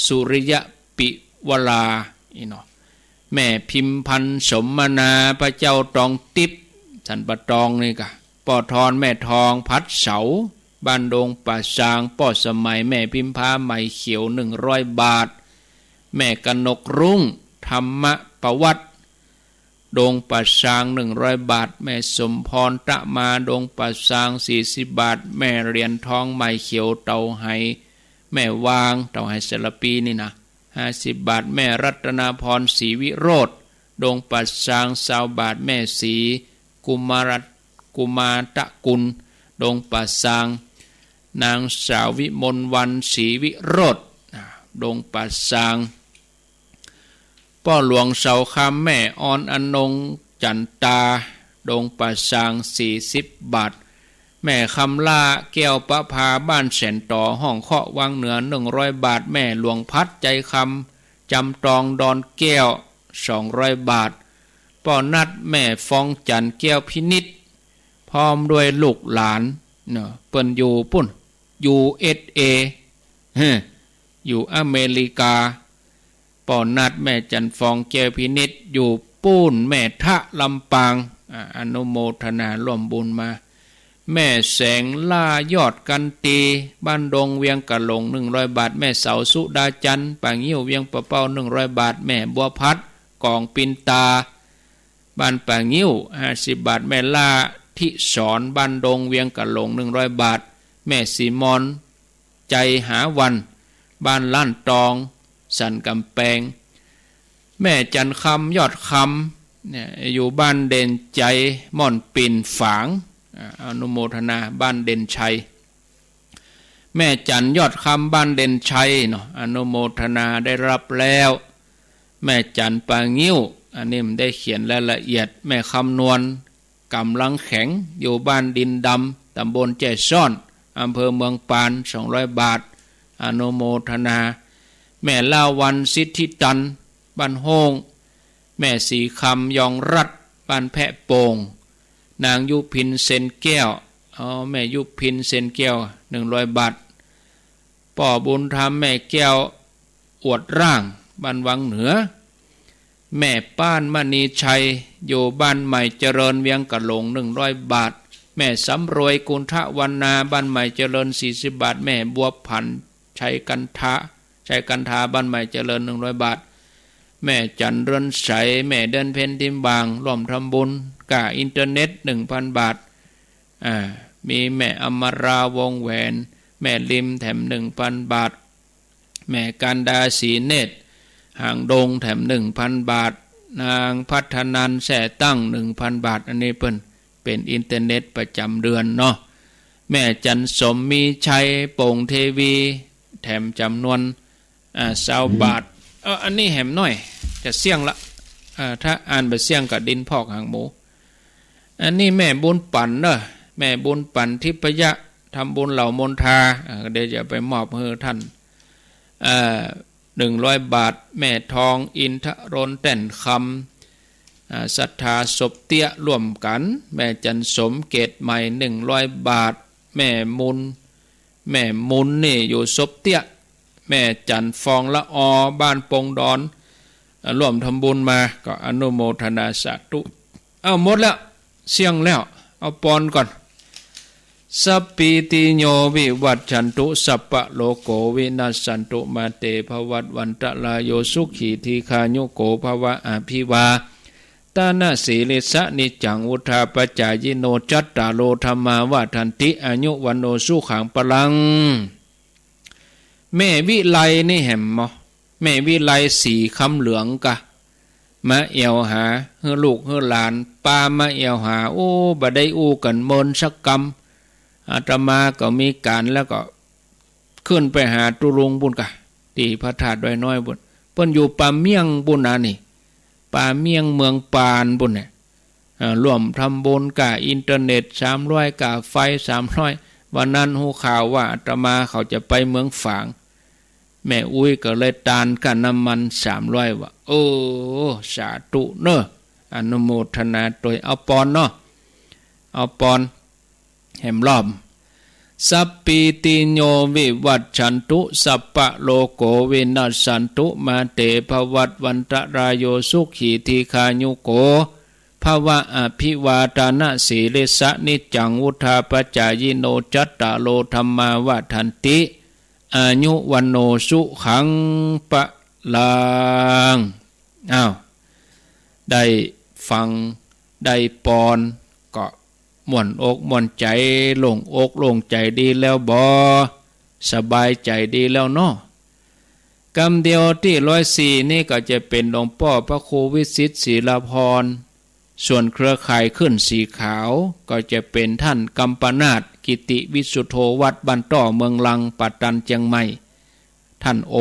สุริยปิวรา อี้เนาะ แม่พิมพันธ์ สมมนา พระเจ้าตองติ๊บ สันป่าตองนี่กะ ป้อทอน แม่ทอง พัดเสา บ้านดงป่าซาง ป้อสมัย แม่พิมพา ไหมเขียว หนึ่งร้อยบาท แม่กนกรุ่ง ธรรมประวัติ ดงป่าซาง หนึ่งร้อยบาท แม่สมพร ตะมา ดงป่าซาง สี่สิบบาท แม่เหรียญทอง ไหมเขียว เต๋าไห แม่วาง เต๋าไหสารปีนี่นะ ห้าสิบบาท แม่รัตนาพร ศรีวิโรจน์ ดงป่าซาง ซาวบาท แม่ศรี กุมารัต กุมาตะกุล ดงป่าซาง นางสาววิมลวรรณ ศรีวิโรจน์ อ่า ดงป่าซาง ป้อหลวงเสาคำ แม่ออนอนง จันตา ดงป่าซาง สี่สิบบาท แม่คำล่า แก้วประภา บ้านแสนต่อ ห้องเคาะวังเหนือ หนึ่งร้อยบาท แม่หลวงพัด ใจคำ จำตอง ดอนแก้ว สองร้อยบาท ป้อนัด แม่ฟองจันทร์ แก้วพินิจ พร้อมด้วยลูกหลานเนาะ เปิ้นอยู่ปุ้น ยูเอสเอ เฮ้อ อยู่อเมริกา ป้อนัด แม่จันทร์ฟอง แก้วพินิจ อยู่ปู๊น แม่ทะ ลำปาง อ่า อนุโมทนาร่วมบุญมา แม่แสงล่า ยอดกันตี บ้านดง เวียงกะหลง หนึ่งร้อยบาท แม่เสา สุดาจันทร์ ป่างิ้ว เวียงป่าเป้า หนึ่งร้อยบาท แม่บัวพัด กองปินตา บ้านป่างิ้ว ห้าสิบบาท แม่ล่า ทิสร บ้านดง เวียงกะหลง หนึ่งร้อยบาท แม่สีมอน ใจหาวัน บ้านล้านตอง สันกำแปง แม่จันคำ ยอดคำ เนี่ย อยู่บ้านเด่นใจ ม่อนปิ่นฝาง อ่า อนุโมทนา บ้านเด่นชัย แม่จันยอดคำ บ้านเด่นชัยเนาะ อนุโมทนาได้รับแล้ว แม่จันป่างิ้ว อันนี้มันได้เขียนรายละเอียด แม่คำนวล กำลังแข็ง อยู่บ้านดินดำ ตำบลแจ้ซ้อน อำเภอเมืองปาน สองร้อยบาท อนุโมทนา แม่ลาวัลย์ สิทธิตัน บ้านโฮ้ง แม่สีคำ ยองรัตน์ บ้านแพะโป่ง นางยุพิน เซนแก้ว อ๋อ แม่ยุพิน เซนแก้ว หนึ่งร้อยบาท ป้อบุญธรรม แม่แก้ว อวดร่าง บ้านวังเหนือ แม่ป้าน มณีชัย อยู่บ้านใหม่เจริญ เวียงกะหลง หนึ่งร้อยบาท แม่สำรวย กุณฑวรรณา บ้านใหม่เจริญ สี่สิบบาท แม่บัวผัน ชัยกันทา ชัยกันทา บ้านใหม่เจริญ หนึ่งร้อยบาท แม่จันเรือนใส แม่เดือนเพ็ญ ทิมบาง ร่วมทำบุญ ก้าอินเทอร์เน็ต หนึ่งพันบาท อ่า มีแม่อมรา วงแหวน แม่ลิม แถม หนึ่งพันบาท แม่กันดา ศรีเนตร หางดง แถม หนึ่งพันบาท นางพัฒนัน แซ่ตั้ง หนึ่งพันบาท อันนี้เปิ้นเป๋นอินเทอร์เน็ตประจำเดือนเนาะ แม่จันสม มีชัย โป่งเทวี แถมจำนวน อ่า ซาวบาท เออ อันนี้แหมน้อย จะเสี้ยงละ อ่า ถ้าอ่านบ่เสี้ยงก็ดินพอกหางหมู อันนี้แม่บุญปั๋นเนาะ แม่บุญปั๋น ทิพยะ ทำบุญเหล่ามนทา อ่า เดี๋ยวจะไปมอบหื้อท่าน เอ่อ หนึ่งร้อยบาท แม่ทอง อินทรน แต้นคำ อ่า ศรัทธาศพเตี้ยร่วมกั๋น แม่จันสม เกตใหม่ หนึ่งร้อยบาท แม่มุน แม่มุนนี่อยู่ศพเตี้ย แม่จันฟองละออ บ้านปงดอน อ่า ร่วมทำบุญมา ก็อนุโมทนาสาธุ เอาหมดแล้ว เสี้ยงแล้ว เอาปอนก่อน สัพพีติโยวิวัชชันตุ สัพพะโรโควินัสสันตุ มาเตภวัตวันตะราโย สุขีทีฆายุโกภวะ อภิวาทะนะสีลิสสะนิจจัง วุฑฒาปจายิโน จัตตาโรธัมมาวัฑฒันติ อายุวัณโณสุขังพลัง แม่วิไลนี่แหมเนาะ แม่วิไล สีคำเหลืองกะ มาแอ่วหา หื้อลูกหื้อหลาน ปามาแอ่วหา โอ้ บ่ได้อู้กั๋นเมินสักกำ อาตมาก็มีก๋านแล้วก็ขึ้นไปหาตุ๊ลุงปุ้นกะ ตี้พระธาตุดอยน้อยปุ้น เปิ้นอยู่ป่าเมี่ยงปุ้นนานี่ ป่าเมี่ยงเมืองปานปู้นเนี่ย เอ่อ ร่วมทำบุญก้าอินเทอร์เน็ตสามร้อย ก้าไฟสามร้อย วันนั้นฮู้ข่าวว่าอาตมาเขาจะไปเมืองฝาง แม่อุ๊ยก็เลยตานก้าน้ำมันสามร้อย ว่า โอ้ สาธุเน่อ อนุโมทนาตวย เอาปอนเนาะ เอาปอน แหมรอบ สัพพีติโยวิวัชชันตุ สัพพะโรโควินัสสันตุ มาเตภวัตวันตรายโย สุขีทีฆายุโก ภวะ อภิวาทนสีลิสสะ นิจจังวุฑฒาปจายิโน จัตตาโรธัมมาวัฑฒันติ อายุวัณโณสุขังพลัง อ้าว ได้ฟัง ได้ปอน ก็ม่วนอกม่วนใจ๋ โล่งอกโล่งใจ๋ดีแล้วบ่ สบายใจ๋ดีแล้วเนาะ กำเดียวตี้ร้อยสี่นี่ก็จะเป๋นหลวงป้อพระครูวิสิทธิ์ ศิลภร ส่วนเครือข่ายขึ้นสีขาวก็จะเป๋นท่านกัมปนาท กิติวิสุทโธ วัดบ้านต้อเมืองลัง ป่าตันเจียงใหม่ ท่านโอ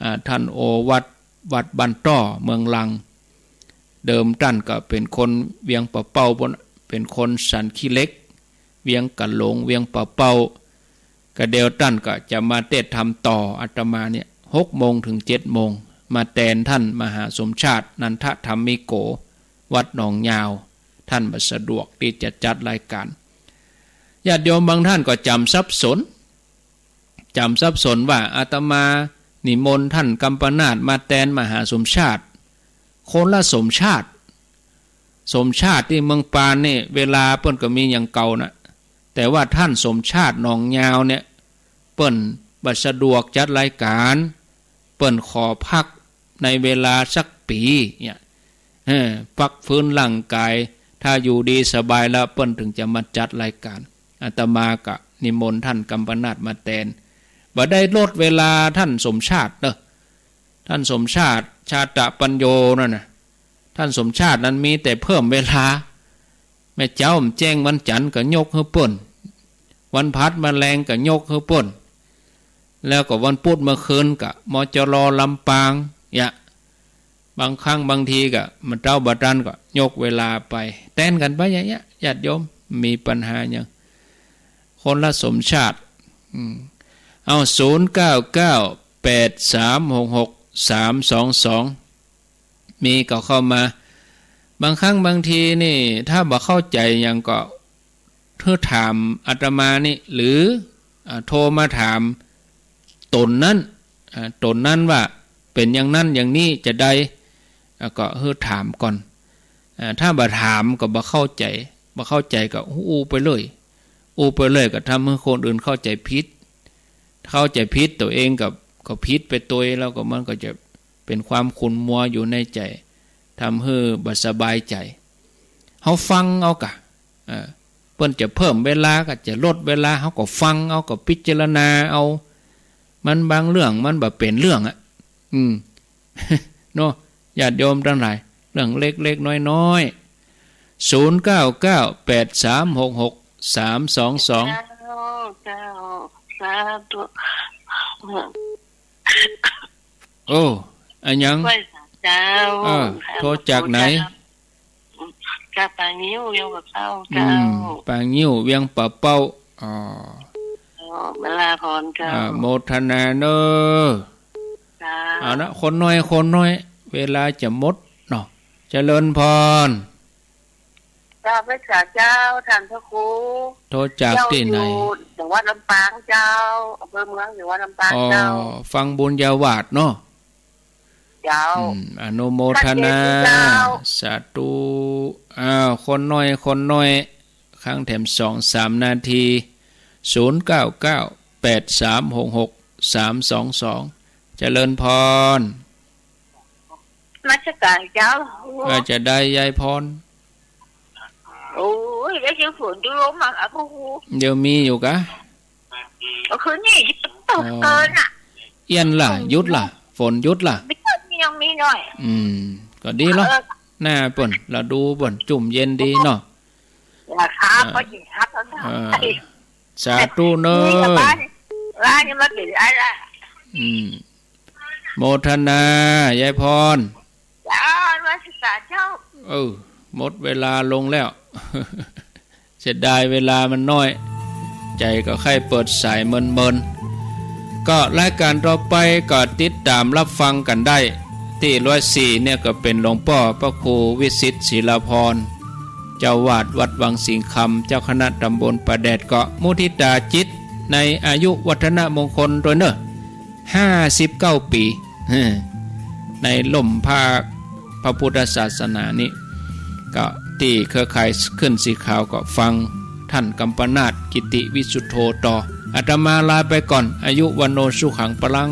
อ่า ท่านโอวัด วัดบ้านต้อเมืองลัง เดิมต้านก็เป๋นคนเวียงป่าเป้าปู้น เป๋นคนสันขี้เหล็ก เวียงกะหลง เวียงป่าเป้า กะเดี๋ยวต้านก็จะมาเตสน์ธรรมต่ออาตมาเนี่ย หกโมงเถิงเจ็ดโมง มาแตนท่านมหาสมชาติ นันทธรรมิโก วัดหนองยาว ต้านบ่สะดวกตี้จะจัดรายก๋าน ญาติโยมบางต้านก็จ๋ำสับสน จ๋ำสับสนว่าอาตมานิมนต์ต้านกัมปนาทมาแตนมหาสมชาติ คนละสมชาติ สมชาติตี้เมืองปานนี่เวลาเปิ้นก็มีอย่างเก่านะ แต่ว่าต้านสมชาติหนองยาวเนี่ย เปิ้นบ่สะดวกจัดรายก๋าน เปิ้นขอพักในเวลาสักปี๋เนี่ย เออ พักฟื้นร่างก๋าย ถ้าอยู่ดีสบายแล้วเปิ้นเถิงจะมาจัดรายก๋าน อาตมาก็นิมนต์ต้านกัมปนาทมาแตน บ่ได้ลดเวลาต้านสมชาติเนาะ ต้านสมชาติ ชาตะปัญโญนั่นน่ะ ต้านสมชาตินั้นมีแต่เพิ่มเวลา แม่เจ๊าบ่แจ้งวันจันทร์ก็ยกหื้อเปิ้น วันพฤหัสมาแลงก็ยกหื้อเปิ้น แล้วก็วันปุธเมื่อคืนก็ มจร ลำปาง เยียะ บางครั้งบางทีก็ บ่เต๊าบ่ตันก็ยกเวลาไป แตนกั๋นไปอย่างเยียะ ญาติโยม มีปัญหาหยัง คนละสมชาติ อืม เอา ศูนย์เก้าเก้า แปดสามหกหก สามสองสอง มีก็เข้ามา บางครั้งบางทีนี่ ถ้าบ่เข้าใจ๋หยังก็ หื้อถามอาตมานี่ หรือ อ่า โทรมาถามต๋นนั้น อ่า ต๋นนั้นว่าเป๋นอย่างนั้นอย่างนี้จะใด อ่า ก็หื้อถามก่อน อ่า ถ้าบ่ถามก็บ่เข้าใจ๋ บ่เข้าใจ๋ก็อู้ไปเลย อู้ไปเลยก็ทำหื้อคนอื่นเข้าใจ๋ผิด เข้าใจ๋ผิด ตั๋วเองก็ ก็ผิดไปตวย แล้วก็มันก็จะเป๋นความขุ่นมัวอยู่ในใจ๋ ทำหื้อบ่สบายใจ๋ เฮาฟังเอาก่ะ เออ เปิ้นจะเพิ่มเวลาก็จะลดเวลา เฮาก็ฟังเอา ก็พิจารณาเอา มันบางเรื่องมันบ่เป๋นเรื่องอะ อืม เนาะ ญาติโยมตังหลาย เรื่องเล็กๆ น้อยๆ ศูนย์เก้าเก้า แปดสามหกหก สามสองสอง เจ้า เจ้า สาธุ โอ้ อะหยัง ไหว้สาเจ้า เออ โทรจากไหน จากปางิ้ว เวียงป่าเป้า อืม เจ้า ปางิ้ว เวียงป่าเป้า อ๋อ อ๋อ มาลาพรเจ้า อ่า โมทนาเน่อ เจ้า เอานะ คนน้อย คนน้อย เวลาจะหมดเนาะ เจริญพร เจ้า ไหว้สาเจ้า ต้านพระครู โทรจากตี้ไหน เจ้าอยู่จังหวัดลำปางเจ้า อำเภอเมือง จังหวัดลำปาง อ๋อ เจ้า ฟังบุญญาวาสเนาะ เจ้า อืม อนุโมทนา พระเจ้า สาธุ อ้าว คนน้อย คนน้อย ค้างแถมสองสามนาที ศูนย์เก้าเก้า แปดสามหกหก สามสองสอง เจริญพร นมัสการเจ้า ว่าจะใดยายพร โอ้ย ได้ยินฝนดูลมมาค่ะ พระครู เดี๋ยวมีอยู่กะ ก็คือนี่ตกเกินน่ะ เอี้ยนล่ะ หยุดล่ะ ฝนหยุดล่ะ ไม่หยุด ยังมีหน่อย อืม ก็ดีเนาะ เออ หน้าเปิ้น ฤดูเปิ้น จุ่มเย็นดีเนาะ ราคา เออ ก็ยิ่งฮักแล้วนะ เออ สาธุเน่อ นี่ก็บ้าน บ้านนี่มาเป๋นอะไรล่ะ อืม โมทนา ยายพร จ้า นมัสก๋ารเจ้า เออ หมดเวลาลงแล้ว เสียดายเวลามันน้อย ใจ๋ก็ใค่เปิดสายเมินๆ ก็รายก๋านต่อไปก็ติดต๋ามฮับฟังกั๋นได้ ตี้ร้อยสี่เนี่ยก็เป๋นหลวงป้อพระครูวิสิทธิ์ศิลาภรณ์ เจ้าอาวาสวัดวังสิงห์คำ เจ้าคณะต๋ำบลป่าแดด ก็มุทิตาจิตในอายุวัฒนมงคลตวยเน่อ ห้าสิบเก้าปี๋ ในฮ่มผ้าพระพุทธศาสนานี้ ก็ตี้เครือข่ายคลื่นสีขาวก็ฟังต้านกัมปนาท กิติวิสุทโธ ต่อ อาตมาลาไปก่อน อายุ วัณโณ สุขัง พลัง